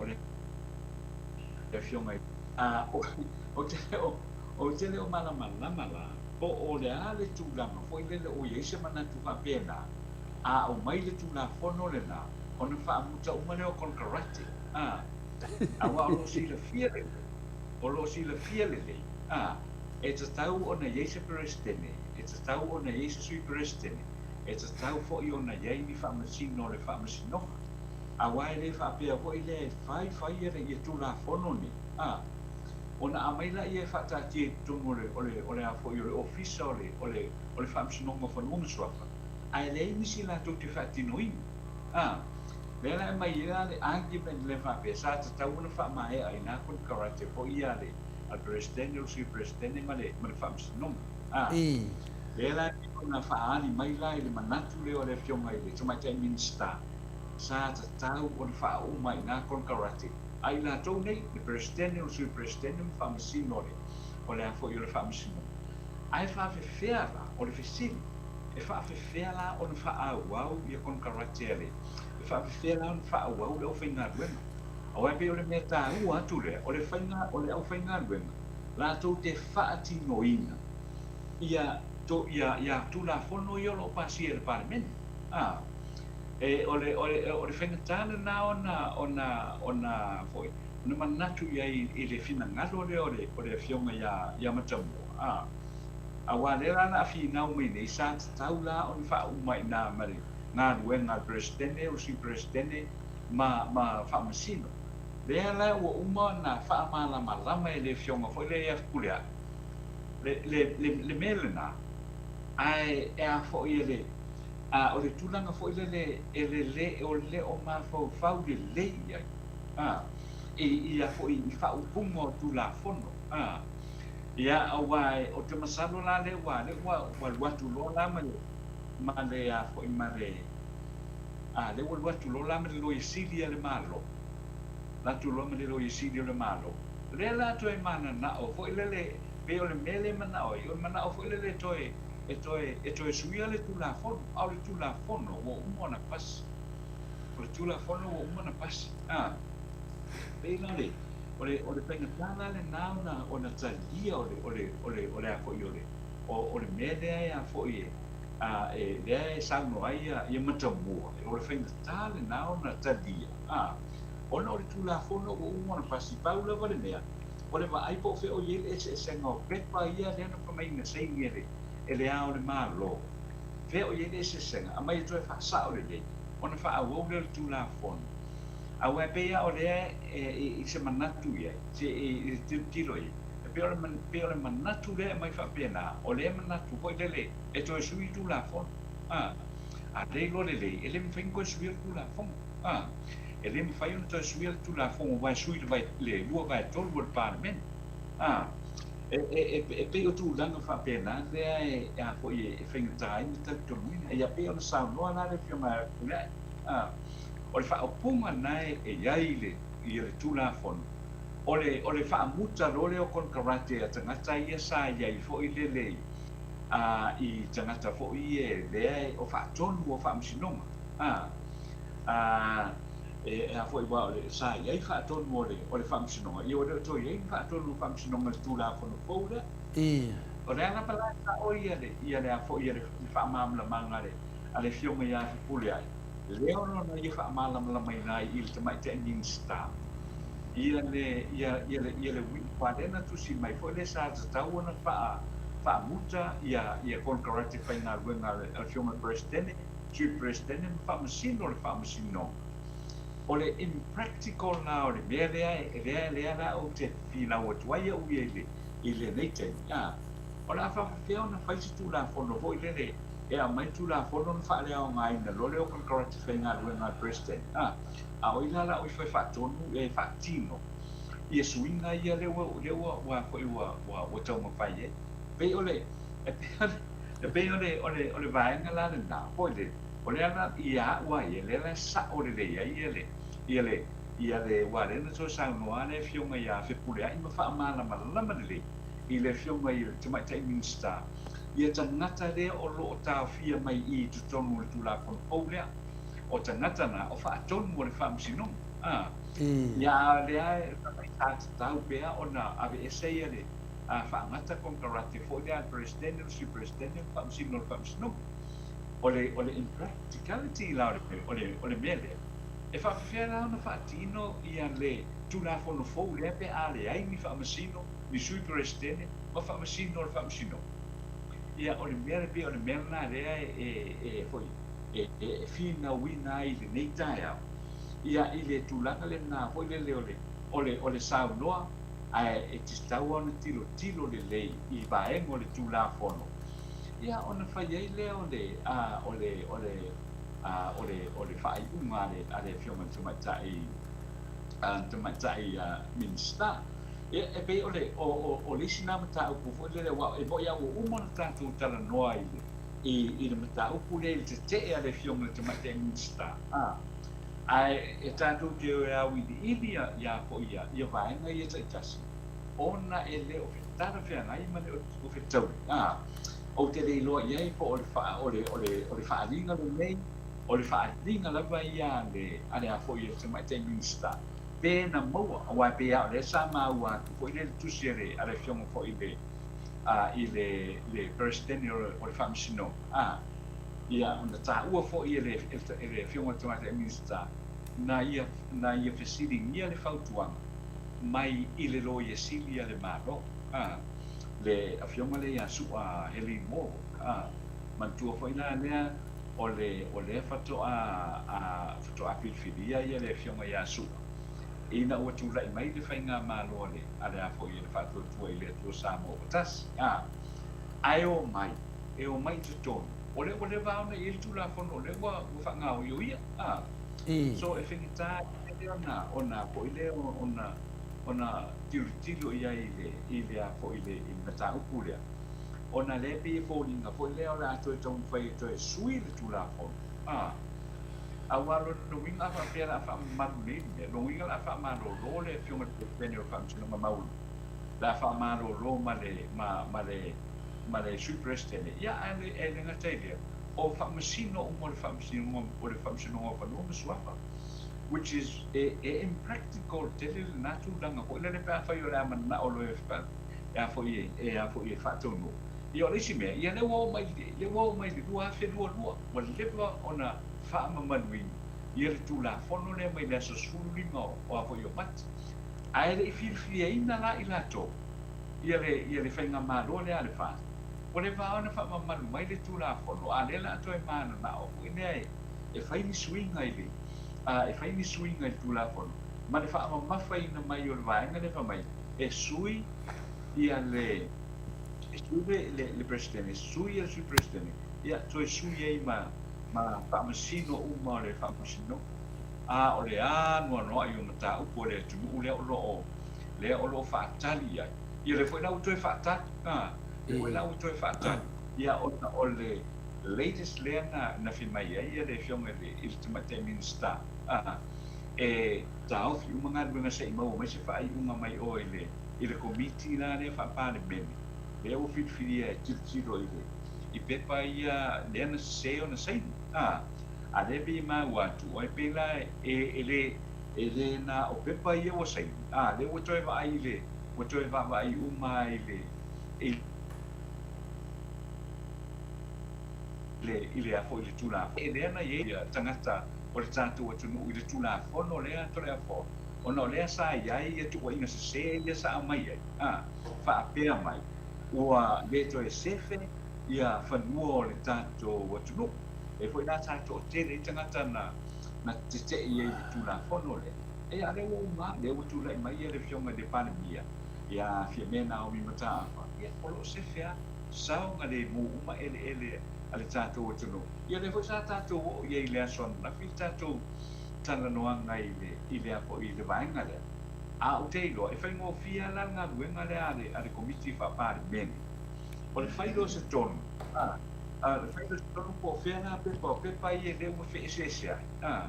o le Afioga i, a, ou te le o, ou te le o malamalama la, po o le a le tulaga foi lele o i ai se manatu faapena, a aumai le Tulafono lena, ona faamuta uma lea o konekarate, a, aua o lo o silafia lelei, o lo o silafia lelei, a, e tatau ona i ai se Peresetene, e tatau ona i ai se Sui Peresetene, e tatau foi ona i ai ni faamasino o le Faamasinoga. Aua e le faapea foi lea e fai fai ia Tulafono nei, a, ona aumai laia e faataatia i totonu o le, o le, o le a foi, o le Ofisa o le, o le, o le Faamasinoga o Fanua ma Suafa, ae leai nisi latou te faatinoina. A, lea la e aumai ai la le argument lea faapea, sa tatau ona faamaea i na konekarate foi ia a le, a le Peresetene, o le Sui Peresetene ma le, ma le Faamasinoga. A, lea la e pei ona faaali mai la i le manatu lea o le Afioga i le Tamaitai Minisita, sa tatau ona faauma i na konekarate a i latou nei, le Peresetene, o le Sui Peresetene ma Faamasino o le, o le a foi o le Faamasinoga. Ae faafefea la, o le fesili, e faafefea la ona faaauau ia konekarate a le, e faafefea la ona faaauau le aufaigaluega? Aua e pei o le mea taua atu lea, o le faiga, o le aufaigaluega latou te faatinoina ia, to, ia, ia Tulafono ia o lo o pasia e le Palemene. A, e, o le, o le, o le faigata lena ona, ona, ona foi, ona manatu i ai i le finagalo lea o le, o le Afioga ia, ia Matamua. A, aua lea la na finau mai nei, sa tatau la ona faauma i ina ma le galuega a le Peresetene, o le Sui Peresetene ma, ma Faamasino. Lea la ua uma ona faamalamalama e le Afioga foi lea ia Fepuleai le, le, le, le mea lena, ae e a foi e le, a o le tulaga foi lele e lele, o le o mafaufau lelei i ai, a, i, i a foi i faaupuga o Tulafono, a. Ia, aua o te masalo la lea ua, lea ua, ua alu atu loa la ma le, ma le a foi ma le, a, lea ua alu atu loa la ma le Loia Sili a le Malo, alu atu loa ma le Loia Sili o le Malo. Lea la toe mananao foi lele, pei o le mea lea e manao ai, o le manao foi lele e toe, e toe, e toe suia le Tulafono, a o le Tulafono ua uma ona pasi. O le Tulafono ua uma ona pasi, a. Pei la o le, o le, o le faigata la lena ona, ona talia o le, o le, o le, o le a foi o le, o, o le mea lea e a foi e, a, e, lea e saunoa ai ia, ia Matamua, o le faigata lena ona talia, a, ona o le Tulafono ua uma ona pasi. Pau lava le mea, o le vaai po o fea o i ai le eseesega o pepa ia lea na fai mai na saini e le, e le Ao o le Malo. Fea o i ai le eseesega, aumai e toe faasao lelei, ona faaauau lea o le Tulafono. Aua e pei lava o lea e, i se manatu i ai, se i tilotilo i ai, e pei o le, pei o le manatu lea e aumai faapena, o lea manatu foi lele e toe sui le Tulafono. A, a lea iloa lelei, e le mafai ona toe suia le Tulafono. A, e le mafai ona toe suia le Tulafono aua e sui le, vae, le 2/3 o le Palemene. A, e, e, e, e pei o tulaga faapena lea e, e a foi e, e faigata ai ona talitonuina. Ia pei ona saunoa la le Afioga ia Fepuleai. A, o le faaupuga lena e, e i ai i le, i le Tulafono, o le, o le faamuta loa lea o konekarate a tagata ia sa i ai foi lele i, a, i tagata foi ia lea e, o faatonu o faamasinoga. A, a, e, e a foi aua o le, sa i ai faatonu o le, o le faamasinoga, ia ua le o toe i ai ni faatonu o faamasinoga i le Tulafono fou lea. O le a lava la e sao ia le, ia le a foi ia le, le faamalamalamaga a le, a le Afioga ia Fepuleai. Lea ona na ia faamalamalamaina ai i le Tamaitai Minisita ia le ia ia le ia le uiga aua lea na tusi mai foi lea sa tatau ona faa faamuta ia ia konekarate faigaluega a le Afioga i le Peresetene, Sui Peresetene ma Faamasino o le Faamasinoga. O le impractical la o le mea lea lea lea la ou te finau atu ai au ia i le i lenei taimi, a, o le a faapefea ona fai se Tulafono foi lele e aumai le Tulafono ona faaleaogaina loa lea o konekarate faigaluega a le Peresetene, a, a o ai la la o ifo e faatonu e faatino ia suiga ia lea ua lea ua ua foi ua ua ua taumafai ai. Pei o le e pei o le e pei o le o le o le vaega la lena foi lele o lea la ia a'u a ia lea la e sa'o lelei ai ia le ia le ia le aua lea na toe saunoa le Afioga ia Fepuleai ma faamalamalama lelei i le Afioga i le Tamaitai Minisita ia tagata lea o lo o taofia mai i i totonu o le Tulafono fou lea o tagata na o faatonu o le Faamasinoga a ia a lea e sa tatau pea ona aveese ia le a faagata konekarate foi lea a le Peresetene o le Sui Peresetene ma Faamasino o le Faamasinoga. O le o le impracticality la o le o le o le mea lea, e faapefea la ona faatino ia le Tulafono fou lea pe a leai ni Faamasino, ni Sui Peresetene ma Faamasino o le Faamasinoga? Ia o le mea e pei o le mea lena lea e e foi e e finauina ai i lenei taeao ia i le tulaga lena foi lele o le o le o le saunoa ae e tatau ona tilotilo lelei i vaega o le Tulafono, ia ona fai ai lea o le, a, o le, o le, a, o le, o le faaiuga a le, a le Afioga i le Tamaitai, a, Tamaitai a, Minisita. Ia, e pei o le, o, o, o le isi lena mataupu foi lele, aua e moni lava ua uma ona tatou talanoa i le, i, i le mataupu lea i le tetee a le Afioga i le Tamaitai Minisita, a, Ae e tatou te o e auiliili ia foi ia vaega ia taitasi, ona e le o talafeagai ma le o fetaui. A, ou te le iloa i ai po o le o le o le o le faaaliga lenei, o le faaaliga lava ia a le a le a foi a le Tamaitai Minisita, pe na maua, aua e pei lava o lea sa maua atu foi lea i le tusi a le a le Afioga foi i le a i le le Peresetene o le o le Faamasinoga, a. Ia, na taua foi e le e le Afioga i le Tamaitai Minisita na ia na ia fesiligia le fautuaga mai i le Loia Sili a le Malo, a, le Afioga lea ia Su'a Helene Ward, a. Manatua foi la lea o le o lea faatoa a faatoa filifilia ia le Afioga ia Su'a ina ua tulai mai le faigamalo a le a le a foi a le Faatuatua i le Atua Samoa ua Tasi, a. Ae omai e omai i totonu, o lea ua leva ona i ai le Tulafono o lea ua ua faagaoioia, a. So e faigata tele ona ona foi lea ona ona tilotilo i ai i le i le a foi i le i le mataupu lea, ona lea e pei e foliga foi lea o le a toe taumafai e toe sui le Tulafono, a. Aua lona uiga a faapea o le a faamamalu nei le mea, lona uiga o le a faamalolo le Afioga i le Peresetene o le Faamasinoga Maualuga, o le a faamalolo ma le ma ma le ma le Sui Peresetene, ia ae le, e le gata i lea, o faamasino uma o le Faamasinoga, o le Faamasinoga o Fanua ma Suafa, which is, e, e impractical tele lena tulaga foi lele pe afai o le a mananao loa e, e a foi e, e a foi e faataunuu. Ia o le isi mea, ia lea ua oo mai, lea ua oo mai i le 2022, ua leva ona faamamaluina ia le Tulafono lea mai le aso 15 o, o a foi o Mati. Ae le i filifiliaina la i latou ia le ia le faigamalo lea a le FAST, ua leva lava ona faamamalu mai le Tulafono, a o lea o le a toe mananao foi lea e e fai ni suiga i le a e fai ni suiga i le Tulafono ma le faamamafaina mai o le vaega lea fai mai e sui ia le e sui le le le Peresetene, sui ia le Sui Peresetene, ia toe sui ai ma ma faamasino uma o le Faamasinoga, a o le anoanoai o mataupu a le atunuu lea o lo o lea o lo o faatali i ai. Ia lea foi la ua toe faatali, a, lea foi la ua toe faatali, ia ona o le latest lea na, na fai mai ai le Afioga i le, i le Tamaitai Minisita, a, e taofi uma galuega se i maua mai se faaiuga mai o i le, i le Komiti la lea Faa-Palemene, lea ua filifilia e tilotilo i le, i pepa ia lea na sese ona saini, a, a lea pei e maua atu ai pei la e, e le, E le na o pepa ia ua saini, a, lea ua toe vaai i le, ua toe vaavaai uma i le, i le i le a foi i le Tulafono lea na i ai tagata o le tatou atunuu i le Tulafono lea Toleafoa, ona o lea sa i ai tuuaiga sesē ia sa aumai ai, a, faapea mai ua le toe sefe ia fanua o le tatou atunuu. Lea foi la sa toatele ai tagata na na tete'e i ai i le Tulafono lea. Ia a o lea ua uma lava, lea ua tulai mai le Afioga i le Palemia ia Fiamē Naomi Mataafa, ia o lo o sefe lava, saogalemu uma eleele a le tatou atunuu. Ia lea foi sa tatou oo i ai i le aso ananafi le tatou talanoaga i le i le a foi i le vaega lea. A ou te iloa e faigofie lava la le galuega lea a le a le Komiti Faa-Palemene o le fai loa o se tonu, a, a le fai loa o se tonu po o fea la pepa o pepa ia lea ua feeseeseai, a,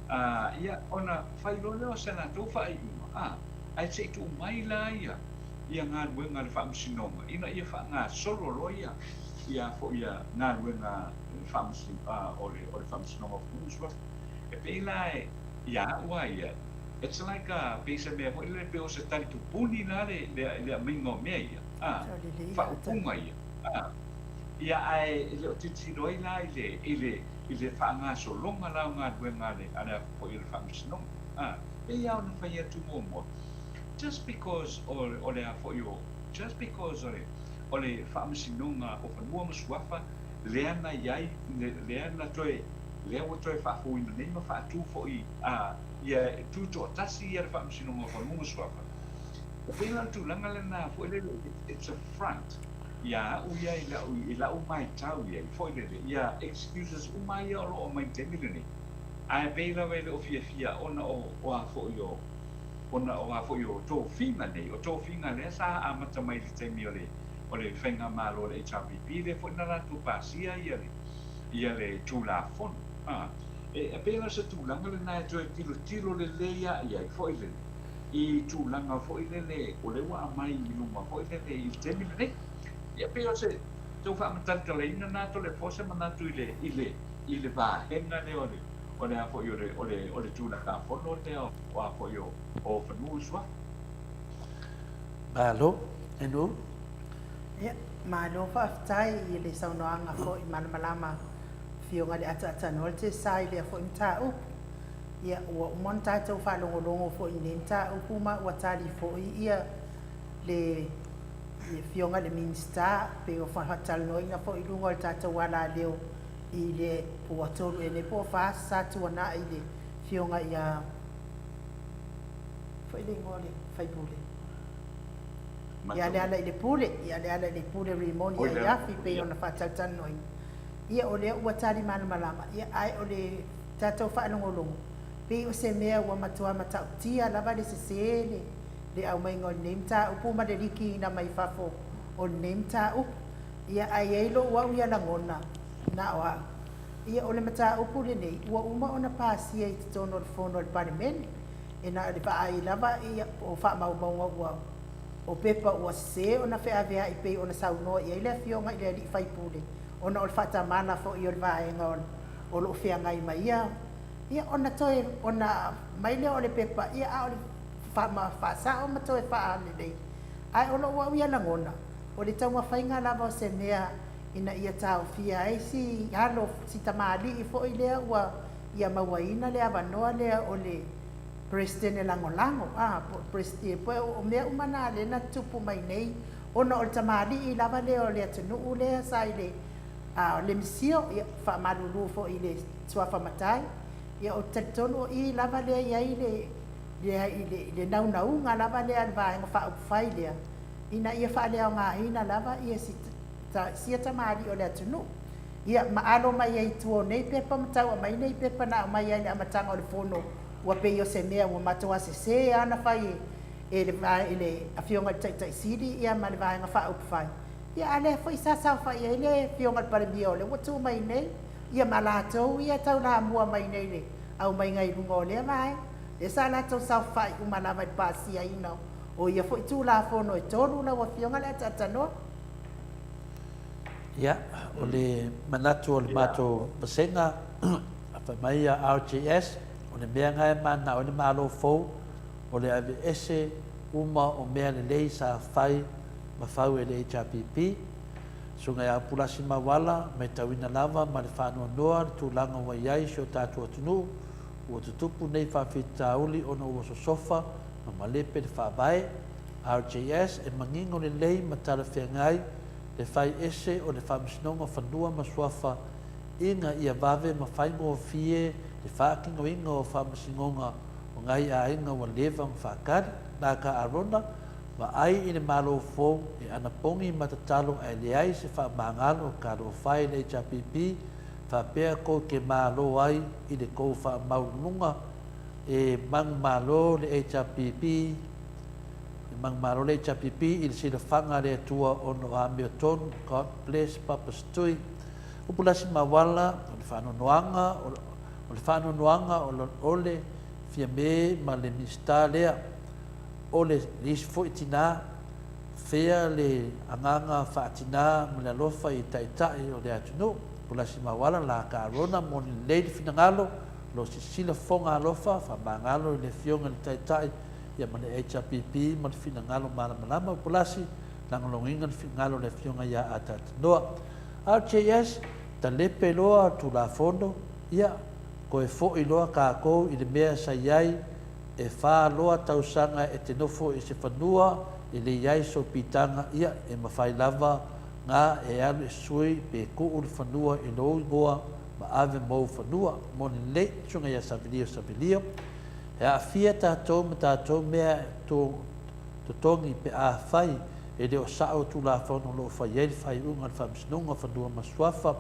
a, ia ona fai loa lea o se latou faaiuga, a, ae se i tuu mai la ia ia galuega a le Faamasinoga ina ia faagasolo loa ia ia foi ia galuega o le o le Faamasinoga o Fanua ma Suafa. E pei la e ia a'u a ia, it's like a, pei se mea foi lele pei o se talitupuni la le le aumaiga o mea ia, a, faaupuga ia, a, ia ae e le o tilotilo ai la i le i le i le faagasologa la o galuega a le a le foi a le Faamasinoga, a, pei lava ona fai atu muamua, just because o o le a foi o, just because o le o le Faamasinoga o Fanua ma Suafa lea na i ai, lea na toe, lea ua toe faafouina nei ma faatu foi a ia tutoatasi ia le Faamasinoga o Fanua ma Suafa. E pei la o le tulaga lena foi lele, it's a front ia a'u ia i la'u, i la'u maitau i ai foi lele, ia excuses uma ia o lo o aumai i le taimi lenei, ae pei lava e le o fiafia ona o, o a foi o, ona o a foi o tofiga nei, o tofiga lea sa amata mai i le taimi o le o le faigamalo a le HRPP, lea foi na latou pasia ia le ia le Tulafono. A, e pei la o se tulaga lena e toe tilotilo lelei lava i ai foi lele, i tulaga foi lele o lea ua aumai i luma foi lele i le taimi lenei. Ia pei o se tau faamatalatalaina lena Toleafoa se manatu i le i le i le vaega lea o le o le a foi o le o le o le Tulafono lea o a foi o o Fanua ma Suafa. Malo, Enu. Ia, malo faafetai i le saunoaga foi malamalama Afioga i le Ataatanoa le Tesa i lea foi mataupu. Ia, ua uma ona tatou faalogologo foi i lenei mataupu ma ua tali foi ia le Afioga i le Minisita pei o faatalanoaina foi i luga o le tatou alaleo i le ua 3 ea nei po o 4 aso sa tuanai i le Afioga ia foi le igoa o le faipule. Ia Lealailepule, ia Lealailepule Rimoni Aiafi pei ona faatalatalanoaina. Ia o lea ua tali malamalama, ia ae o le tatou faalogologo, pei o se mea ua matua matautia lava le sese le le aumaiga o lenei mataupu ma le likiina mai fafo o lenei mataupu. Ia ae i ai lou au ia lagona, na o au. Ia o le mataupu lenei, ua uma ona pasia i totonu o le Fono a le Palemene. E na o le vaai lava ia o faamaumauga ua o pepa ua sese ona feaveai pei ona saunoa i ai le Afioga i le Alii Faipule ona o le faatamala foi o le vaega o lo o feagai ma ia ia ona toe ona mai lea o le pepa ia a o le faasao ma toe faalelei. Ae o lou au ia lagona, o le taumafaiga lava o se mea ina ia taofia ai si alo, si tamalii foi lea ua ia mauaina le avanoa lea o le Peresetene Lagolago, a, po o mea uma na lea na tutupu mai nei, ona o le tamalii lava lea o le atunuu lea sa i le, a, le misio, ia, faamalulu foi i le suafa matai, ia, ou te talitonu o i lava lea e i ai le, le, le naunauga lava lea a le Vaega Faaupufai lea, ina ia faaleaogaina lava ia si, sia tamalii o le atunuu. Ia, ma alo mai ai i tua o nei pepa ma tau aumai nei pepa na aumai ai i le amataga o le fono, ua pei o se mea ua matua sesē lava ona fai e, e le, e le Afioga i le Taitai Sili ia ma le Vaega Faaupufai. Ia, a lea foi sa saofai ai le Afioga i le Palemia o lea ua tu mai nei, ia ma latou ia e taulamua mai nei i le aumaiga i luga o lea vaega. Lea sa latou saofai uma lava i le pasiaina o ia foi Tulafono e 3 lau Afioga le Ataatanoa. Ia, o le manatu o le matou vasega, fai mai ia RJS, o le mea na e manao ai le Malo fou, o le aveese uma o mea lelei sa fai ma fau e le HRPP. Susuga ia Pulasi Mauala, maitauina lava ma le faanoanoa le tulaga ua i ai si o tatou atunuu, ua tutupu nei faafitauli ona ua sosofa ma malepe le Faavae, RJS, e manino lelei ma talafeagai le fai ese o le Faamasinoga o Fanua ma Suafa ina ia vave ma faigofie le faatinoina o faamasinoga o nai aiga ua leva ona faatali. Naka Arona, Vaai i le Malo fou e anapogi ma tatalo ae leai se faamagalo talofa e le HRPP faapea kou te malo ai i le tou faamauluga e manumalo le HRPP e manumalo le HRPP i le silafaga a le Atua ona o amiotonu God bless Papa Stui Upu lasi mauala o le faanoanoaga o le faanoanoaga o le Fiame ma le Minisita lea O le isi foi tina, fea le agaga faatina ma le alofa i taitai o le atunuu. Pulasi Mauala la ka Arona moni lelei le finagalo, o lo o sisila fofoga alofa, faamagalo i le afioga i le taitai ia ma le HRPP ma le finagalo malamalama o Pulasi, lagolagoina le finagalo o le afioga ia Ataatanoa. RJS, talepe loa Tulafono, ia, toe foi loa tatou i le mea sa i ai E fa loa tausaga e te nofo i se fanua e le i ai sou pitaga, ia, e mafai lava ga e alu e sui pe tuu le fanua i lou igoa ma ave mou fanua. Moni lelei, Susuga ia Savilio Savilio, e aafia tatou ma tatou mea e totogi pe a fai e le o sao Tulafono o lo o fai ai le faaiuga a le Faamasinoga o Fanua ma Suafa.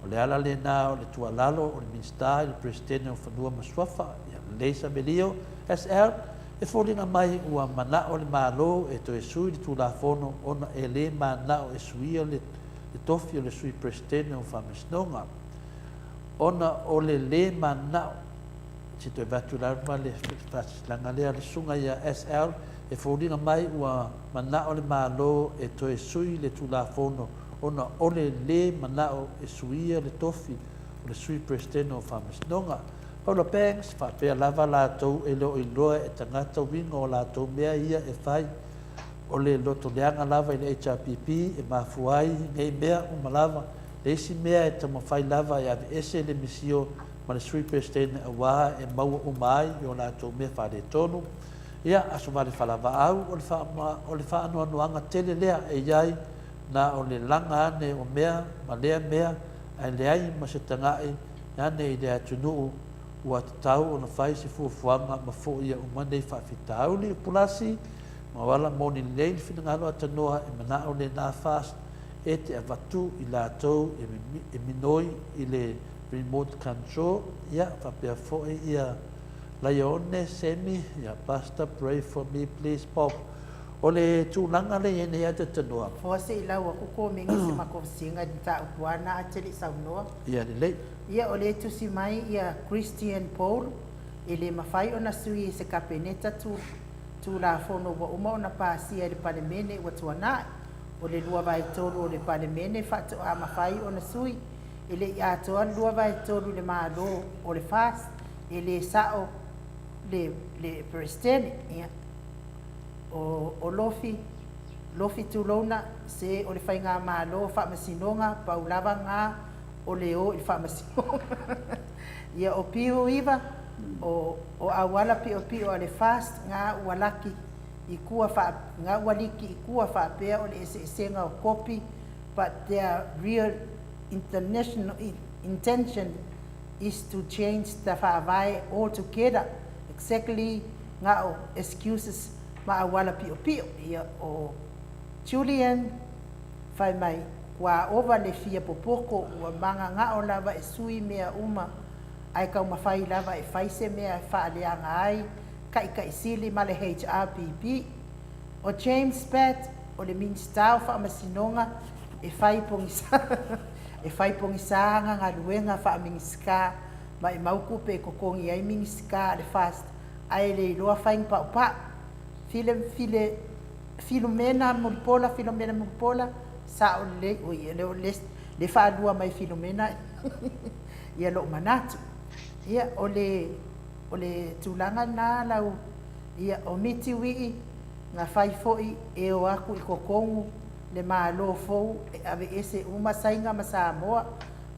O le ala lena o le tuualalo o le Minisita i le Peresetene o Fanua ma Suafa, ia lelei Samelio, SL, e foliga mai ua manao le Malo e toe sui le Tulafono ona e le manao e suia le tofi o le Sui Peresetene o Faamasinoga ona o le le manao se toe avatu lava le faasilasilaga lea a le Susuga ia SL, e foliga mai ua manao le Malo e toe sui le Tulafono ona o le lē manao e suia le tofi o le Sui Peresetene o Faamasinoga. Paula Banks, faapea lava latou e le o iloa e tagata uiga o latou mea ia e fai. O le lotoleaga lava i le HRPP e mafua ai nei mea uma lava. Le isi mea e taumafai lava e aveese le misio ma le Sui Peresetene auā e maua uma ai i o latou mea faaletonu. Ia, Aso Vale Falavaau, o le o le faanoanoaga tele lea e i ai na o le laga ane o mea ma lea mea ae leai ma se taga'i ane i le atunuu ua tatau ona fai se fuafuaga ma foia uma nei faafitauli. O Pulasi ma o ala moni lelei le finagalo a Tanoa e mana'o lena fast e te avatu i latou e minoi i le remote control ia faapea foi ia Laione Semi ia Pastor pray for me please Bob O le tulaga lea e i ai nei a Tanoa. Foa se i lau aku komeni se makovsiga i le mataupu ana a te le i saunoa. Ia lelei. Ia o lea e tusi mai ia Christian Paul e le mafai ona sui e se Kapeneta tu, Tulafono ua uma ona pasia e le Palemene ua tuanai. O le 2/3 o le Palemene faatoa mafai ona sui. E le i atoa le 2/3 i le Malo o le FAST e le sao le, le Peresetene. Ia. O, o Lofi, Lofi tulouna, se o le faigamalo faamasinoga pau lava ga o le o i le faamasinoga. Ia o Piu Iva, o, o auala piopio a le FAST ga ua laki i kua faa, ga ua liki i kua faapea o le eseesega o kopi but their real international intention is to change the faavae altogether exactly Nga o excuses ma auala piopio. Ia o Julian fai mai kua ova le fia popoko ua mangangao lava e sui mea uma ae taumafai lava e fai se mea e faaleaga ai Taitaisili ma le HRPP. O James Batt o le Minisita o Faamasinoga e fai pogisa e fai pogisa ana galuega faa-Minisita ma e mau tupe e totogi ai Minisita a le FAST ae le iloa fai ni paupau. File, file, Filomena Mulipola, Filomena Mulipola, sao lelei, oi, e le o le, le faalua mai Filomena ia lou manatu. Ia, o le, o le tulaga lena lau, ia, o Miti Wii, na fai foi e o atu i totonu. le Malo fou e aveese uma Saiga ma Samoa,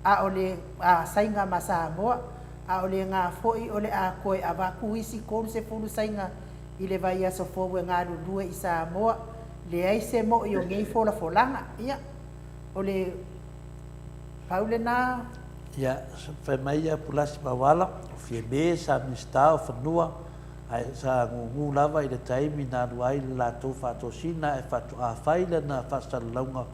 a o le a Saiga ma Samoa, a o lena foi o le a toe avatu isi 30 Saiga i le vaiaso fou e galulue i Samoa. Leai se mo'i o nei folafolaga. Ia, o le pau lena. Ia, fai mai ia Pulasi Mauala, o Fiame sa Minisita o Fanua, ae sa gugu lava i le taimi na alu ai le latou faatosina ae faatoa fai lana faasalalauga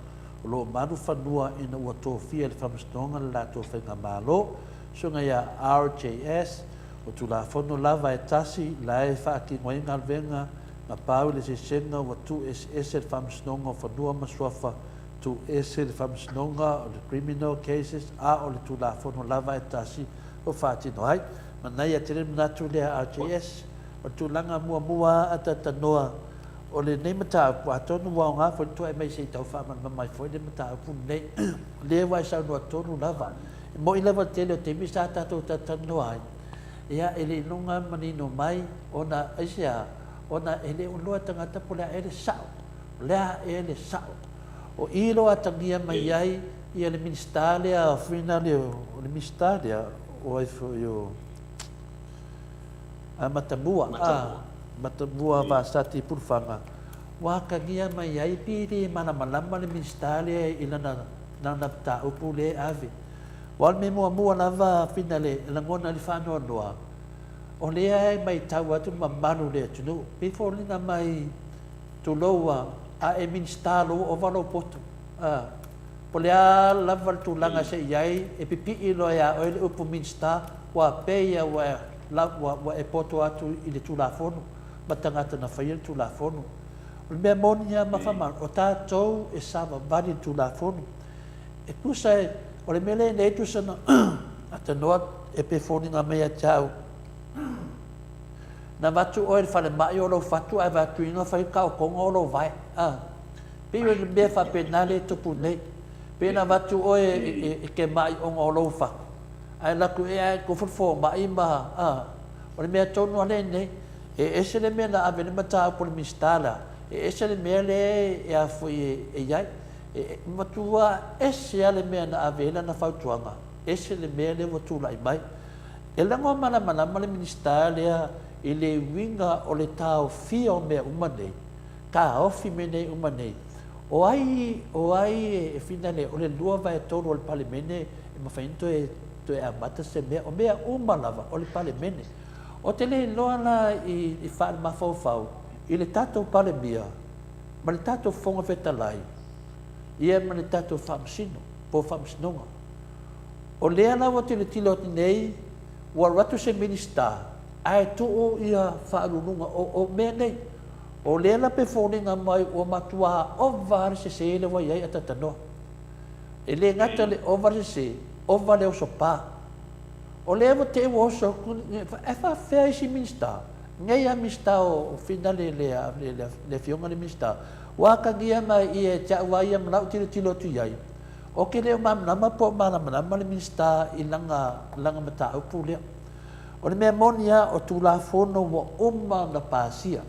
o lo o malu fanua ina ua tofia e le Faamasinoga le latou faigamalo. Susuga ia RJS, o Tulafono lava e tasi la e faatino ai galuega na pau i le sesega ua tuu eseese le Faamasinoga o Fanua ma Suafa, tuu ese le Faamasinoga o le Criminal Cases a o le Tulafono lava e tasi o faatino ai. Manaia tele le manatu lea RJS. O le tulaga muamua a talatalanoa o lenei mataupu, atonu ua aoga foi le tuai mai se i tau faamalamalama ai foi le mataupu lenei. O lea ua e saunoa tonu lava. E moni lava le tele o taimi sa tatou talatalanoa ai, ia e le i luga manino mai ona aisea? Ona e le o iloa e tagata po o le a ea le sao, o le a ea le sao. O i lo atagia mai ai ia le Minisita lea foi na le o le Minisita lea o ai foi o a Matamua, a Matamua Vasati Pulufaga, ua atagia mai ai pe le malamalama le Minisita lea i lana lana mataupu lea e ave. Aua o le mea muamua lava Finale e lagona ai le faanoanoa, o lea e matau atu le mamalu o le atunuu, pei foliga mai tulou a, a e Minisita loa ua ova lou poto. A, po o le a lava le tulaga se i ai, e pipii loa ia oe le upu Minisita, ua pei a ua, ua, ua e poto atu i le Tulafono ma tagata na faia le Tulafono. O le mea moni lava ma faamaoni, o tatou e savavali i le Tulafono. E tusa e, o le mea lea nei tusa na atanoa e pe foliga mai ia te au, na avatu oe i le falemai o lou fatu ae vaai atu ina fai le taotoga o lou vae. A, pei o le mea faapena lea e tupu nei. Pei na avatu oe e te mai ona o lou fatu, ae alu atu ea ae tofu le fomai ma, a, o le mea tonu lava lenei. E ese le mea na ave ai le mataupu a le Minisita la, e ese le mea lea e a foi e i ai. E matua ese lava le mea na ave ai lana fautuaga, ese le mea lea ua tulai mai. E lagoa malamalama le Minisita lea i le uiga o le taofia o mea uma nei, taofi mea nei uma nei. O ai, o ai e finale, o le 2/3 o le Palemene e mafai ona toe, toe amata se mea. O mea uma lava o le Palemene. Ou te le iloa la i, i faale-mafaufau i le tatou Palemia ma le tatou Fofoga Fetalai, ia ma le tatou Faamasino, po o Faamasinoga. O lea la ua tilotilo atu nei, ua alu atu se Minisita ae tuu ia faauluuluga o, o mea nei. O lea la pe foliga mai ua matua ova lava le sese lea ua i ai Atatanoa. E le gata le ova le sese, ova le osopa. O lea ua te i ua oso atu, e faafefea isi Minisita? Nei a Minisita o finale le, le, le, le afioga le Minisita, ua atagia mai ia e te au a ia ma lau tilotilo atu i ai, Ou te le o malamalama po o malamalama le Minisita i lana, lana mataupu lea. O le mea moni lava, o Tulafono ua uma ona pasia,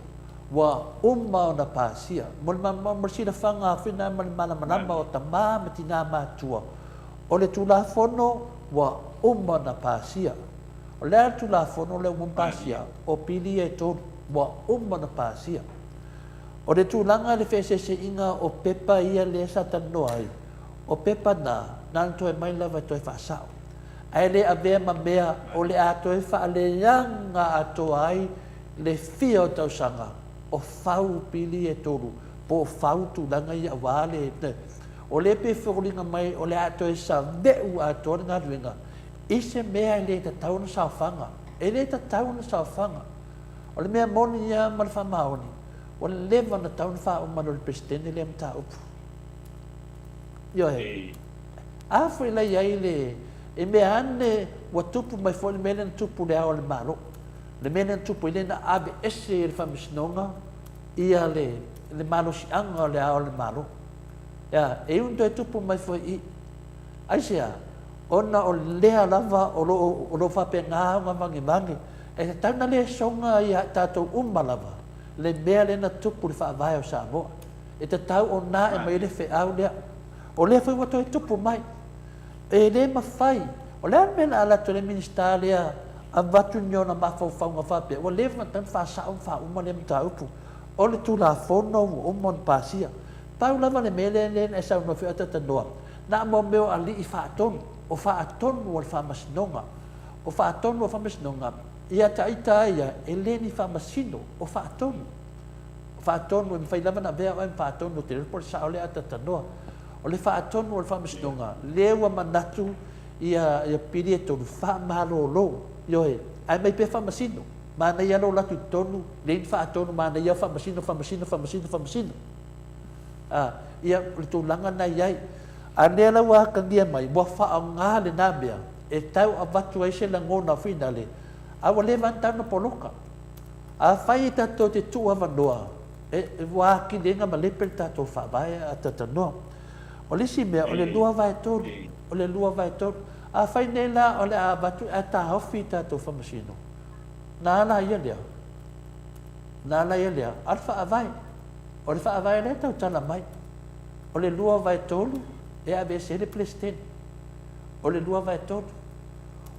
ua uma ona pasia. Mo le, mo le silafaga foi lena ma le malamalama o tama ma tina matutua, o le Tulafono ua uma ona pasia. O le a le Tulafono lea ua uma ona pasia? O pili ia e tolu, ua uma ona pasia. O le tulaga i le feeseeseaiga o pepa ia lea sa talanoa ai, o pepa na, na ona toe mai lava e toe faasao. Ae le avea ma mea o le a toe faaleaga atoa ai le fia o tausaga o fau pili ia e tolu, po o fau tulaga ia aua le, o lea pei e foliga mai o le a toe saveu atoa le galuega i se mea e le tatau ona saofaga. E le tatau ona saofaga. O le mea moni ia ma le faamaoni, ua leva ona tatau ona faauma loa e le Peresetene lea mataupu. Ioe. A foi la i ai le, i mea ane ua tupu mai foi le mea lea na tupu i le Ao o le Malo. Le mea lea na tupu ai lea na aveese e le Faamasinoga ia le, le malosiaga o le Ao o le Malo. Ea, e iu ina toe tupu mai foi i i. Aisea? Ona o lea lava o lo o, o lo o faapena ona vagevage E tatau ona le soga ia i tatou uma lava le mea lea na tupu i le Faavae o Samoa. E tatau ona ae mai ai le feau lea. O lea foi ua toe tupu mai. E le mafai. O le a le mea o le a alu atu ai le Minisita lea avatu ni ona mafaufauga faapea, ua leva ona tatau ona faasao ma faauma lea mataupu. O le Tulafono ua uma ona pasia. Pau lava le mea lea na e saunoa foi Atatanoa, na o mea o alii faatonu, o faatonu o le Faamasinoga. O faatonu o le Faamasinoga, ia te ita lava ia, e le ni faamasino, o faatonu. O faatonu e mafai lava ona avea oe ma faatonu, ou te le iloa po o le sao lea Atatanoa. O le faatonu o le Faamasinoga, lea ua manatu ia ia pili e tolu faamalolo, ioe, ae aumai pea faamasino. Manaia lou alu atu i totonu, leai ni faatonu, manaia faamasino, faamasino, faamasino, faamasino. A, ia, o le tulaga lena e i ai. A o lea la ua atagia mai, ua faaaoga lena mea e tau avatu ai se lagona finale, a ua leva lava ona tatau ona poloka. Afai e tatou te tuuavanoa, e, ua atili ai ona malepe le tatou Faavae a talatalanoa. O le isi mea, o le 2/3, o le 2/3. Afai nei la o le a avatu ae taofi i tatou faamasino, na ala ia lea, na ala ia lea, a o le Faavae, o le Faavae lea e tautala mai, o le 2/3 e aveese ai le Peresetene, o le 2/3.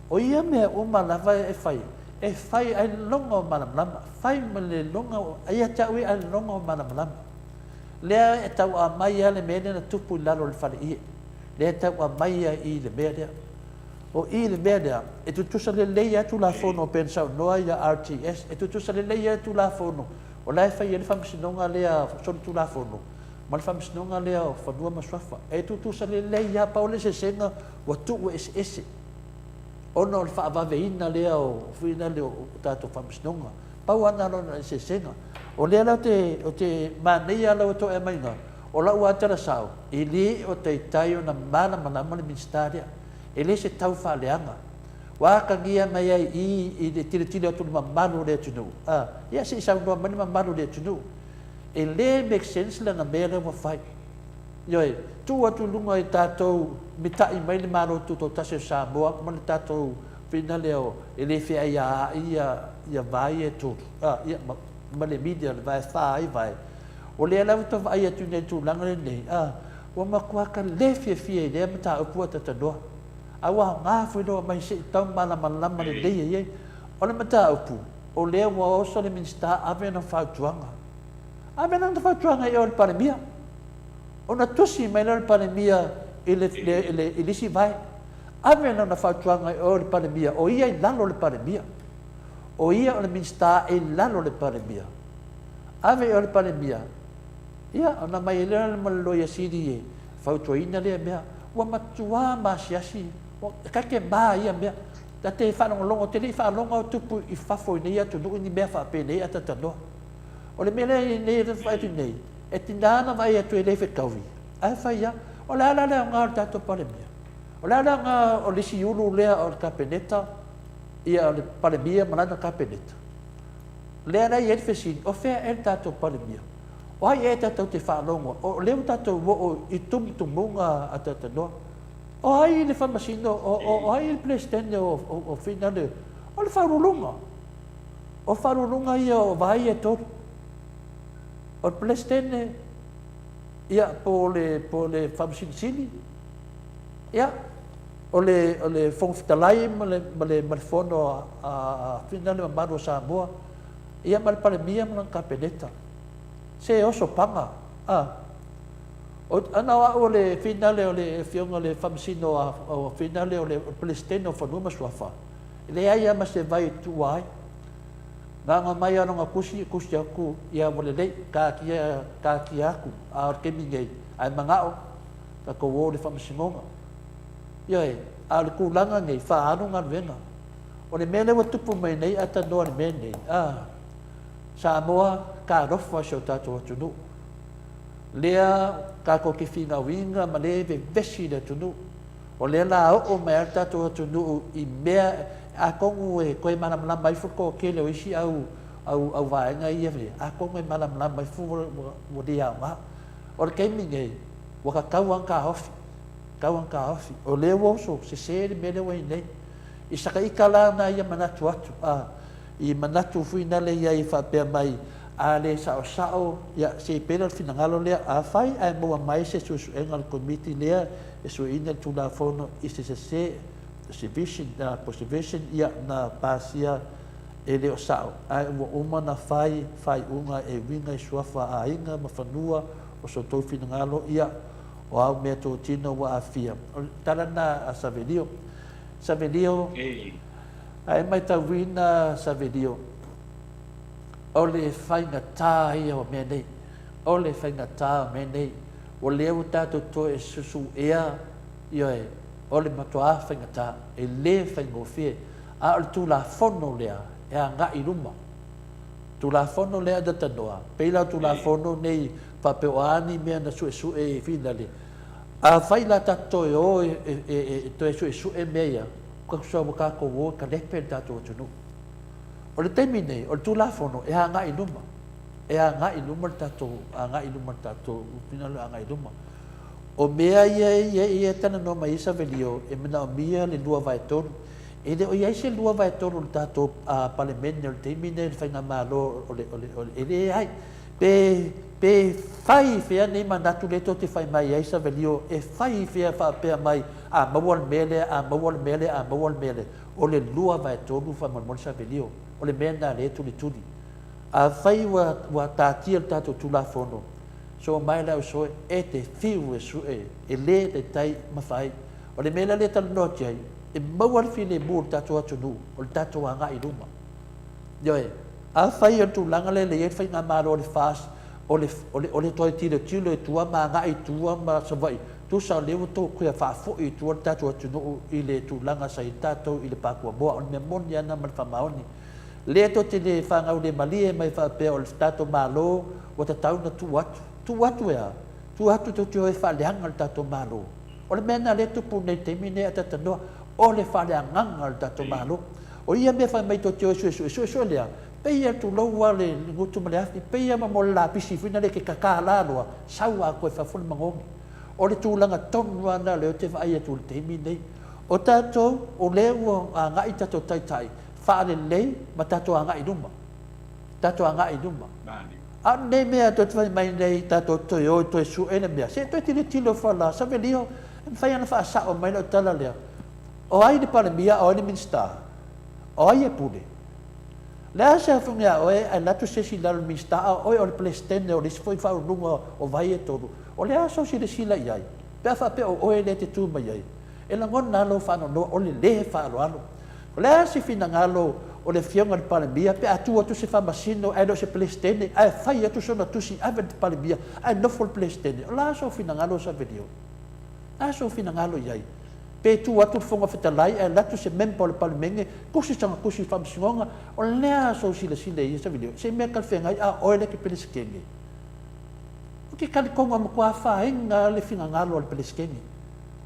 O ia mea uma lava e fai, e fai ailoga o malamalama, fai ma le iloga, ia te au ia ailoga o malamalama. Lea e tau aumai lava le mea lea na tupu i lalo o le faleie, lea e tau aumai lava i i le mea lea. O i le mea lea, e tutusa lelei lava Tulafono pei ona saunoa ia RTS, e tutusa lelei lava Tulafono o la e fai ai le Faamasinoga lea Solitulafono ma le Faamasinoga lea o Fanua ma Suafa. E tutusa lelei lava, pau le eseesega ua tuu eseese ona o le faavaveina lea o foi lea o tatou Faamasinoga. Pau lava lena o lona eseesega. O lea la ou te manaia lava lau toe aumaiga, o lau lava tala sao, e le o taitai ona malamalama le Minisita lea. E le se tau faaleaga. Ua atagia mai ai i i i le tilotilo atu i le mamalu o le atunuu, a, ia se i saunoa mai le mamalu o le atunuu. E le make sense lana mea lea ua fai. Ioe, tuu atu i luga i tatou mitai mai le Malo Tutoatasi o Samoa ma le tatou fina lea o e le feaiaai ia ia vae ia e tolu, a, ia ma, ma le media le vae fa ai vae. O lea la ua tau vaai atu nei i le tulaga lenei, a, ua matua ka le fiafia i lea mataupu a Tatanoa. A ua aoga foi lou aumai se i tau malamalama lelei ai ai. O le mataupu, o lea ua oso le Minisita ave ana fautuaga. Ave lana fautuaga i o i le Palemia. Ona tusi mai lea o le Palemia i le, le, le, i le isi vae. Ave lana fautuaga i o i le Palemia, o ia i lalo o le Palemia. O ia o le Minisita e i lalo o le Palemia. Ave i o i le Palemia, ia, ona aumai ai lea ma le Loia Sili e fautuaina lea mea. Ua matua maasiasi, e ta te ma ia mea. Ta te faalogologo, ou te le i faalogo o tupu i fafo i nei atunuu ni mea faapenei ae talatalanoa. O le mea lea i nei vaai atu nei, e tiga ona vaai atu e le fetaui, ae fai lava. O le a la le aoga o le tatou Palemia? O le a le aoga o le isi ulu lea o le Kapeneta, ia o le Palemia ma lana Kapeneta? Lea la e i ai le fesili, o fea ea le tatou Palemia? O ai ea tatou te faalogo? O lea ua tatou oo i tumutumuga a talatalanoa. O ai le Faamasino, o ai le Peresetene o Finale? O le Faauluuluga. O Faauluuluga ia o vae ia e tolu. O le Peresetene, ia, po o le, po o le Faamasino Sili, ia, o le, o le Fofoga Fetalai ma le, ma le, ma le Fono a, a Finale mamalu o Samoa, ia ma le Palemia ma lana Kapeneta. Se oso paga, a. O, ana o au o le finale o le Afioga i le Faamasino a, o finale o le Peresetene o Fanua ma Suafa, e leai lava ma se vai e tuua ai. Gaga mai lava lona tusi, tusi atu, ia ua lelei, taatia, taatia atu, a o le taimi nei, a e manao, tatou o i le Faamasinoga. Ioe, a o le tulaga nei, faaalu galuega. O le mea lea ua tupu mai nei, a tanoa i le mea lenei, a, Samoa, talofa i si o tatou atunuu. Lea tatou te finauina ma lea e vevesi le atunuu. O lea la oo mai ai le tatou atunuu i mea, atonu e toe malamalama ifo le toatele o isi au, au, au vaega ia, atonu e malamalama ifo ua, ua, ua le aoga. O le taimi nei, ua tatau lava ona taofi, tatau ona taofi. O lea ua oso sese le mea lea ua i ai nei. I saka ita la na ia manatu atu, a, i manatu foi nale ia i faapea mai, A le saosao, ia, se i pela le finagalo lea, afai ae maua mai se suesuega a le Komiti lea e sueina le Tulafono i se sese, se vision, po o se version, ia, na pasia e le o sao, ae ua uma ona fai faaiuga e uiga i suafa aiga ma fanua o so outou finagalo, ia, o au meatotino ua aafia. O le tala lena a Savelio. Savelio, a e matauina Savelio, o le faigata ia o mea nei. O le faigata o mea nei. O lea ua tatou toe susuea, ioe, o le matuā faigata, e le faigofie. A o le Tulafono lea e agai i luma. Tulafono lea na tanoa, pei la o Tulafono nei faapea o a ni mea na suesue i finale. Afai la tatou toe o e toe suesue mea ia, tusa ua tatou o e kalepe le tatou atunuu. O le taimi nei, o le Tulafono e agai i luma, e agai i luma le tatou, agai i luma le tatou finagalo e agai i luma. O mea ia ia e talanoa mai ai Savelio, e manaomia le 2/3. E le o i ai se 2/3 o le tatou Palemene o le taimi lenei o le Faigamalo o le, o le, o le, e leai. Pe, pe fai i fea nei manatu lea tou te fai mai ai Savelio, e fai i fea faapea mai, a maua le mea lea, a maua le mea lea, a maua le mea lea. O le 2/3 faamolemole Savelio, o le mea lena lea e tulituli. Afai ua, ua taatia le tatou Tulafono, so mai le ausoe, e te fiu e sue, e le taitai ma fai. O le mea lea e talanoa atu ai, e maua le filemu o le tatou atunuu, o le tatou agai i luma. Ioe, afai o le tulaga lea e i ai le faigamalo a le FAST, o le, o le, o le toe tilotilo i tua ma agai i tua ma Savaii, tusa o lea ua tou toe faafoi i tua le tatou atunuu i le tulaga sa i ai tatou i le Pakuamoa. O le mea moni lava lena ma le faamaoni. Lea tou te le fangaulemalie mai faapea o le tatou Malo ua tatau ona tuu atu. Tuu atu e a? Tuu atu tou te o e faaleaga le tatou Malo. O le mea lena lea e tupu nei i le taimi lenei a talanoa, o le faaleagaga o le tatou Malo. O ia mea fai mai tou te o e suesue, suesue lea, pei lava tulou lava le gutu ma le afi, pei lava mo le lapisi foi lea e te tatala loa, sau atoa i fafo le manogi. O le tulaga tonu lava lena o lea ou te vaai atu i le taimi lenei. O tatou, o lea ua agai tatou taitai faalelei ma tatou agai i luma. Tatou agai i luma. A o lenei mea tou te fai mai nei tatou toe o e toe sue le mea, se i toe tilotilo ifo la, Savelio, e mafai ona faasao mai lau tala lea. O ai le Palemia, o ai le Minisita? O ai e pule? O le a se afuga ia oe ae alu atu se isi i lalo o le Minisita a o oe o le Peresetene o le isi foi faauluuluga o vai e tolu? O le a sou silasila i ai pe a faapea o oe lea e te tu mai ai? E lagona lava lou faanoanoa o le lē faaaloalo. O le a se finagalo o le Afioga i le Palemia pe a tu atu se Faamasino ae le o se Peresetene ae fai atu sona tusi ave i le Palemia ae nofo le Peresetene? O le a sou finagalo Savelio? O le a sou finagalo i ai? Pe tu atu le Fofoga Fetalai ae alu atu se member o le Palemene tusi sana tusi i le Faamasinoga, o le a sou silasila i ia Savelio? Se mea talafeagai a o oe lea e te Peresetene? Ou te talitonu ua matua afaina lava le finagalo o le Peresetene,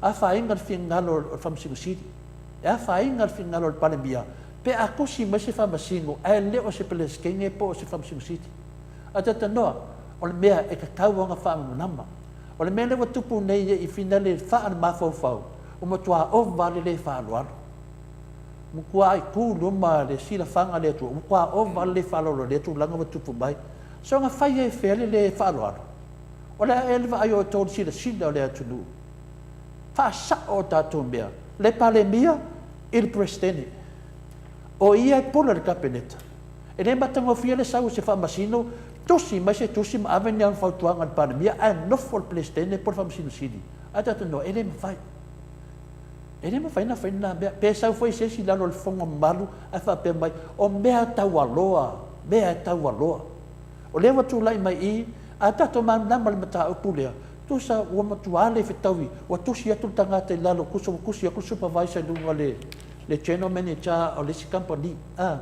afaina le finagalo o le Faamasino Sili, e afaina le finagalo o le Palemia pe a tusi mai se Faamasino ae le o se Peresetene po o se Faamasino Sili. Ae talanoa, o le mea e tatau ona faamalamalama. O le mea lea ua tupu nei i Finale faale-mafaufau, ua matua ova lava le le faaaloalo. Ua matua tu i luma le silafaga a le Atua, ua matua ova lava le le faaaloalo i lea tulaga ua tupu mai. Soona fai ai fea le le faaaloalo? O le a ea le vaai o outou i le silasila o le atunuu? Faasao a tatou mea, le Palemia i le Peresetene. O ia e pule le Kapeneta. E le matagofie le sau o se Faamasino, tusi mai se tusi ma ave ni ana fautuaga i le Palemia ae nofo le Peresetene po o le Faamasino Sili. Ae tatou iloa, e le mafai. E le mafai ona fai lena mea. Pe sau foi se isi i lalo o le fono mamalu ae faapea mai, o mea taualoa, mea e taualoa. O lea ua tulai mai i i, a tatou malamalama i le mataupu lea, tusa ua matua le fetaui, ua tusi atu le tagata i lalo, tusa ua tusi atu le supervisor i luga o le general manager o le isi kamupani, a,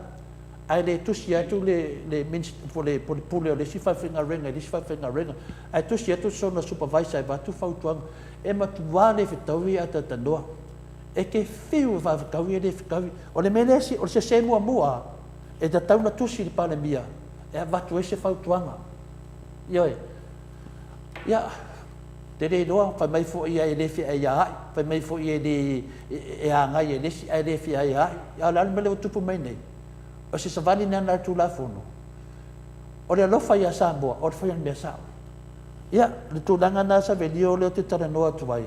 ae le tusi atu le, le, le, le pule o le isi falefaigaluega i le isi falefaigaluega, ae tusi atu sona supervisor e avatu fautuaga. E matua le fetaui ae talatalanoa. E te fiu e faafetaui e le fetaui. O le mea lea, o le sese muamua e tatau ona tusi i le Palemia e avatu ai se fautuaga. Ioe. Ia, te le iloa, fai mai foi ia e le feaiaai, fai mai foi e le e agai e le isi ae le feaiaai. A o le a le mea lea ua tupu mai nei? O se savali lena a le Tulafono. O le alofa ia Samoa, o le fai o le mea sao. Ia, le tulaga lena Savelio lea ou te talanoa atu ai,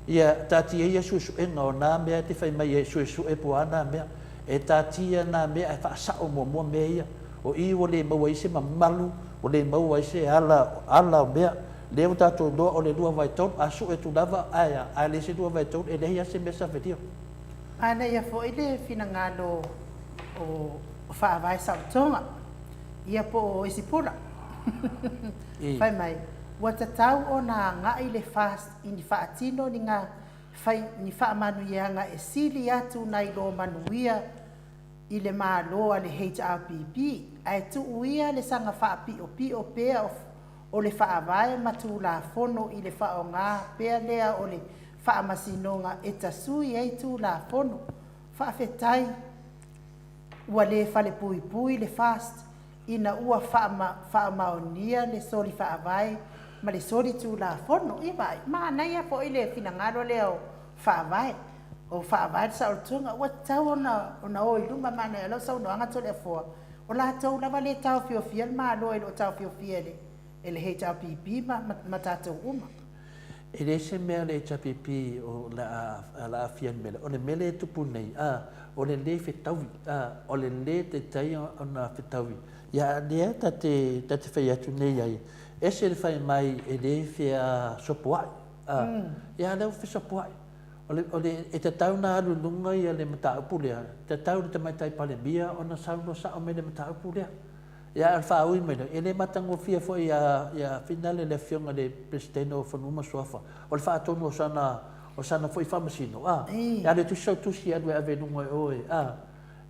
ia taatia ia suesuega o na mea e te fai mai e suesue po o a na mea. E taatia na mea ae faasao muamua mea ia. O i ua le maua ai se mamalu, ua le maua ai se ala, ala o mea. Lea ua tatou iloa o le 2/3, a sue atu lava, ae a? A leai se 2/3, e leai lava se mea Savelio. Manaia foi le finagalo o Faavae Saotoga, ia po o Esipula. Fai mai, ua tatau ona agai le FAST i ni faatino ni ga fai ni faamanuiaga e sili atu nai lo manuia i le Malo a le HRPP, ae tuu ia le saga faapiopio pea o o le Faavae ma Tulafono i le faaaoga pea lea o le Faamasinoga e tasui ai Tulafono. Faafetai ua le falepuipui le FAST ina ua faamaonia le soli Faavae ma le soli Tulafono. Ia vaai, manaia foi le finagalo lea o Faavae, o Faavae le saolotoga, ua tatau ona o i luma. Manaia o lau saunoaga Toleafoa, O latou lava lea e taofiofia le Malo e le o taofiofia e le HRPP ma tatou uma. E leai se mea le HRPP o le a aafia i le mea lea. O le mea lea e tupu nei, o le le fetaui, o le le taitai ona fetaui. Ia a lea ta te, ta te fai atu nei ai, ese le fai mai e le fia sopoai, ia a lea ua fesopoai. O le, o le, e tatau ona alu i luga ia le mataupu lea, e tatau i le Tamaitai Palemia ona saunoa sao mai i le mataupu lea. Ia, a o le faaui mai lea, e le matagofie foi ia, ia Finale le Afioga i le Peresetene o Fanua ma Suafa, o le faatonu o sana, o sana foi faamasino, a, e alu e tusi sau tusi e alu e ave i luga i o e, a,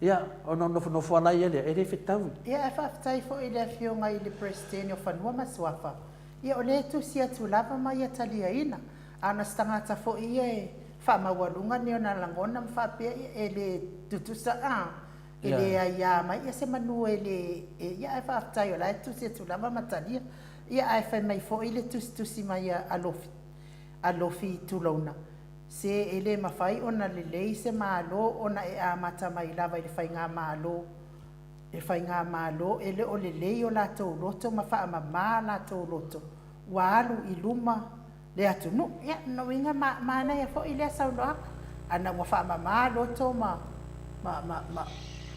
ia, ona nofonofo lava laia lea, e le fetaui. Ia, ae faafetai foi i le Afioga i le Peresetene o Fanua ma Suafa, ia o lea e tusi atu lava ma ia taliaina. A na se tagata foi ia e faamaualuga ni ona lagona ma faapea ia e le tutusa a, e le aia mai ia se manu e le, e, ia ae faafetai o la e tusi atu lava ma talia. Ia ae fai mai foi le tusitusi mai a Lofi, a Lofi tulouna, se e le mafai ona lelei se Malo ona e amata mai lava i le faigamalo, le faigamalo e le o lelei o latou loto ma faamama latou loto, ua alu i luma le atunuu. Ia, lona uiga ma, manaia foi lea saunoaga, ana ua faamama loto ma, ma, ma, ma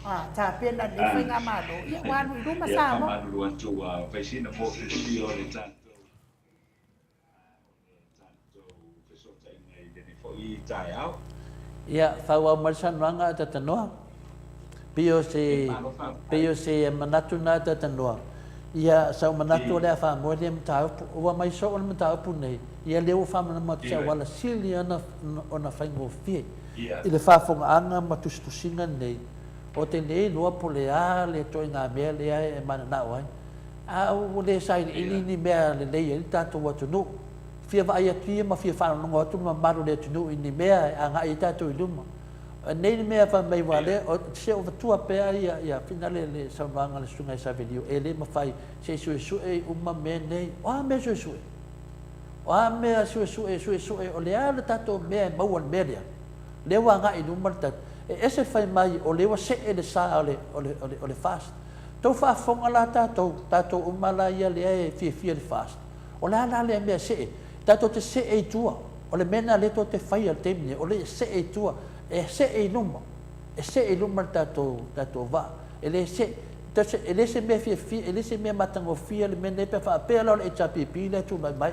a, tapena lelei faigamalo, ia ua alu i luma Ia, Samoa. faamalulu atu ua fai sina motusia o le tatou o le tatou fesootaiga i lenei foi taeao. Ia, faaauau mai le saunoaga a Tatanoa. Pei o se, pei o se manatu lena Tatanoa. Ia, sa ou manatu o le a faamoe lea mataupu. Ua aumai soo le mataupu nei, ia lea ua faamalama atu se auala sili ona, ona faigofie i le faafofogaaga ma tusitusiga nei. Ou te le iloa po o le a le ituaiga mea lea e mananao ai. A ua le sailiili ni mea lelei ai le tatou atunuu. Fia vaai atu ia ma fia faalogologo atu le mamalu o le atunuu i ni mea e agai ai tatou i luma. Nei le mea fai mai ua le, se o vatua pea ia, ia finale le saunoaga a le Susuga ia Savelio, e le mafai se i suesue uma mea nei. O a mea suesue? O a mea suesue, suesue, o le a le tatou mea e maua i le mea lea? Lea ua agai i luma le tatou. E ese le fai mai o lea ua see le sa o le, o le, o le, o le FAST. Tou faafofoga la tatou, tatou uma la ia lea e fiafia i le FAST. O le a la lea mea see? Tatou te see i tua. O le mea lena lea tou te faia i le taimi nei, o le see i tua, e see i luma, e see i luma le tatou, tatou vaa. E le see, e le se mea fiafia, e le se mea matagofie le mea lenei pe a faapea la o le HRPP lea e tulai mai.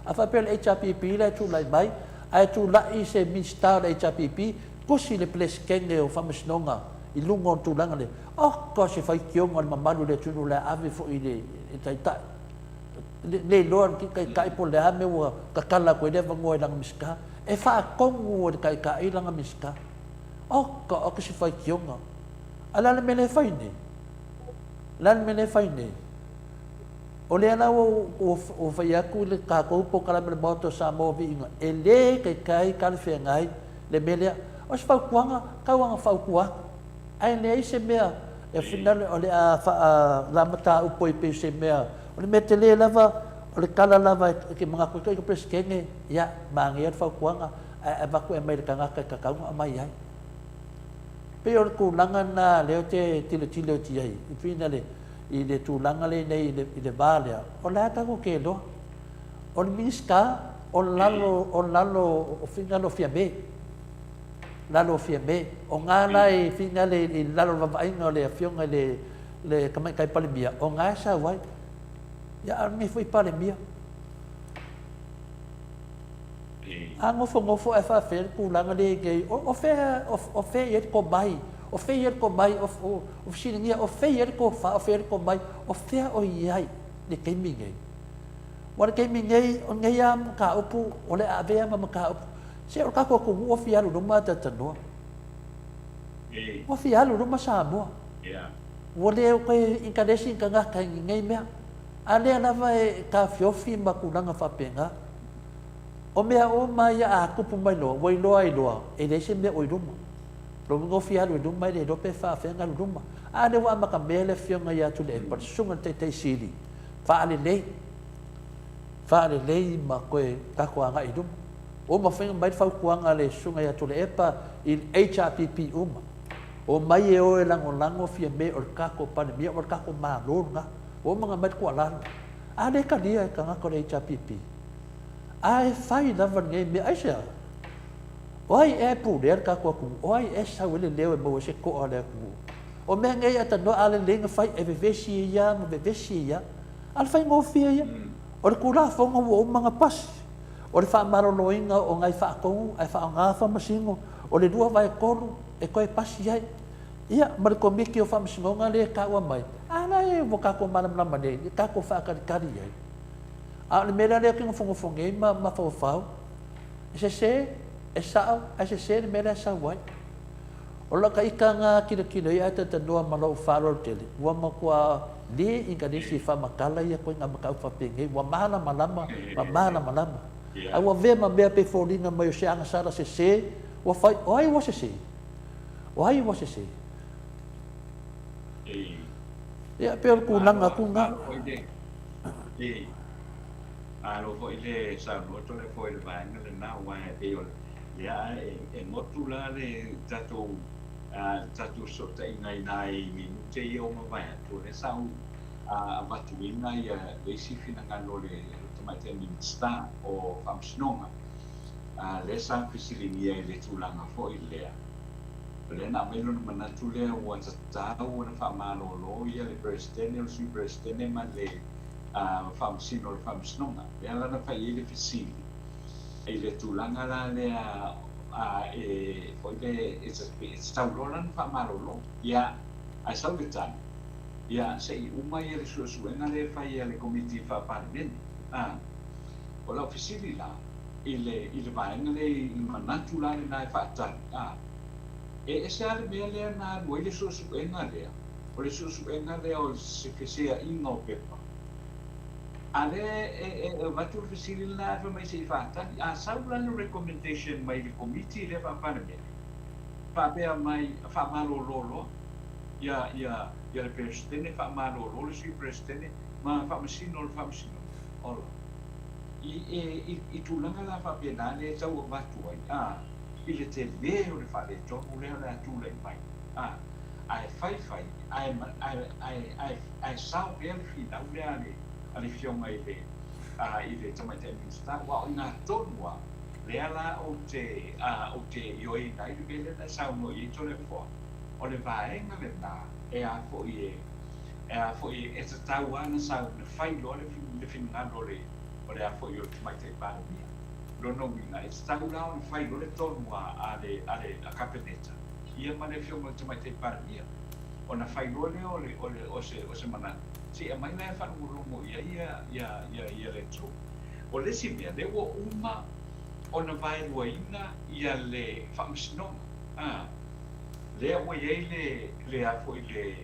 A faapea o le HRPP lea e tulai mai, ae tulai se Minisita o le HRPP, tusi le Peresetene o Faamasinoga i luga o le tulaga lea, oka se faitioga a le mamalu o le atunuu o le a ave foi i le Taitai. Le iloa le Taitai po o le a mea ua tatala atu ai le avanoa i lana Minisita. E faatonu e le Taitai lana Minisita. Oka oka se faitioga. A o le a le mea lea e fai nei? O le a le mea lea e fai nei? O lea la ua fai atu le tatou polokalame o le Maota o Samoa Viiga, e le taitai talafeagai le mea lea. O se fautuaga, tau lava ina fautua atu. Ae leai se mea e finagalo o le a faa-mataupu ai pei o se mea, o le mea tele lava, o le tala lava e te manatu ai le Peresetene, ia, manaia le fautuaga, ae avatu e aumai i le tagata e tatau ona aumai ai. E pei o le tulaga lena lea ou te tilotilo atu i ai, i finale. i le tulaga lenei i le va lea, o le a tatou te iloa? O le Minisita o lalo o lalo o finagalo o Fiame, lalo o Fiame, o na la e finagalo i lalo o le vaavaaiga o le Afioga i le Tamaitai Palemia, o na e sau ai. Ia, a o lenei foi Palemia. A nofonofo ae faafefea le tulaga lea i nei, o fea o fea e i ai le tomai, o fea e i ai le tomai, o fesiligia, o fea e i ai le tofa, o fea e i ai le tomai, o fea o i ai le taimi nei? Aua o le taimi nei, o lenei lava mataupu, o le a avea ma mataupu, se o le tatou atunuu ua fia alu i luma a talatalanoa. Ua fia alu i luma Samoa. Ua le toe inkaresi ni tagata i lenei mea. A lea lava e taofiofi ma tulaga faapena. O mea uma ia a tupu mai loa, ua iloa ai loa, e leai se mea o i luma. Lona uiga ua fia alu i luma e le iloa pe faafefea ona alu i luma. A lea ua amatamea le Afioga ia Tuilaepa, le Susuga i le Taitai Sili, faalelei, faalelei ma toe tatou agai i luma. Ua uma foi ona aumai le fautuaga a le Susuga ia Tuilaepa i le HRPP uma, omai e o e lagolago Fiame o le tatou Palemia, o le tatou Malo lena. Ua uma ona aumai le tuualalo. A lea e talia e tagata o le HRPP. Ae fai lava lenei mea. Aisea? O ai ea e pulea le tatou atunuu? O ai ea e sau ai le leo e maua ai se toa o le atunuu? O mea nei a talanoa, a lelei ona fai, e vevesi ai lava ma vevesi ai lava. A o le faigofie ia. O le Tulafono ua uma ona pasi, o le faamaloloina o nai faatonu ae faaaoga faamasino, o le 2/3 e toe pasi ai. Ia, ma le Komiti o Faamasinoga lea e taua mai, a la e ua tatou malamalama nei, e tatou faatalitali i ai. A o le mea la lea ou te nofonofo nei ma mafaufau, e sese, e sao, ae sese le mea la e sau ai. O lau ita na tilotilo i ai ae talatalanoa ma lou faaaloalo tele, ua matua le inkalesi e faamatala ia ituaiga mataupu faapenei, ua malamalama ma malamalama. Ae ua avea ma mea pei foliga mai o se agasala sese ua fai, o ai ua sese? O ai ua sese? Ia, pei o le tulaga atu lena. Malo foi le saunoa Toleafoa i le vaega lena, aua e pei o lea e motu la le tatou tatou fesootaiga i nai minute ia ua mavae atu, o lea sa ou avatuina le isi finagalo o le Tamaitai Minisita o Faamasinoga, lea sa fesiligia i le tulaga foi lea, o lea na aumai lona manatu lea ua tatau ona faamalolo ia le Peresetene o le Sui Peresetene ma le Faamasino o le Faamasinoga. Lea la na fai ai le fesili i le tulaga la lea e foi le e tatau loa la ona faamalolo, ia ae sau le tali, ia se i uma ia le suesuega lea e fai a le Komiti Faa-Palemene. O lau fesili la i le i le vaega lea i le manatu la lena e faatali, e ese lava le mea lea na alu ai le suesuega lea, o le suesuega lea o se feseaiga o pepa. A lea e avatu le fesili lena ae fai mai se i faatali. A sau la le recommendation mai le Komiti lea Faa-Palemene faapea mai faamalolo loa ia ia ia le Peresetene, faamalolo le Sui Peresetene ma Faamasino o le Faamasinoga. Ola. I e i tulaga la faapena lea e tau avatu ai a i le tele o le faaletonu lea o le a tulai mai a ae fai fai ae ae ae ae ae sao pea le finau lea a le a le Afioga i le a i le Tamaitai Minisita aua o i ina tonu lava lea la ou te a ou te ioeina ai le mea lea na e saunoa i ai Toleafoa o le vaega lena e a foi e e a foi e tatau lava ona sau ona fai loa le le finagalo o le o le a foi o le Tamaitai Palemia. Lona uiga, e tatau la ona fai loa le tonu a a le a le a Kapeneta ia ma le Afioga i le Tamaitai Palemia, ona fai loa lea o le o le o se o se manatu, se i aumai la e faalogologo i ai ia ia ia ia le atunuu. O le isi mea, lea ua uma ona vaeluaina ia le Faamasinoga, a, lea ua i ai le le a foi le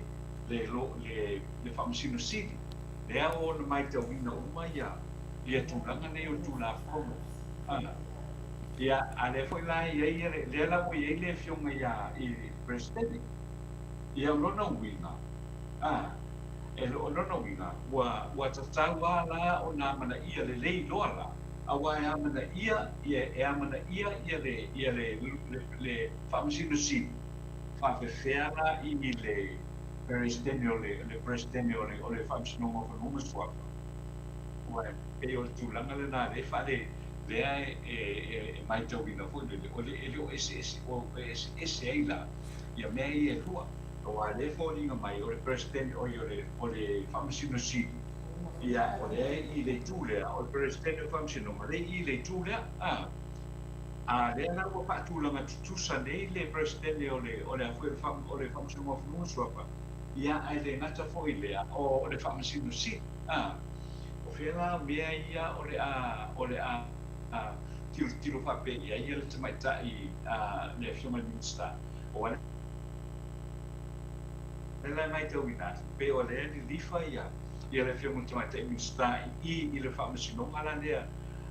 le le le Faamasino Sili, lea ua ona maitauina uma ia ia tulaga nei o le Tulafono. A, ia, a lea foi la e i ai le, lea la ua i ai le Afioga ia i le Peresetene. Ia, o lona uiga, a, e, o lona uiga, ua, ua tatau lava la ona amanaia lelei loa la, aua e amanaia, ia, e amanaia ia le, ia le, le, le Faamasino Sili, faapefea la i le, Peresetene o le, le Peresetene o le, o le Faamasinoga o Fanua ma Suafa. Aua e pei o le tulaga lena lea e faale, lea e, e, e matauina foi lele, o le, e le o eseese, o e eseese ai la ia mea ia e lua. Aua lea e foliga mai o le Peresetene, oi o le, o le Faamasino Sili, ia o lea e i le itu lea, o le Peresetene o le Faamasinoga lea e i le itu lea, a. A lea la ua faatulaga tutusa nei le Peresetene o le, o le a foi, o le Faamasinoga o Fanua ma Suafa, ia, ae le gata foi i lea, o le Faamasino Sili. A, o fea la mea ia o le a, o le a tilotilo faapea i ai le tamaitai, a, le Afioga i le Minisita? Aua lea la e matauina atu, pei o lea e lilifa ia, ia le Afioga i le Tamaitai Minisita i i i le Faamasinoga la lea,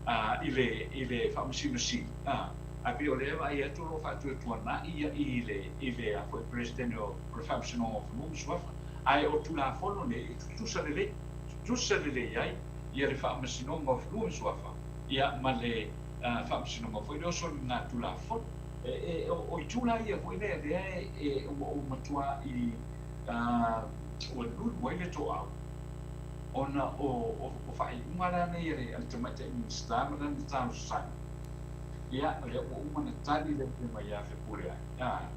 a, i le, i le Faamasino Sili, a, ae pei o lea e vaai atu o lo o faatuatuanai ia i le, i le a foi Peresetene o le Faamasinoga o Fanua ma Suafa. Ae o Tulafono nei e tutusa lelei, tutusa lelei ai ia le Faamasinoga o Fanua ma Suafa, ia ma le Faamasinoga foi lea o Soligatulafono. E, e, o, o itu la ia foi lea, lea e, e, ua ou matuai, ua lulu ai le toau, ona o, o, o faaiuga la nei a le, a le Tamaitai Minisita ma lana talosaga, ia, o lea ua uma ona tali le Afioga ia Fepuleai, a,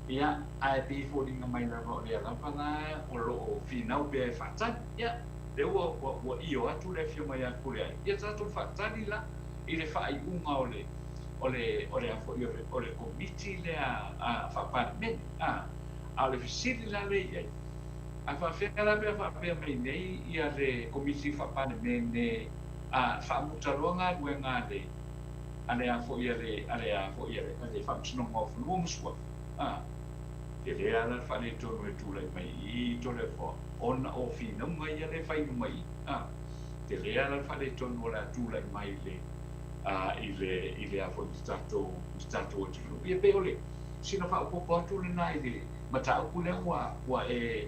ia, ae pei e foliga mai lava o lea lava la o lo o finau pea e faatali. Ia, lea ua, ua, ua io atu le Afioga ia Fepuleai, ia tatou faatali la i le faaiuga o le, o le, o le a foi, o le, o le Komiti lea a, Faa-Palemene, a. A o le fesili la lea i ai, A faafefea la pe a faapea mai nei ia le Komiti Faa-Palemene a faamuta loa galuega a le a le a foi a le a le a foi a le a le Faamasinoga o Fanua ma Suafa? A tele lava la le faaletonu e tulai mai i i Toleafoa ona o finauga ia lea e fai i luma i i. A tele lava la le faaletonu o le a tulai mai i le a i le i le a foi i le tatou i le tatou atunuu. Ia pei o le sina faaopoopo atu lena i le mataupu lea ua ua e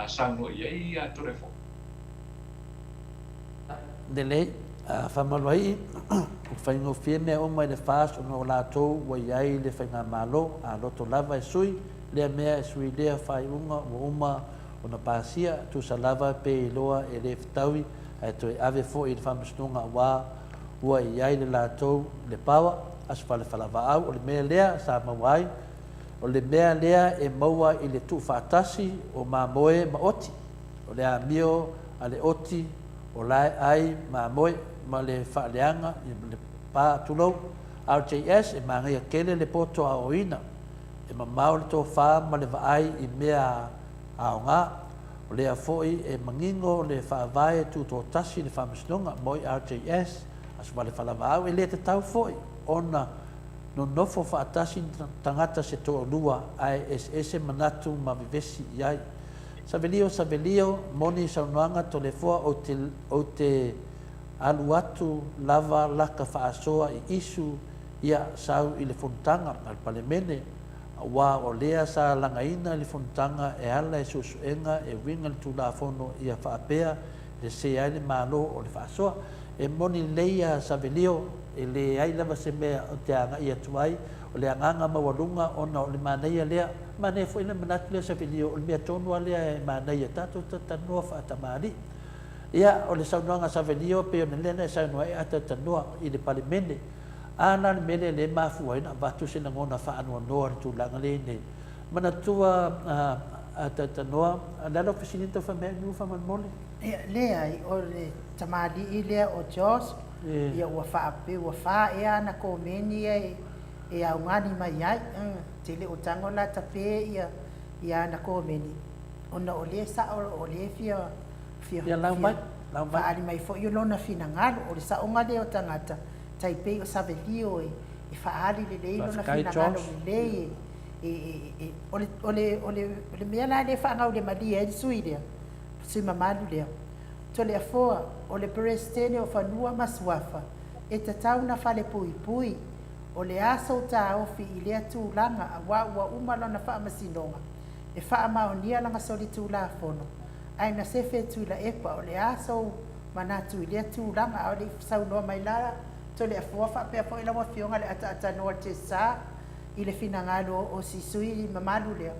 saunoa i ai ia Toleafoa. Lelei, faamalo ai, ua faigofie mea uma i le FAST ona o latou ua i ai le faigamalo, a loto lava e sui lea mea e sui lea faaiuga ua uma ona pasia, tusa lava pe iloa e le fetaui ae toe ave foi i le faamasinoga aua ua i ai le latou le power, aso falefalavaau o le mea lea sa maua ai O le mea lea e maua i le tuufaatasi o mamoe ma oti, o le amio a le oti o lae ai mamoe ma le faaleaga ma le pa, tulou. RJS, e manaia tele le poto aoaoina, e mamao le tofa ma le vaai i mea aoga. O lea foi e manino le faavae tutoatasi i le Faamasinoga, moi RJS, Aso Vale Falavaau, e le tatau foi ona Nonofo faatasi tagata se toalua ae eseese manatu ma vevesi i ai. Savelio Savelio, moni saunoaga Toleafoa ou te ou te alu atu lava laka faasoa i isu ia sau i le fonotaga a le Palemene aua o lea sa lagaina i le fonotaga e ala i suesuega e uiga le Tulafono ia faapea e sese ai le Malo o le faasoa. E moni lelei a Savelio, e leai lava se mea ou te agai atu ai, o le agaga maualuga ona o le manaia lea. Manaia foi le manatu lea Savelio, o le mea tonu lava lea e manaia, tatou talatalanoa faatamalii. Ia, o le saunoaga a Savelio pei ona lea na e saunoa ai a talatalanoa i le Palemene. A la le mea lea lea e mafua ai ona avatu se lagona faanoanoa i le tulaga lea i inei. Manatua a talatalanoa, o le a lau fesili na tau fai mai ai Nu'u faamolemole? Ia, leai, o le tamalii lea o Josh, ia ua faapea, ua fa ea ana komeni ia e augani mai ai. Tele o tago la tape ia ia ana komeni, ona o lea sao o lea e fia fia Ia lau mai, lau mai. faaali mai foi lona finagalo. O le saoga lea o tagata, tai pei o Savelio e e faaali lelei lona Faafetai finagalo Josh. lelei e e e o le o le o le o le mea la lea e faagaulemalie ai le sui lea, sui mamalu lea, Toleafoa, o le Peresetene o Fanua ma Suafa, e tatau na falepuipui, o le a sou taofi i lea tulaga auā ua uma lona faamasinoga e faamaonia lana solitulafono, ae na sefe e Tuilaepa, o le a sou manatu i lea tulaga, a o le i saunoa mai la Toleafoa faapea foi lau Afioga le ataatanoa o le Tesa i le finagalo o si sui mamalu lea,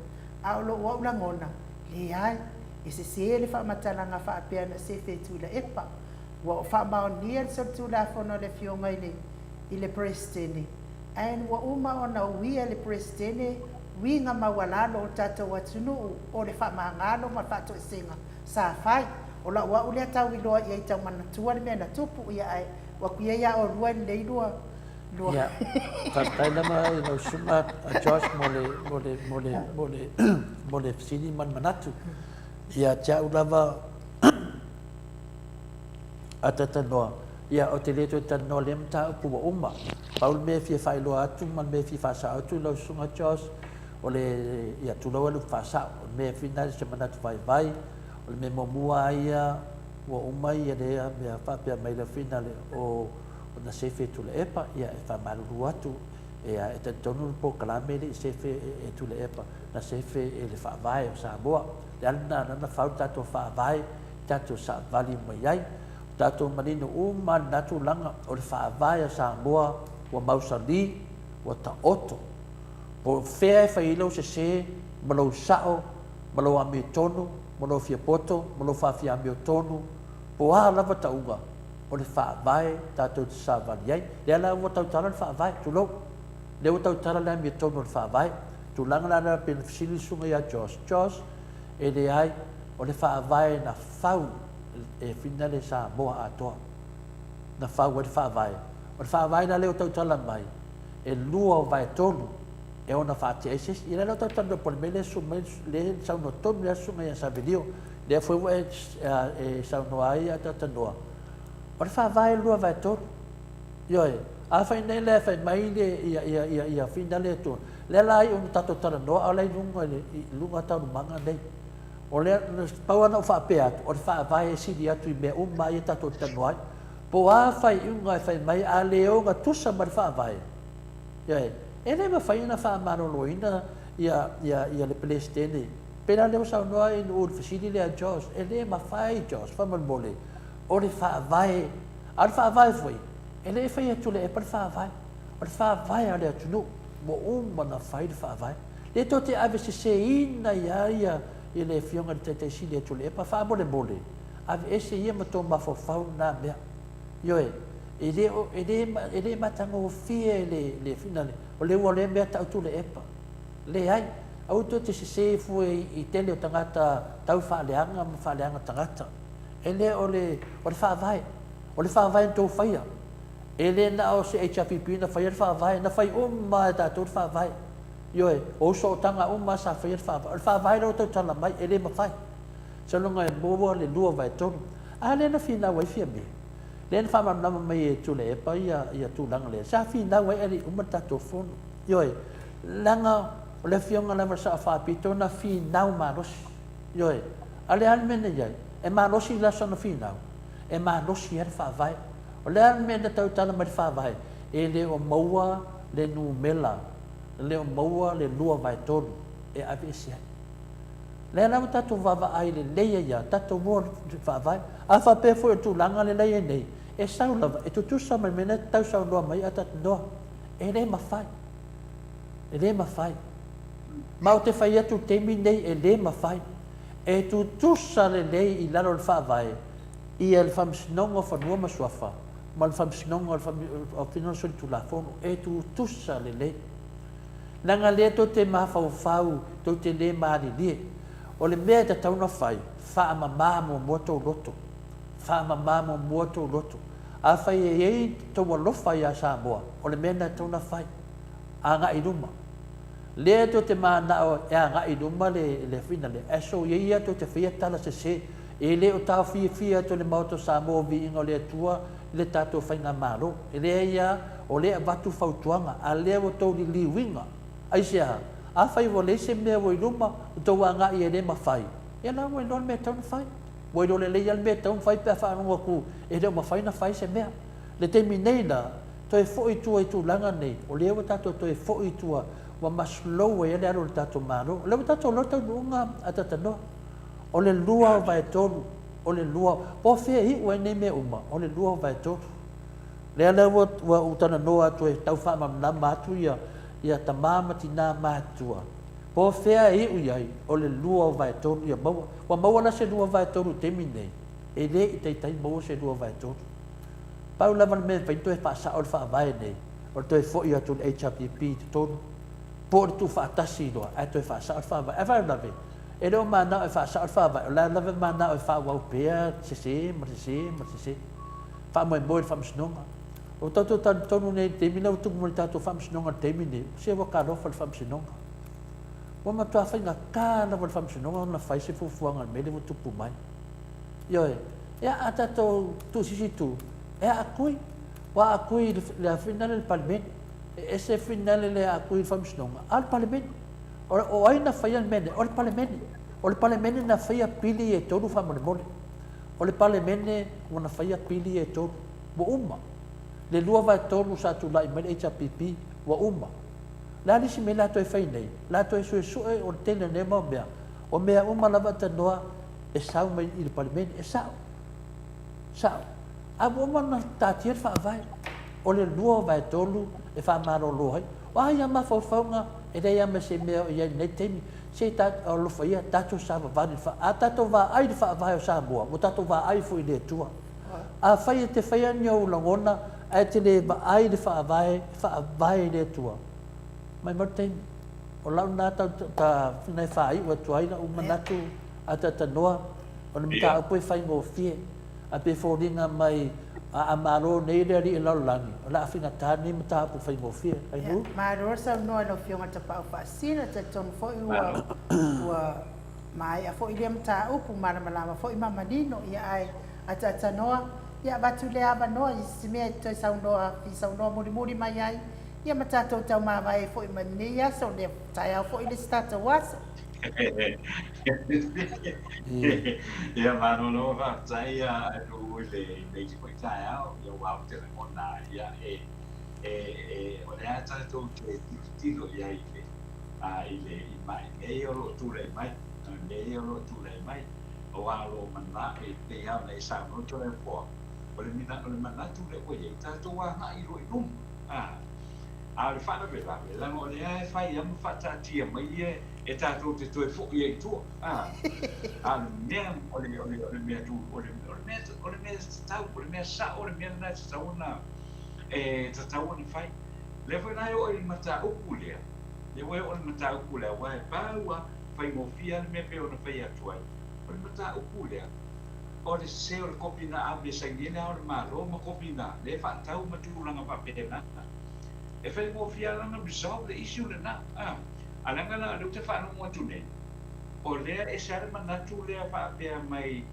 a o lou au lagona. Leai, e sesē le faamatalaga faapea na sefe e Tuilaepa. Ua faamaonia le solitulafono a le Afioga i le i le Peresetene, and ua uma ona uia e le Peresetene uiga maualalo o le tatou atunuu o le faamagalo ma le faatoesega sa fai. O lau au lea tau iloa i ai tau manatua le mea na tupu, ia ae ua atu ia ia oulua e lelei lua lua. Ia, faafetai lava i lau susuga Josh mo le, mo le, mo le, mo le, mo le fesili ma le manatu. Ia te au lava, a talanoa, ia ou te le toe talanoa i lea mataupu ua uma. Pau le mea e fia faailoa atu ma le mea e fia faasao atu i lau Susuga Josh, o le, ia tulou lava le upu faasao, o le mea e fina se manatu vaivai, o le mea muamua lava ia ua uma ia lea mea faapea mai le finale o na sefe e Tuilaepa, ia e faamalulu atu, ia e talitonu le polokalame e le i sefe e Tuilaepa, na sefe e le Faavae o Samoa. Le ala lena na fau le tatou Faavae tatou savali mai ai. O tatou manino uma lava i lena tulaga, o le faavae a Samoa ua mausali, ua taoto. Po o fea e fai ai lou sese ma lou sao ma lou amiotonu ma lou fiapoto ma lou faafiamiotonu, po o a lava tauga, o le faavae tatou te savali ai. Lea la ua tautala le faavae, tulou. Lea ua tautala le amiotonu o le faavae. Tulaga la lea pei ona fesili le susuga ia Josh, Josh, E leai, o le faavae na fau e finale Samoa atoa, na fau ai le faavae. O le faavae la lea ua tautala mai, e lua o vaetolu e ono faatea ai se isi. Ia lea la ua tautala po o le mea lea e susu mai, lea e saunoa tonu lava le susuga ia Savelio, lea foi ua e saunoa ai Ataatanoa, o le faavae e lua vaetolu. Ioe, afai nei la e fai mai le ia ia ia ia finale atu, lea la iu ina tatou talanoa a o la e i luga i le i luga taualumaga nei. O lea, pau lava na ou faapea atu, o le faavae e sili atu i mea uma lava ia tatou te talanoa ai. Po o a faaiuga e fai mai a le ogatusa ma le faavae, ioe, e le mafai ona faamaloloina ia ia ia le Peresetene. Pei la lea ua saunoa i le fesili lea a Josh, e le mafai Josh, faamolemole, o le faavae A o le faavae foi, e le i fai atu e le epa le faavae. O le faavae a le atunuu, ua uma ona fai le faavae. Lea tou te ave seseina ai lava ia le Afioga i le Taitai Sili atu o le epa, faamolemole, aveese ia ma tou mafaufau lena mea. Ioe, e le o, e le, e le matagofie le, le finale, o le ua lea mea tau Tuilaepa. Leai, aua tou te sese fua i tele o tagata tau faaleaga ma faaleaga tagata. E le o le, o le faavae. O le faavae na tou faia. E le na o se HRPP na faia le faavae, na fai uma lava e tatou le faavae. Ioe, o usootaga uma lava sa faia le faavae. O le faavae lea ua tautala mai, e le mafai. Seiloga e maua le lua vaetolu. A lea na finau ai Fiame? Lea na faamalamalama mai e Tuilaepa ia, ia tulaga lea. Sa finau ai ae le i uma le tatou fono. Ioe, leaga o le afioga lava i le Sao Faapito na finau malosi. Ioe. A o le a le mea na i ai? E malosi la sona finau, e malosi ai le faavae. O le a le mea na tautala mai le faavae? E le o maua le numera, e le o maua le lua vaetolu e aveese ai. Lea la ua tatou vaavaai lelei ai lava, tatou mua le faavae. A faapea foi o le tulaga lea la e i ai nei, e sau lava, e tutusa ma le mea lea e tausaunoa mai ai Atatinoa. E le mafai. E le mafai. Ma ou te fai atu i le taimi lenei, e le mafai. E tutusa lelei i lalo o le Faavae ia le Faamasinoga o Fanua ma Suafa ma le Faamasinoga o Finagalo Solitulafono. E tutusa lelei. Leaga lea tou te mafaufau, tou te le malilie. O le mea e tatau ona fai, faamama muamua tou loto. Faamama muamua tou loto. Afai e i ai tou alofa ia Samoa, o le mea lena e tatau ona fai. Agai i luma. Lea tou te manao e agai i luma le le afina lea, ae soia ia tou te faia tala sese. E le o taofiofia atu e le Maota o Samoa o Viiga o le Atua i le tatou Faigamalo. E leai a, o lea e avatu fautuaga, a lea ua tou liliuina. Aisea? Afai ua leai se mea ua i luma, ua tou agai e le mafai, ia la ua iloa le mea e tatau ona fai. Ua iloa lelei lava le mea e tatau ona fai pe a faalogo atu e le o mafai ona fai se mea. Le taimi nei la, toe foi i tua i tulaga nei, o lea ua tatou toe foi i tua, ua ma slow ai le alu o le tatou Malo. O lea ua tatou iloa le taunuuga a Tatanoa, o le lua o vaetolu, o le lua, po o fea e iu ai nei mea uma, o le lua o vaetolu. Lea la ua, ua ou talanoa atu e tau faamalamalama atu ia, ia tama ma tina matutua. Po o fea e iu i ai, o le 2/3 ia maua. Ua maua la se 2/3 i le taimi lenei? E le i taitai maua se 2/3. Pau lava le mea e mafai ona toe faasao le Faavae nei, o le toe foi atu o le HRPP i totonu, po o le tuufaatasi loa ae toe faasao le Faavae. Ae faalavelave, e le o manao e faasao le Faavae, o la e lava e manao e faaauau pea le sese ma le sese ma le sese. Faamoemoe i le Faamasinoga. Ua tatou talitonu nei i le taimi lea ua tupu mai i le tatou Faamasinoga i le taimi lenei, se ua talofa i le Faamasinoga. Ua matua faigata lava i le Faamasinoga ona fai se fuafuaga i le mea lea ua tupu mai. Ioe, ia a tatou tuusisi itu, e aakui, ua aakui i le a finale le Palemene. E ese finale le aakui i le Faamasinoga, a o le Palemene. O, o ai na faia le mea nei? O le Palemene. O le Palemene na faia pili e tolu faamolemole. O le Palemene ua na faia pili e tolu. Ua uma. Le 2/3 sa tulai mai le HRPP, ua uma. Le a le isi mea la toe fai nei? La toe suesue o le tele o nei mau mea. O mea uma lava tanoa e sau mai i le Palemene. E sao. Sao. A ua uma ona taatia le faavae. O le 2/3 e faamalolo ai. O a ia mafaufauga e leai lava ma se mea o i ai i lenei taimi. Se i alofa ia tatou savavali i le faavae. A tatou vaai i le faavae o Samoa, ua tatou vaai foi i le Atua. Afai e te faia ni ou lagona ae e te le vaai i le faavae, e faavae i le Atua, maimau le taimi. O lau lena ta e faaiu atu ai lau manatu a tatanoa, o le mataupu e faigofie, ae pei e foliga mai a Malo nei le alii o le lalolagi, o le a faigata lenei mataupu faigofie. Ainu? Malo le saunoa i lau Afioga Tapaau Faasina, talitonu foi ua ua maea foi lea mataupu, malamalama foi ma manino, ia ae ataatanoa, ia avatu lea avanoa i se mea e toe saunoa, fia saunoa mulimuli mai ai, ia ma tatou taumavae ai foi ma lenei aso, lea taeao foi le isi tatou aso. Ia malo lava faafetai Nuu i lenei foi taeao, ia aua ou te lagona ia e e e o lea tatou te tilotilo i ai i le i le i mai mea ia o lo o tulai mai, mea ia o lo o tulai mai, aua o lo o manao e pei lava ona e saunoa Toleafoa, o le o le manatu lea ua i ai, tatou agai loa i luma. A o le faalavelave, leaga o lea e fai lava ma faataatia mai ia e tatou te toe foi ai i tua. A o le mea, o le, o le, o le mea tu, o le, o le mea, o le mea tatau, o le mea sao, o le mea lena e tatau ona, e tatau ona fai. Lea foi la e oo i le mataupu lea, lea ua e oo i le mataupu lea, aua e pau lava, faigofie lava le mea e pei ona fai atu ai, o le mataupu lea, o le sese o le kopi na ave e saini ai Le Ao o le Malo ma kopi na lea e faatau ma tulaga faapena. E faigofie lava ona resolve le issue lena. A, a leaga la o lea ou te faalogo atu nei, o lea e ese lava le manatu lea faapea mai,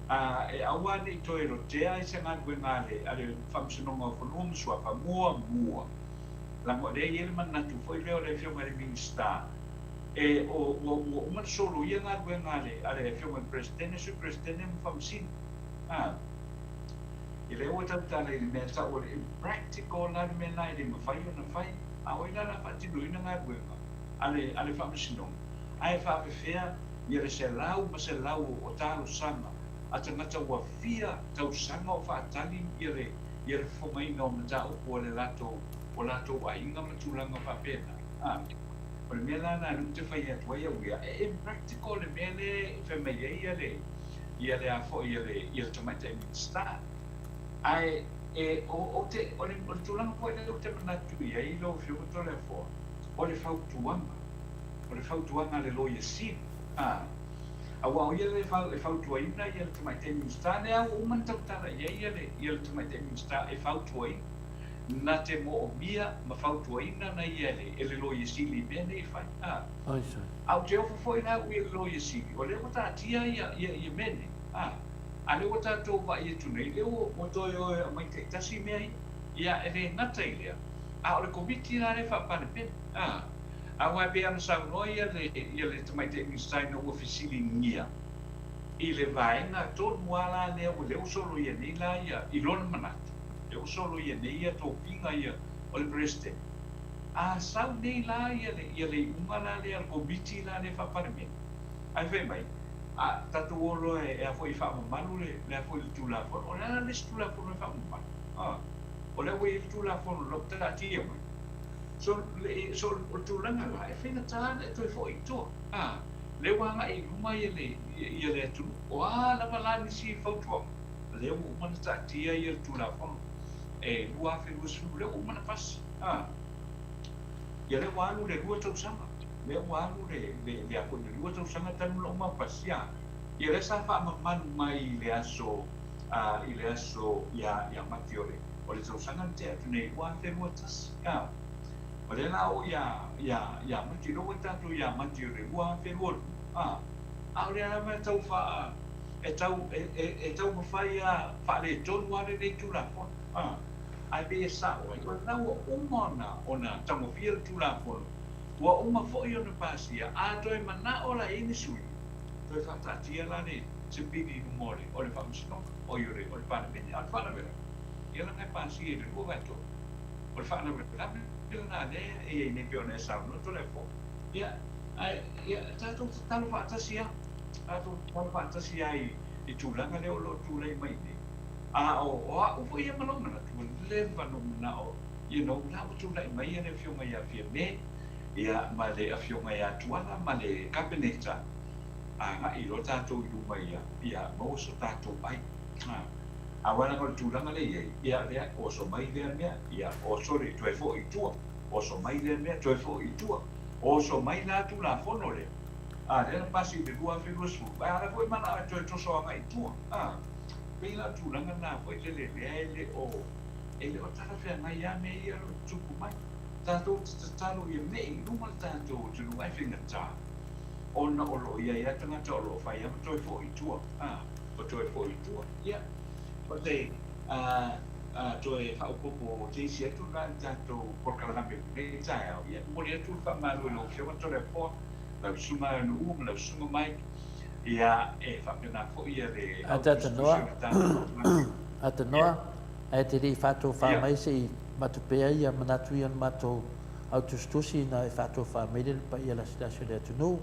a, e aua ne i toe lotea ai se galuega a le, a le Faamasinoga o Fanua ma Suafa muamua, leaga o lea e i ai le manatu foi lea o le Afioga i le Minisita, E, o, ua, ua uma ona soloia galuega a le, a le Afioga i le Peresetene, Sui Peresetene ma Faamasino. A, i lea ua tautala i le mea tau o le impractical la le mea lena e le mafai ona fai. A o ai la o le a faatinoina galuega a le, a le Faamasinoga, ae faapefea ia le selau ma selau o talosaga a tagata ua fia tausaga o faatali ia le, ia le fofogaina o mataupu a le latou, o latou aiga ma tulaga faapena. A. O le mea la lena lea ou te fai atu ai au ia, e impractical le mea lea e fai mai ai ia le, ia le a foi, ia le, ia le Tamaitai Minisita. Ae e, o, ou te, o le, o le tulaga foi lea ou te manatu i ai lau Afioga Toleafoa, o le fautuaga, o le fautuaga a le Loia Sili, a, aua o ia lea e fautuaina ia le Tamaitai Minisita, lea ua uma ona tautala i ai ia le, ia le Tamaitai Minisita e fautuaina. Na te moomia ma fautuaina na ia e le Loia Sili i mea nei e fai. A. A ou te ofo foi la au i le Loia Sili, o lea ua taatia ia, ia, ia mea nei. A. A lea ua tatou vaai atu nei, lea ua, ua toe o e aumai taitasi mea ia. Ia, e le gata i lea, a o le Komiti la lea Faa-Palemene. A. Aua e pei ona saunoa ia le, ia le Tamaitai Minisita ina ua fesiligia i le vaega tonu lava la lea ua, lea ua soloia nei la ia, i lona manatu. E ua soloia nei ia tofiga ia o le Peresetene. A sau nei la ia le, ia le iuga la lea a le Komiti la lea Faa-Palemene, ae fai mai, a tatou o loa e, e a foi e faamamalu le, le a foi le Tulafono. O le a la le isi Tulafono e faamamalu? A, o lea ua i ai le Tulafono la ua taatia mai. So, le, so o le tulaga la, e faigata ona e toe foi i tua. A, lea ua agai i luma ia le, ia le atunuu. O a lava la nisi fautuaga, lea ua uma ona taatia ia le Tulafono e 2020, lea ua uma ona pasi. A, ia lea ua alu le lua tausaga, lea ua alu le, le, le a foi, le lua tausaga talu ona uma pasi, a, ia lea sa faamamalu mai i le aso, a, i le aso ia, ia Mati o le, o le tausaga na tea atu nei 2021, a, o lea la o ia, ia, ia Mati, lea ua tatou ia Mati o le 2022, a, a o lea lava e tau faa, e tau, e, e, e taumafai a faaletonu lava lenei Tulafono, a, ae pei e sao ai, o lena ua uma ona, ona tagofia le Tulafono, ua uma foi ona pasia, a toe manao la i ai ni sui, toe faataatia la le, se pili i luma o le, o le Faamasinoga, oi o le, o le Palemene. A o le faalavelave, ia leaga e pasia i le 2/3. O le faalavelave lena lea e i ai nei pei ona e saunoa Toleafoa. Ia, ae, ia, tatou tatalo faatasi lava, tatou tatalo faatasi lava i, i tulaga lea o lo o tulai mai nei. A o, o au foi ia ma lou manatu, ua leva ona ou manao, you know, la ua tulai mai le Afioga ia Fiame, ia, ma le Afioga ia Tuala ma le Kapeneta, agai loa tatou i luma ia, ia maua so tatou ai. Aua leaga o le tulaga lea e i ai, ia lea, oso mai lea mea, ia oso le, toe foi i tua, oso mai lea mea, toe foi i tua, oso mai la Tulafono lea, a lea na pasi i le 2020, ae a la foi manao e toe toso agai i tua, a. Pei la o le tulaga lena foi lele lea e le o, e le o talafeagai lava mea ia o lo o tutupu mai. Tatou te tatalo ia me'i i luma le tatou atunuu ae faigata ona o lo o i ai lava tagata o lo o fai lava ma toe foi i tua, a, o toe foi i tua. Ia, o se a, a, toe faaopoopo teisi atu lena i le tatou polokalame i lenei taeao. Ia, momoli atu le faamalo i lau Afioga Toleafoa, lau Susuga Nu'u ma lau Susuga Mike, ia, e faapena foi ia le A autusitusi Tanoa, o le tatou polokalame. a Tanoa, ae te le i faatofā Ia. mai se i avatu pea ia manatu ia o le matou autusitusi ina e faatofā mai le paia lasilasi o le atunuu.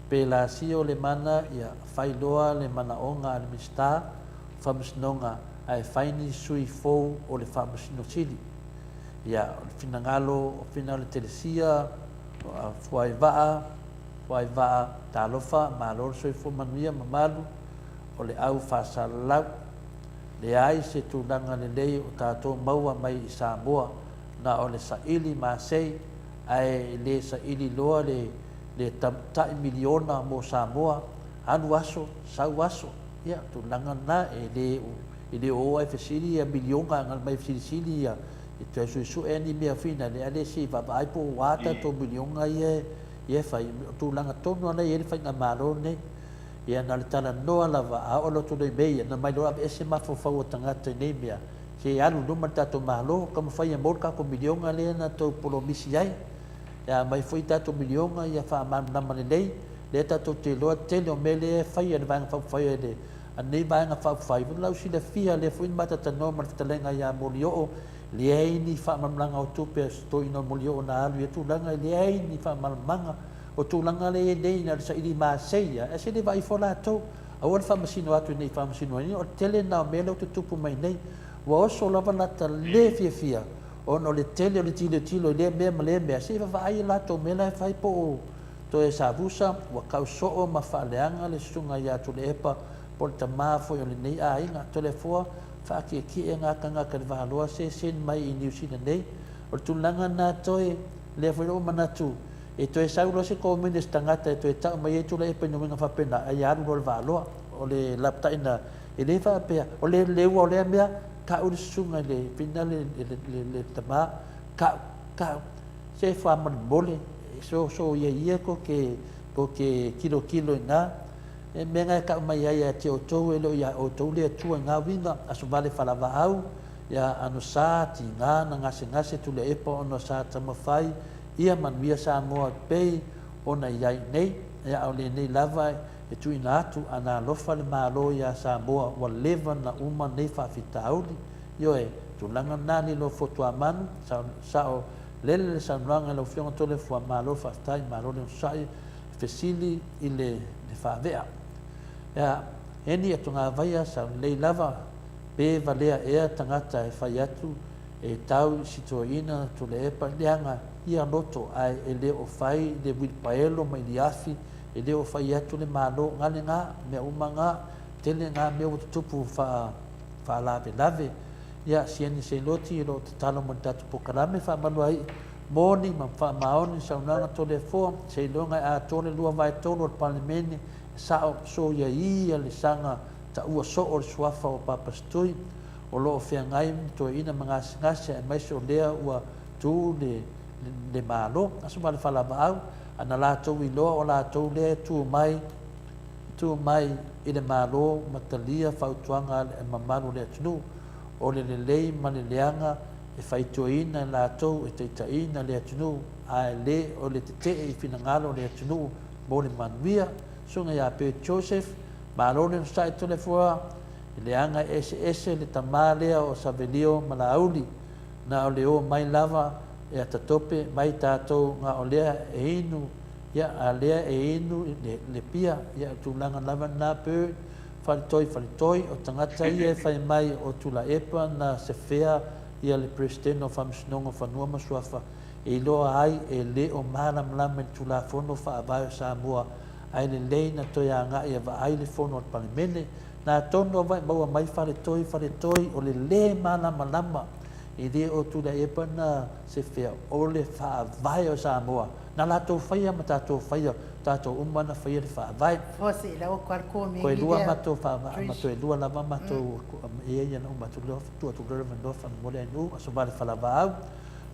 Pe lasio le mana ia fai loa le manaoga a le Minisita o Faamasinoga ae fai ni sui fou o le Faamasino Sili. Ia, o le finagalo o fina o le Telesia, Fuaivaa, Fuaivaa, talofa, malo le soifua manuia, mamalu o le au faasalalau. Leai se tulaga lelei o tatou maua mai i Samoa, na o le saili masei, ae le saili loa le le tai miliona mo Samoa, alu aso, sau aso. Ia, tulaga lena, e le e le o ae fesili ia miliona agai mai fesilisili ia e toe suesue ni mea fina le ale se i vaavaai po o a tatou miliona ia ia e fai. O tulaga tonu lava la e i ai le faigamalo lenei. Ia na o le talanoa lava, a oo loa tulai mai ia, na mai loa aveese mafaufau o tagata i nei mea, se i alu i luma le tatou Malo, taumafai e maua le tatou miliona lea na tou polomisi ai. Ia aumai foi tatou miliona ia faamalamalama lelei, lea tatou te iloa le tele o mea lea e fai e le Vaega Faaupufai a le a lenei Vaega Faaupufai, ua lausilafia lea foi na matatanoa ma le fetalaiga ia Molioo, leai ni faamalamalamaga o tupe a si toeaina o Molioo na alu i ia tulaga, e leai ni faamalamalamaga. O tulaga lea e i ai nei na o le saili masei lava, ae se le vaai ifo latou. Aua le faamasino atu ina i faamasinoina, o le tele lena o mea lea ua tutupu mai nei. Ua oso lava lata le fiafia ona o le tele o le tilotilo i lea mea ma lea mea, se i vaavaai a latou mea la e fai po o toe savusa, ua kau soo ma faaleaga le susuga ia Tuilaepa po o le tama foi o lenei aiga. Toleafoa, faakiekie gakagaka i le valoa se send mai i Niu Sila nei. O le tulaga lena toe, lea foi ua manatu E toe sau loa se komene se tagata e toe tau mai ai Tuilaepa i nuuega faapena, ai alu loa le vaaloa. O le lapataiga, e le faapea, o le leua o lea mea, tau le susuga i le fina le, le, le, le tama, tau, tau, se faamolemole, so, so ia ia ko ke, ko ke kilokilo i na, e mea nga e tau mai ai ia te outou e le o ia outou le Atua i nga uiga, aso vale falavaau, ia ano sa, tiga na gasegase Tuilaepa ona sa taumafai, Ia manuia Samoa e pei ona i ai nei, a o lenei lava e tuuina atu ana alofa le Malo iā Samoa ua leva na uma nei faafitauli. Ioe, tulaga lena lilo Fotuamanu, sao lele le saunoaga i lau Afioga Toleafoa, malo faafetai, malo le onosai, e fesili i le faavea. Ea, eni e togavaia sao lelei lava pe valea ea tagata e fai atu e tau i si toeaina Tuilaepa leaga. ia loto ae e le o fai le uilipaelo ma iliafi, e le o fai atu le Malo gale ga mea uma ga, tele ga mea ua tutupu faa faalavelave. Ia, Sieni Seiloti o lo o tatalo mo le tatou polokalame faamalu ai moni ma faamaoni saunoaga Toleafoa, seiloga e atoa le 2/3 o le Palemene e sao soia ia le saga taua soo o le suafa o Papasitui o lo o feagai ma toeaina ma gasegase aemaise o lea ua tu le le Malo. Aso ma le falavaau, a na latou iloa o latou lea e tu mai tu mai i le Malo ma talia fautuaga a le mamalu o le atunuu, o le lelei ma le leaga e faituaina e latou e taitaiina le atunuu, ae le o le tetee i finagalo o le atunuu mo le manuia. Susuga ia Bert Joseph, Malo le onosai Toleafoa, e leaga e eseese le tama lea o Savelio ma Laauli, na o le o mai lava e atatope mai tatou na o lea e inu ia a lea e inu le, le pia ia o tulaga lava na Bert, Faletoi Faletoi, o tagata ia e fai mai o Tulaepa na sefea ia le Peresetene o Faamasinoga o Fanua ma Suafa e iloa ai e le o malamalama i le Tulafono Faavae o Samoa ae lelei na toe agai e vaai le Fono a le Palemene. Na tonu ava e maua mai Faletoi Faletoi o le le malamalama e le o Tuilaepa na sefea o le Faavae o Samoa. Na latou faia ma tatou faia, tatou uma na faia le Faavae. Fosi, la ua kual Koe lua matou faavaa ma toe lua lava matou ia ia na uma atu loa tuu atu loa le avanoa faamolemole ae nuu aso vale falavaau.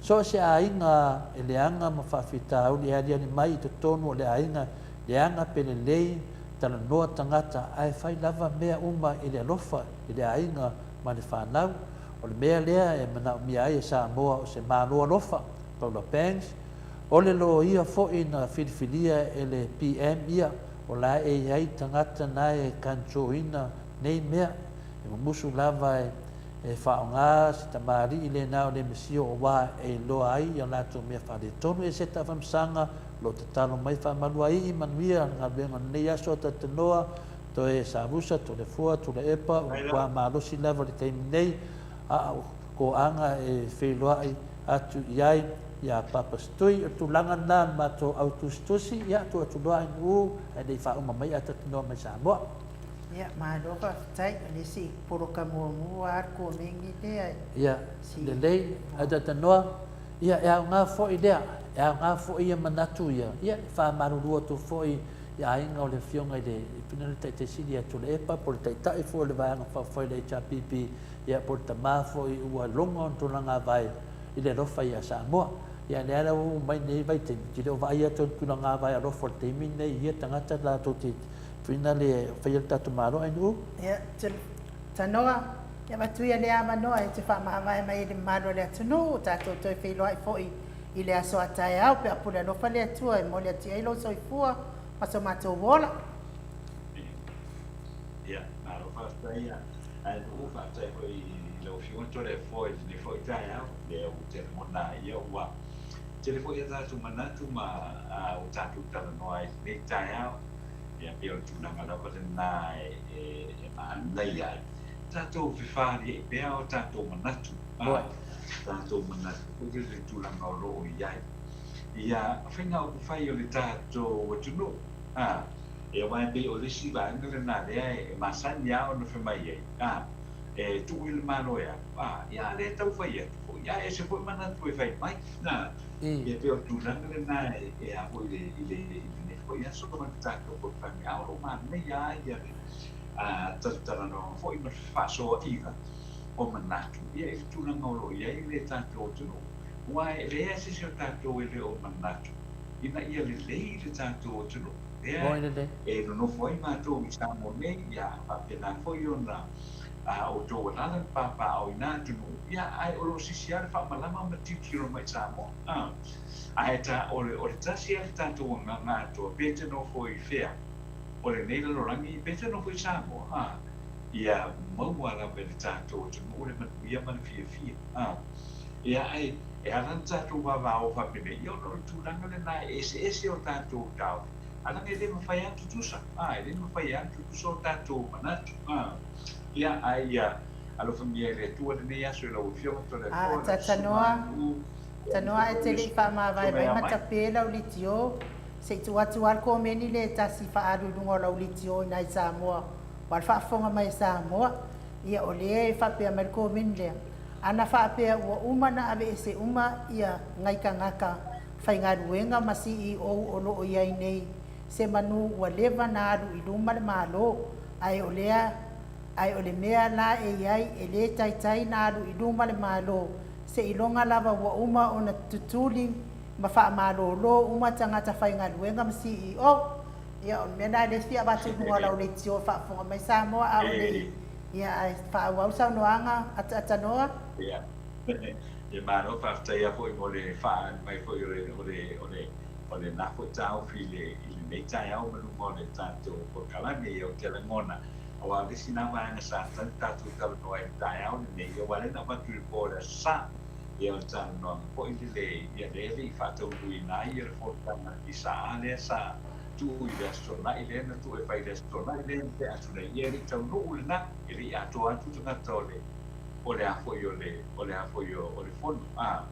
So o se aiga e leaga ma faafitauli e aliali mai i totonu o le aiga leaga pe lelei talanoa tagata ae fai lava mea uma i le alofa i le aiga ma le fanau. O le mea lea e manaomia ai e Samoa o se Malo alofa. Paula Banks, O le loia foi na filifilia e le PM ia o la e iai tagata na e control-ina nei mea, e mumusu lava e faaaoga se tamalii lena o le Mesia o wa e iloa ai ia latou mea faaletonu e seta famasaga lo tatalo mai faamalu ai i manuia le galuega o lenei aso Atatanoa toe Savusa Toleafoa Tuilaepa ua matua malosi lava le taimi nei a o koaga e feiloai atu i ai ia Papasitui. O le tulaga lena o le matou au tusitusi, ia tuu atu loa Ainuu ae le i faauma mai Atatanoa mai Samoa. Ia, malo faafetai. O le isi poloka muamua lava le komeni lea. Ia, lelei, Atatanoa, ia e aoga foi lea, e aoga foi ia manatu ia, ia e faamalulu atu foi i aiga o le Afioga i le Finale Taitai Sili ia Tuilaepa po o le Taitai foi o le Vaega Faaupufai o le HRPP, ia po o le tama foi ua logo ona tulaga vae i le alofa ia Samoa. Ia lea la ua oo mai nei vaitaimi, te le o vaai atu i le tulaga vae alofa o le taimi lenei i ia tagata latou te tuina le faia le tatou Malo ae nuu. Ia, Tanoa, ia avatu ia lea avanoa e te faamavae mai ai le mamalu o le atunuu, tatou toe feiloai foi i le aso a taeao pe a pule alofa le Atua e momoli atu i ai lou soifua ma so matou ola. Ia, malo faafetai ia. Ae nuu faafetai foi i lau Afioga Toleafoa i lenei foi taeao, lea ua te lagona ai ia ua tele foi a tatou manatu ma ua tatou talanoa ai i lenei taeao. Ia pei o le tulaga lava lena e manaia ai tatou fefaliai pea o tatou manatu, tatou manatu foi lele i le tulaga o lo o i ai ia faiga upufai o le tatou atunuu. E aua e pei o le isi vaega lena lea e masani lava ona fai mai ai, a, e tuu i le Malo e alu, a, ia a lea e tau fai atu foi, a ese foi manatu e fai mai, a, ia pei o le tulaga lena e a foi i le, i le, i lenei foi aso ma le tatou polokalame, a o lo o manaia lava ia le talatalanoaga foi ma le fefaasoaaiga o manatu, ia i le tulaga o lo o i ai le tatou atunuu, aua e leai se isi o tatou e le o manatu ina ia lelei le tatou atunuu lea e nonofo ai matou i Samoa nei, ia faapena foi ona outou alaala ma papaaao i na atunuu, ia ae o lo o sisi lava le faamalama ma tilotilo mai i Samoa. Ae ta, o le, o le tasi lava le tatou agaga atoa, pe te nofo i fea o lenei lalolagi, pe te nofo i Samoa, ia maua lava e le tatou atunuu le manuia ma le fiafia. Ia ae E ala ona tatou vavao faapenei, ia ona o le tulaga lena e eseese o tatou taofi, a leaga e le mafai lava ona tutusa, a, e le mafai lava ona tutusa o tatou manatu, a. Ia, ae ia alofagia e le Atua lenei aso i lau Afioga Toleafoa, lau Susuga Nu'u, Tanoa ae te le i faamavae mai ma tape lau litio, se i tuu atu lava le komeni lea e tasi faaalu i luga o lau litio i ina i Samoa, aua le faafofoga mai a Samoa. Ia o lea e faapea mai le komeni lea, ana faapea ua uma ona aveese uma ia nai tagata faigaluega ma CEO o lo o i ai nei semanu ua leva na alu i luma le Malo, ae o lea Ae o le mea la e i ai, e le taitai na alu i luma le Malo, seiloga lava ua uma ona tutuli ma faamalolo uma tagata faigaluega ma CEO. Ia, o le mea lena e le fia avatu i luga o lau leitio e faafofoga mai Samoa a o le i, ia, ae faaauau saunoaga ataatanoa. Ia, ia malo faafetai lava foi mo le faaali mai foi o le, o le, o le, o lena foi taofi i le, i lenei taeao ma luma o le tatou polokalame. Ia, ou te lagona, Aua o le isi lena vaega sa tatau tatou talanoa ai i le taeao lenei, aua lea na avatu i le po o le Aso Sa, ia o le talanoaga foi lele, ia lea e le i faataunuuina ai ia le fonotaga a le PSA lea sa tuu i le Aso Toonai lea na tuu e fai i le Aso Toonai lea na tea atu nei, ia e le i taunuu lena, e le i atoa atu tagata o le o le a foi o le o le a foi o le fono, a.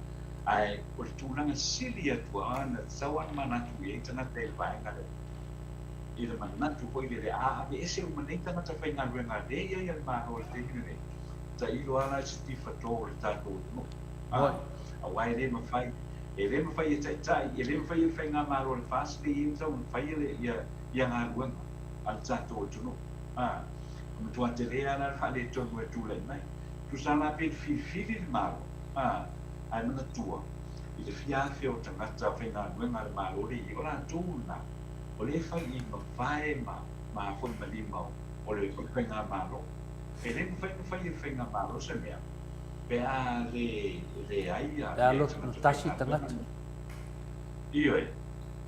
Ae o le tulaga sili atu lava na tatau lava ona manatu i ai tagata i le vaega lea, i le manatu foi lele a aveese uma nei tagata faigaluega lea e i ai a le Malo i le taimi lenei, tailo lava la i se tifato o le tatou atunuu. A, aua e le mafai, e le mafai e taitai, e le mafai e le Faigamalo a le FAST lea e i ai ona tatau ona faia le, ia, ia galuega a le tatou atunuu. A, e matua tele lava la le faaletonu e tulai mai. Tusa la pe filifili le Malo, a, ae manatua, i le fia afe o tagata faigaluega a le Malo lea e i ai, o latou lena. O lea e fai i mavae ma ma foi ma lima o le o le faigamalo. E le mafai ona fai e le faigamalo se mea pe a le leai ia Pe a loto tasi tagata. Ioe.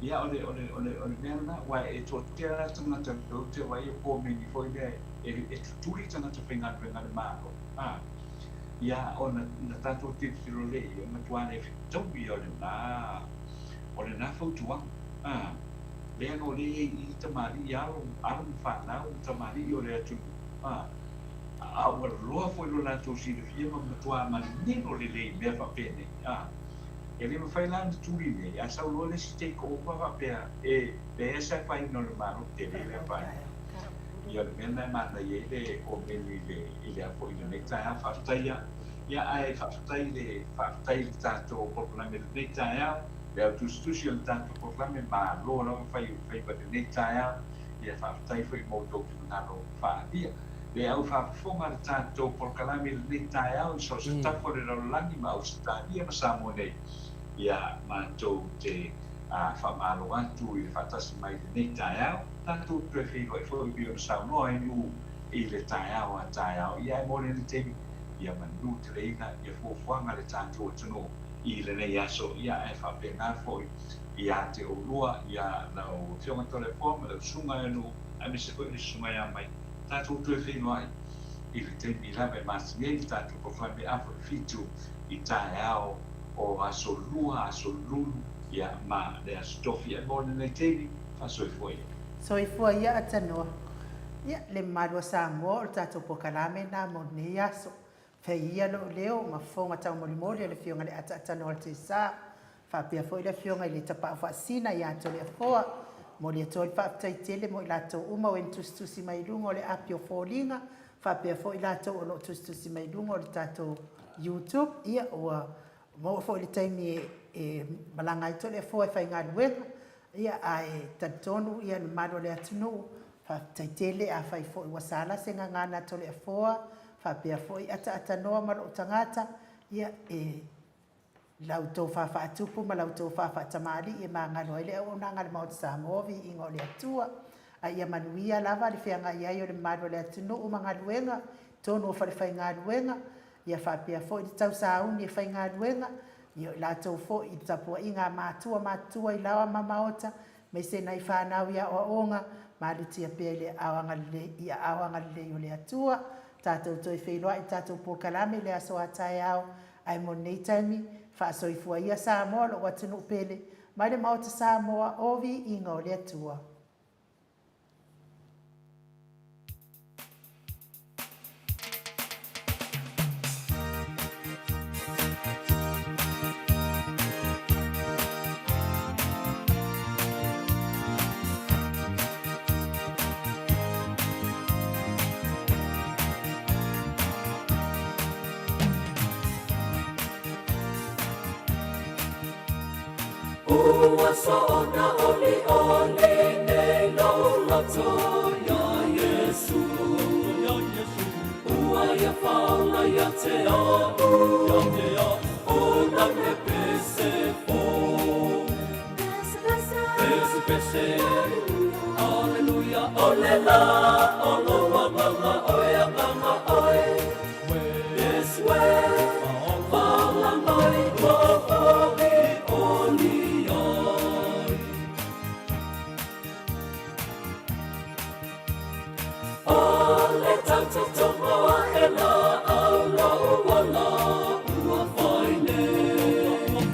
Ia o le o le o le o le mea lena aua e toatele lava tagata lea ou te vaai e komeni foi lea e e tutuli tagata faigaluega a le Malo a ia ona na tatou tilotilo lea i ai, e matua le fetaui ia o lena o lena fautuaga. A, leaga o lea e i ai i i tamalii alo, alo ma fanau ma tamalii o le atunuu, a, a ua loa foi lo latou silafia ma matua manino lelei i mea faapenei, a. E le mafai la ona tuli nei, a sau loa le isi take over faapea, e leai se afaina o le Malo, tele le afaina. Ia o le mea lena e manaia ai le komeni i le, i le a foi i lenei taeao. Faafetai a, ia ae faafetai i le, faafetai i le tatou polokalame i lenei taeao. Le au tusitusi o le tatou polokalame, malo lava fai o faiva i lenei taeao, ia faafetai foi mo outou finagalo faaalia. Le au faafofoga le tatou polokalame i lenei taeao i so o se tafa o le lalolagi ma Ausetalia ma Samoa nei, ia matou te faamalo atu i le faatasi mai i lenei taeao. Tatou toe feiloai foi pei ona saunoa ai Nu'u i le taeao a taeao, ia ae mo lenei taimi, ia manu teleina ia fuafuaga a le tatou atunuu. i lenei aso, ia ae faapena foi ia te oulua, ia lau Afioga Toleafoa ma lau Susuga e Nuu, aemaise foi le Susuga ia Mai, tatou toe feiloai i le taimi lava e masani ai le tatou polokalame Afofitu i taeao o Aso Lua, Aso Lulu, ia ma le Aso Tofi. Ae mo lenei taimi, faasoifua ia. Soifua ia Atanoa. Ia, le mamalu o Samoa, o le tatou polokalame lena mo lenei aso. Fai ia lou leo ma fofoga taumolimoli o le Afioga i le Ataatanoa o le Tesa, faapea foi le Afioga i le Tapaau Faasina ia Toleafoa. Momoli atu ai le faafetai tele mo i latou uma o e na tusitusi mai i luga o le api o foliga, faapea foi i latou o lo o tusitusi mai i luga o le tatou YouTube. Ia, ua maua foi le taimi e malaga ai Toleafoa e faigaluega, Ia, ae talitonu ia le mamalu o le atunuu, faafetai tele, afai foi ua sala se gagana a Toleafoa, faapea foi Ataatanōa ma lou tagata, ia, e la outou faafaatupu ma la outou faafaatamalii e magalo ai le auaunaga a le Maota Samoa, viiga o le Atua. A ia manuia lava le feagai ai o le mamalu o le atunuu ma galuega i totonu o falefaigaluega, ia faapea foi le tausauni e faigaluega, Ia o i latou foi i le tapuaiga a matua matutua i laoa ma maota, aemaise nai fanau i aoaoga, malutia pea i le aao agalelei, i aao agalelei o le Atua. Tatou toe feiloai i tatou polokalame i le aso a taeao, ae mo lenei taimi, faasoifua ia Samoa lou atunuu pele, mai le Maota Samoa, o viiga o le Atua. aso ona olioli nei lou loto iā Iesu. Ua ia faaola ia te a'u, o lau le pese fou. Pese, pese, Aleluia, o le la o lou agaga oe, agaga oe. Yes, we, faaola mai ua olioli ai. O le tautotogo aʻe la au lou ola ua fai nei.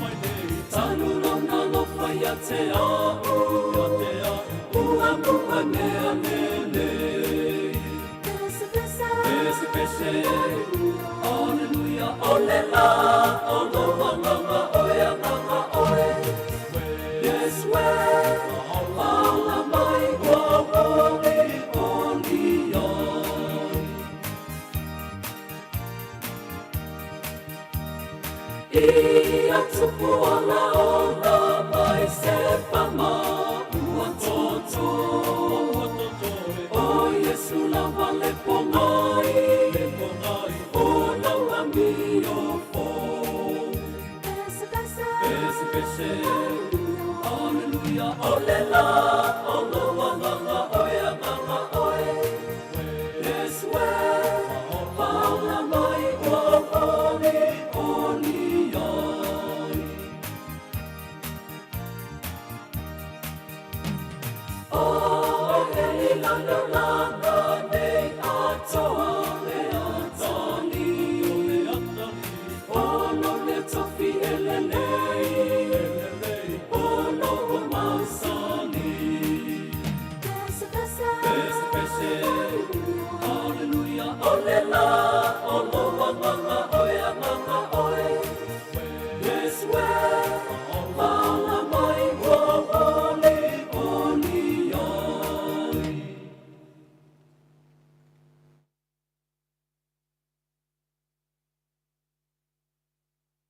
Talu lona alofa ia te a'u, ua mua mea lelei. Pese, pese, Aleluia, o le la o lou agaga oe, agaga oe. Yes, we, faaola mai ua olioli ai. Ia tupu ala ola mai se pama ua toto. O Iesu lava le pogai, o lau amio fou. Pese, pese, Aleluia, o le la o lou agaga oe, agaga oe. Yes, we, faaola mai ua olioli ai. O e i lalo la.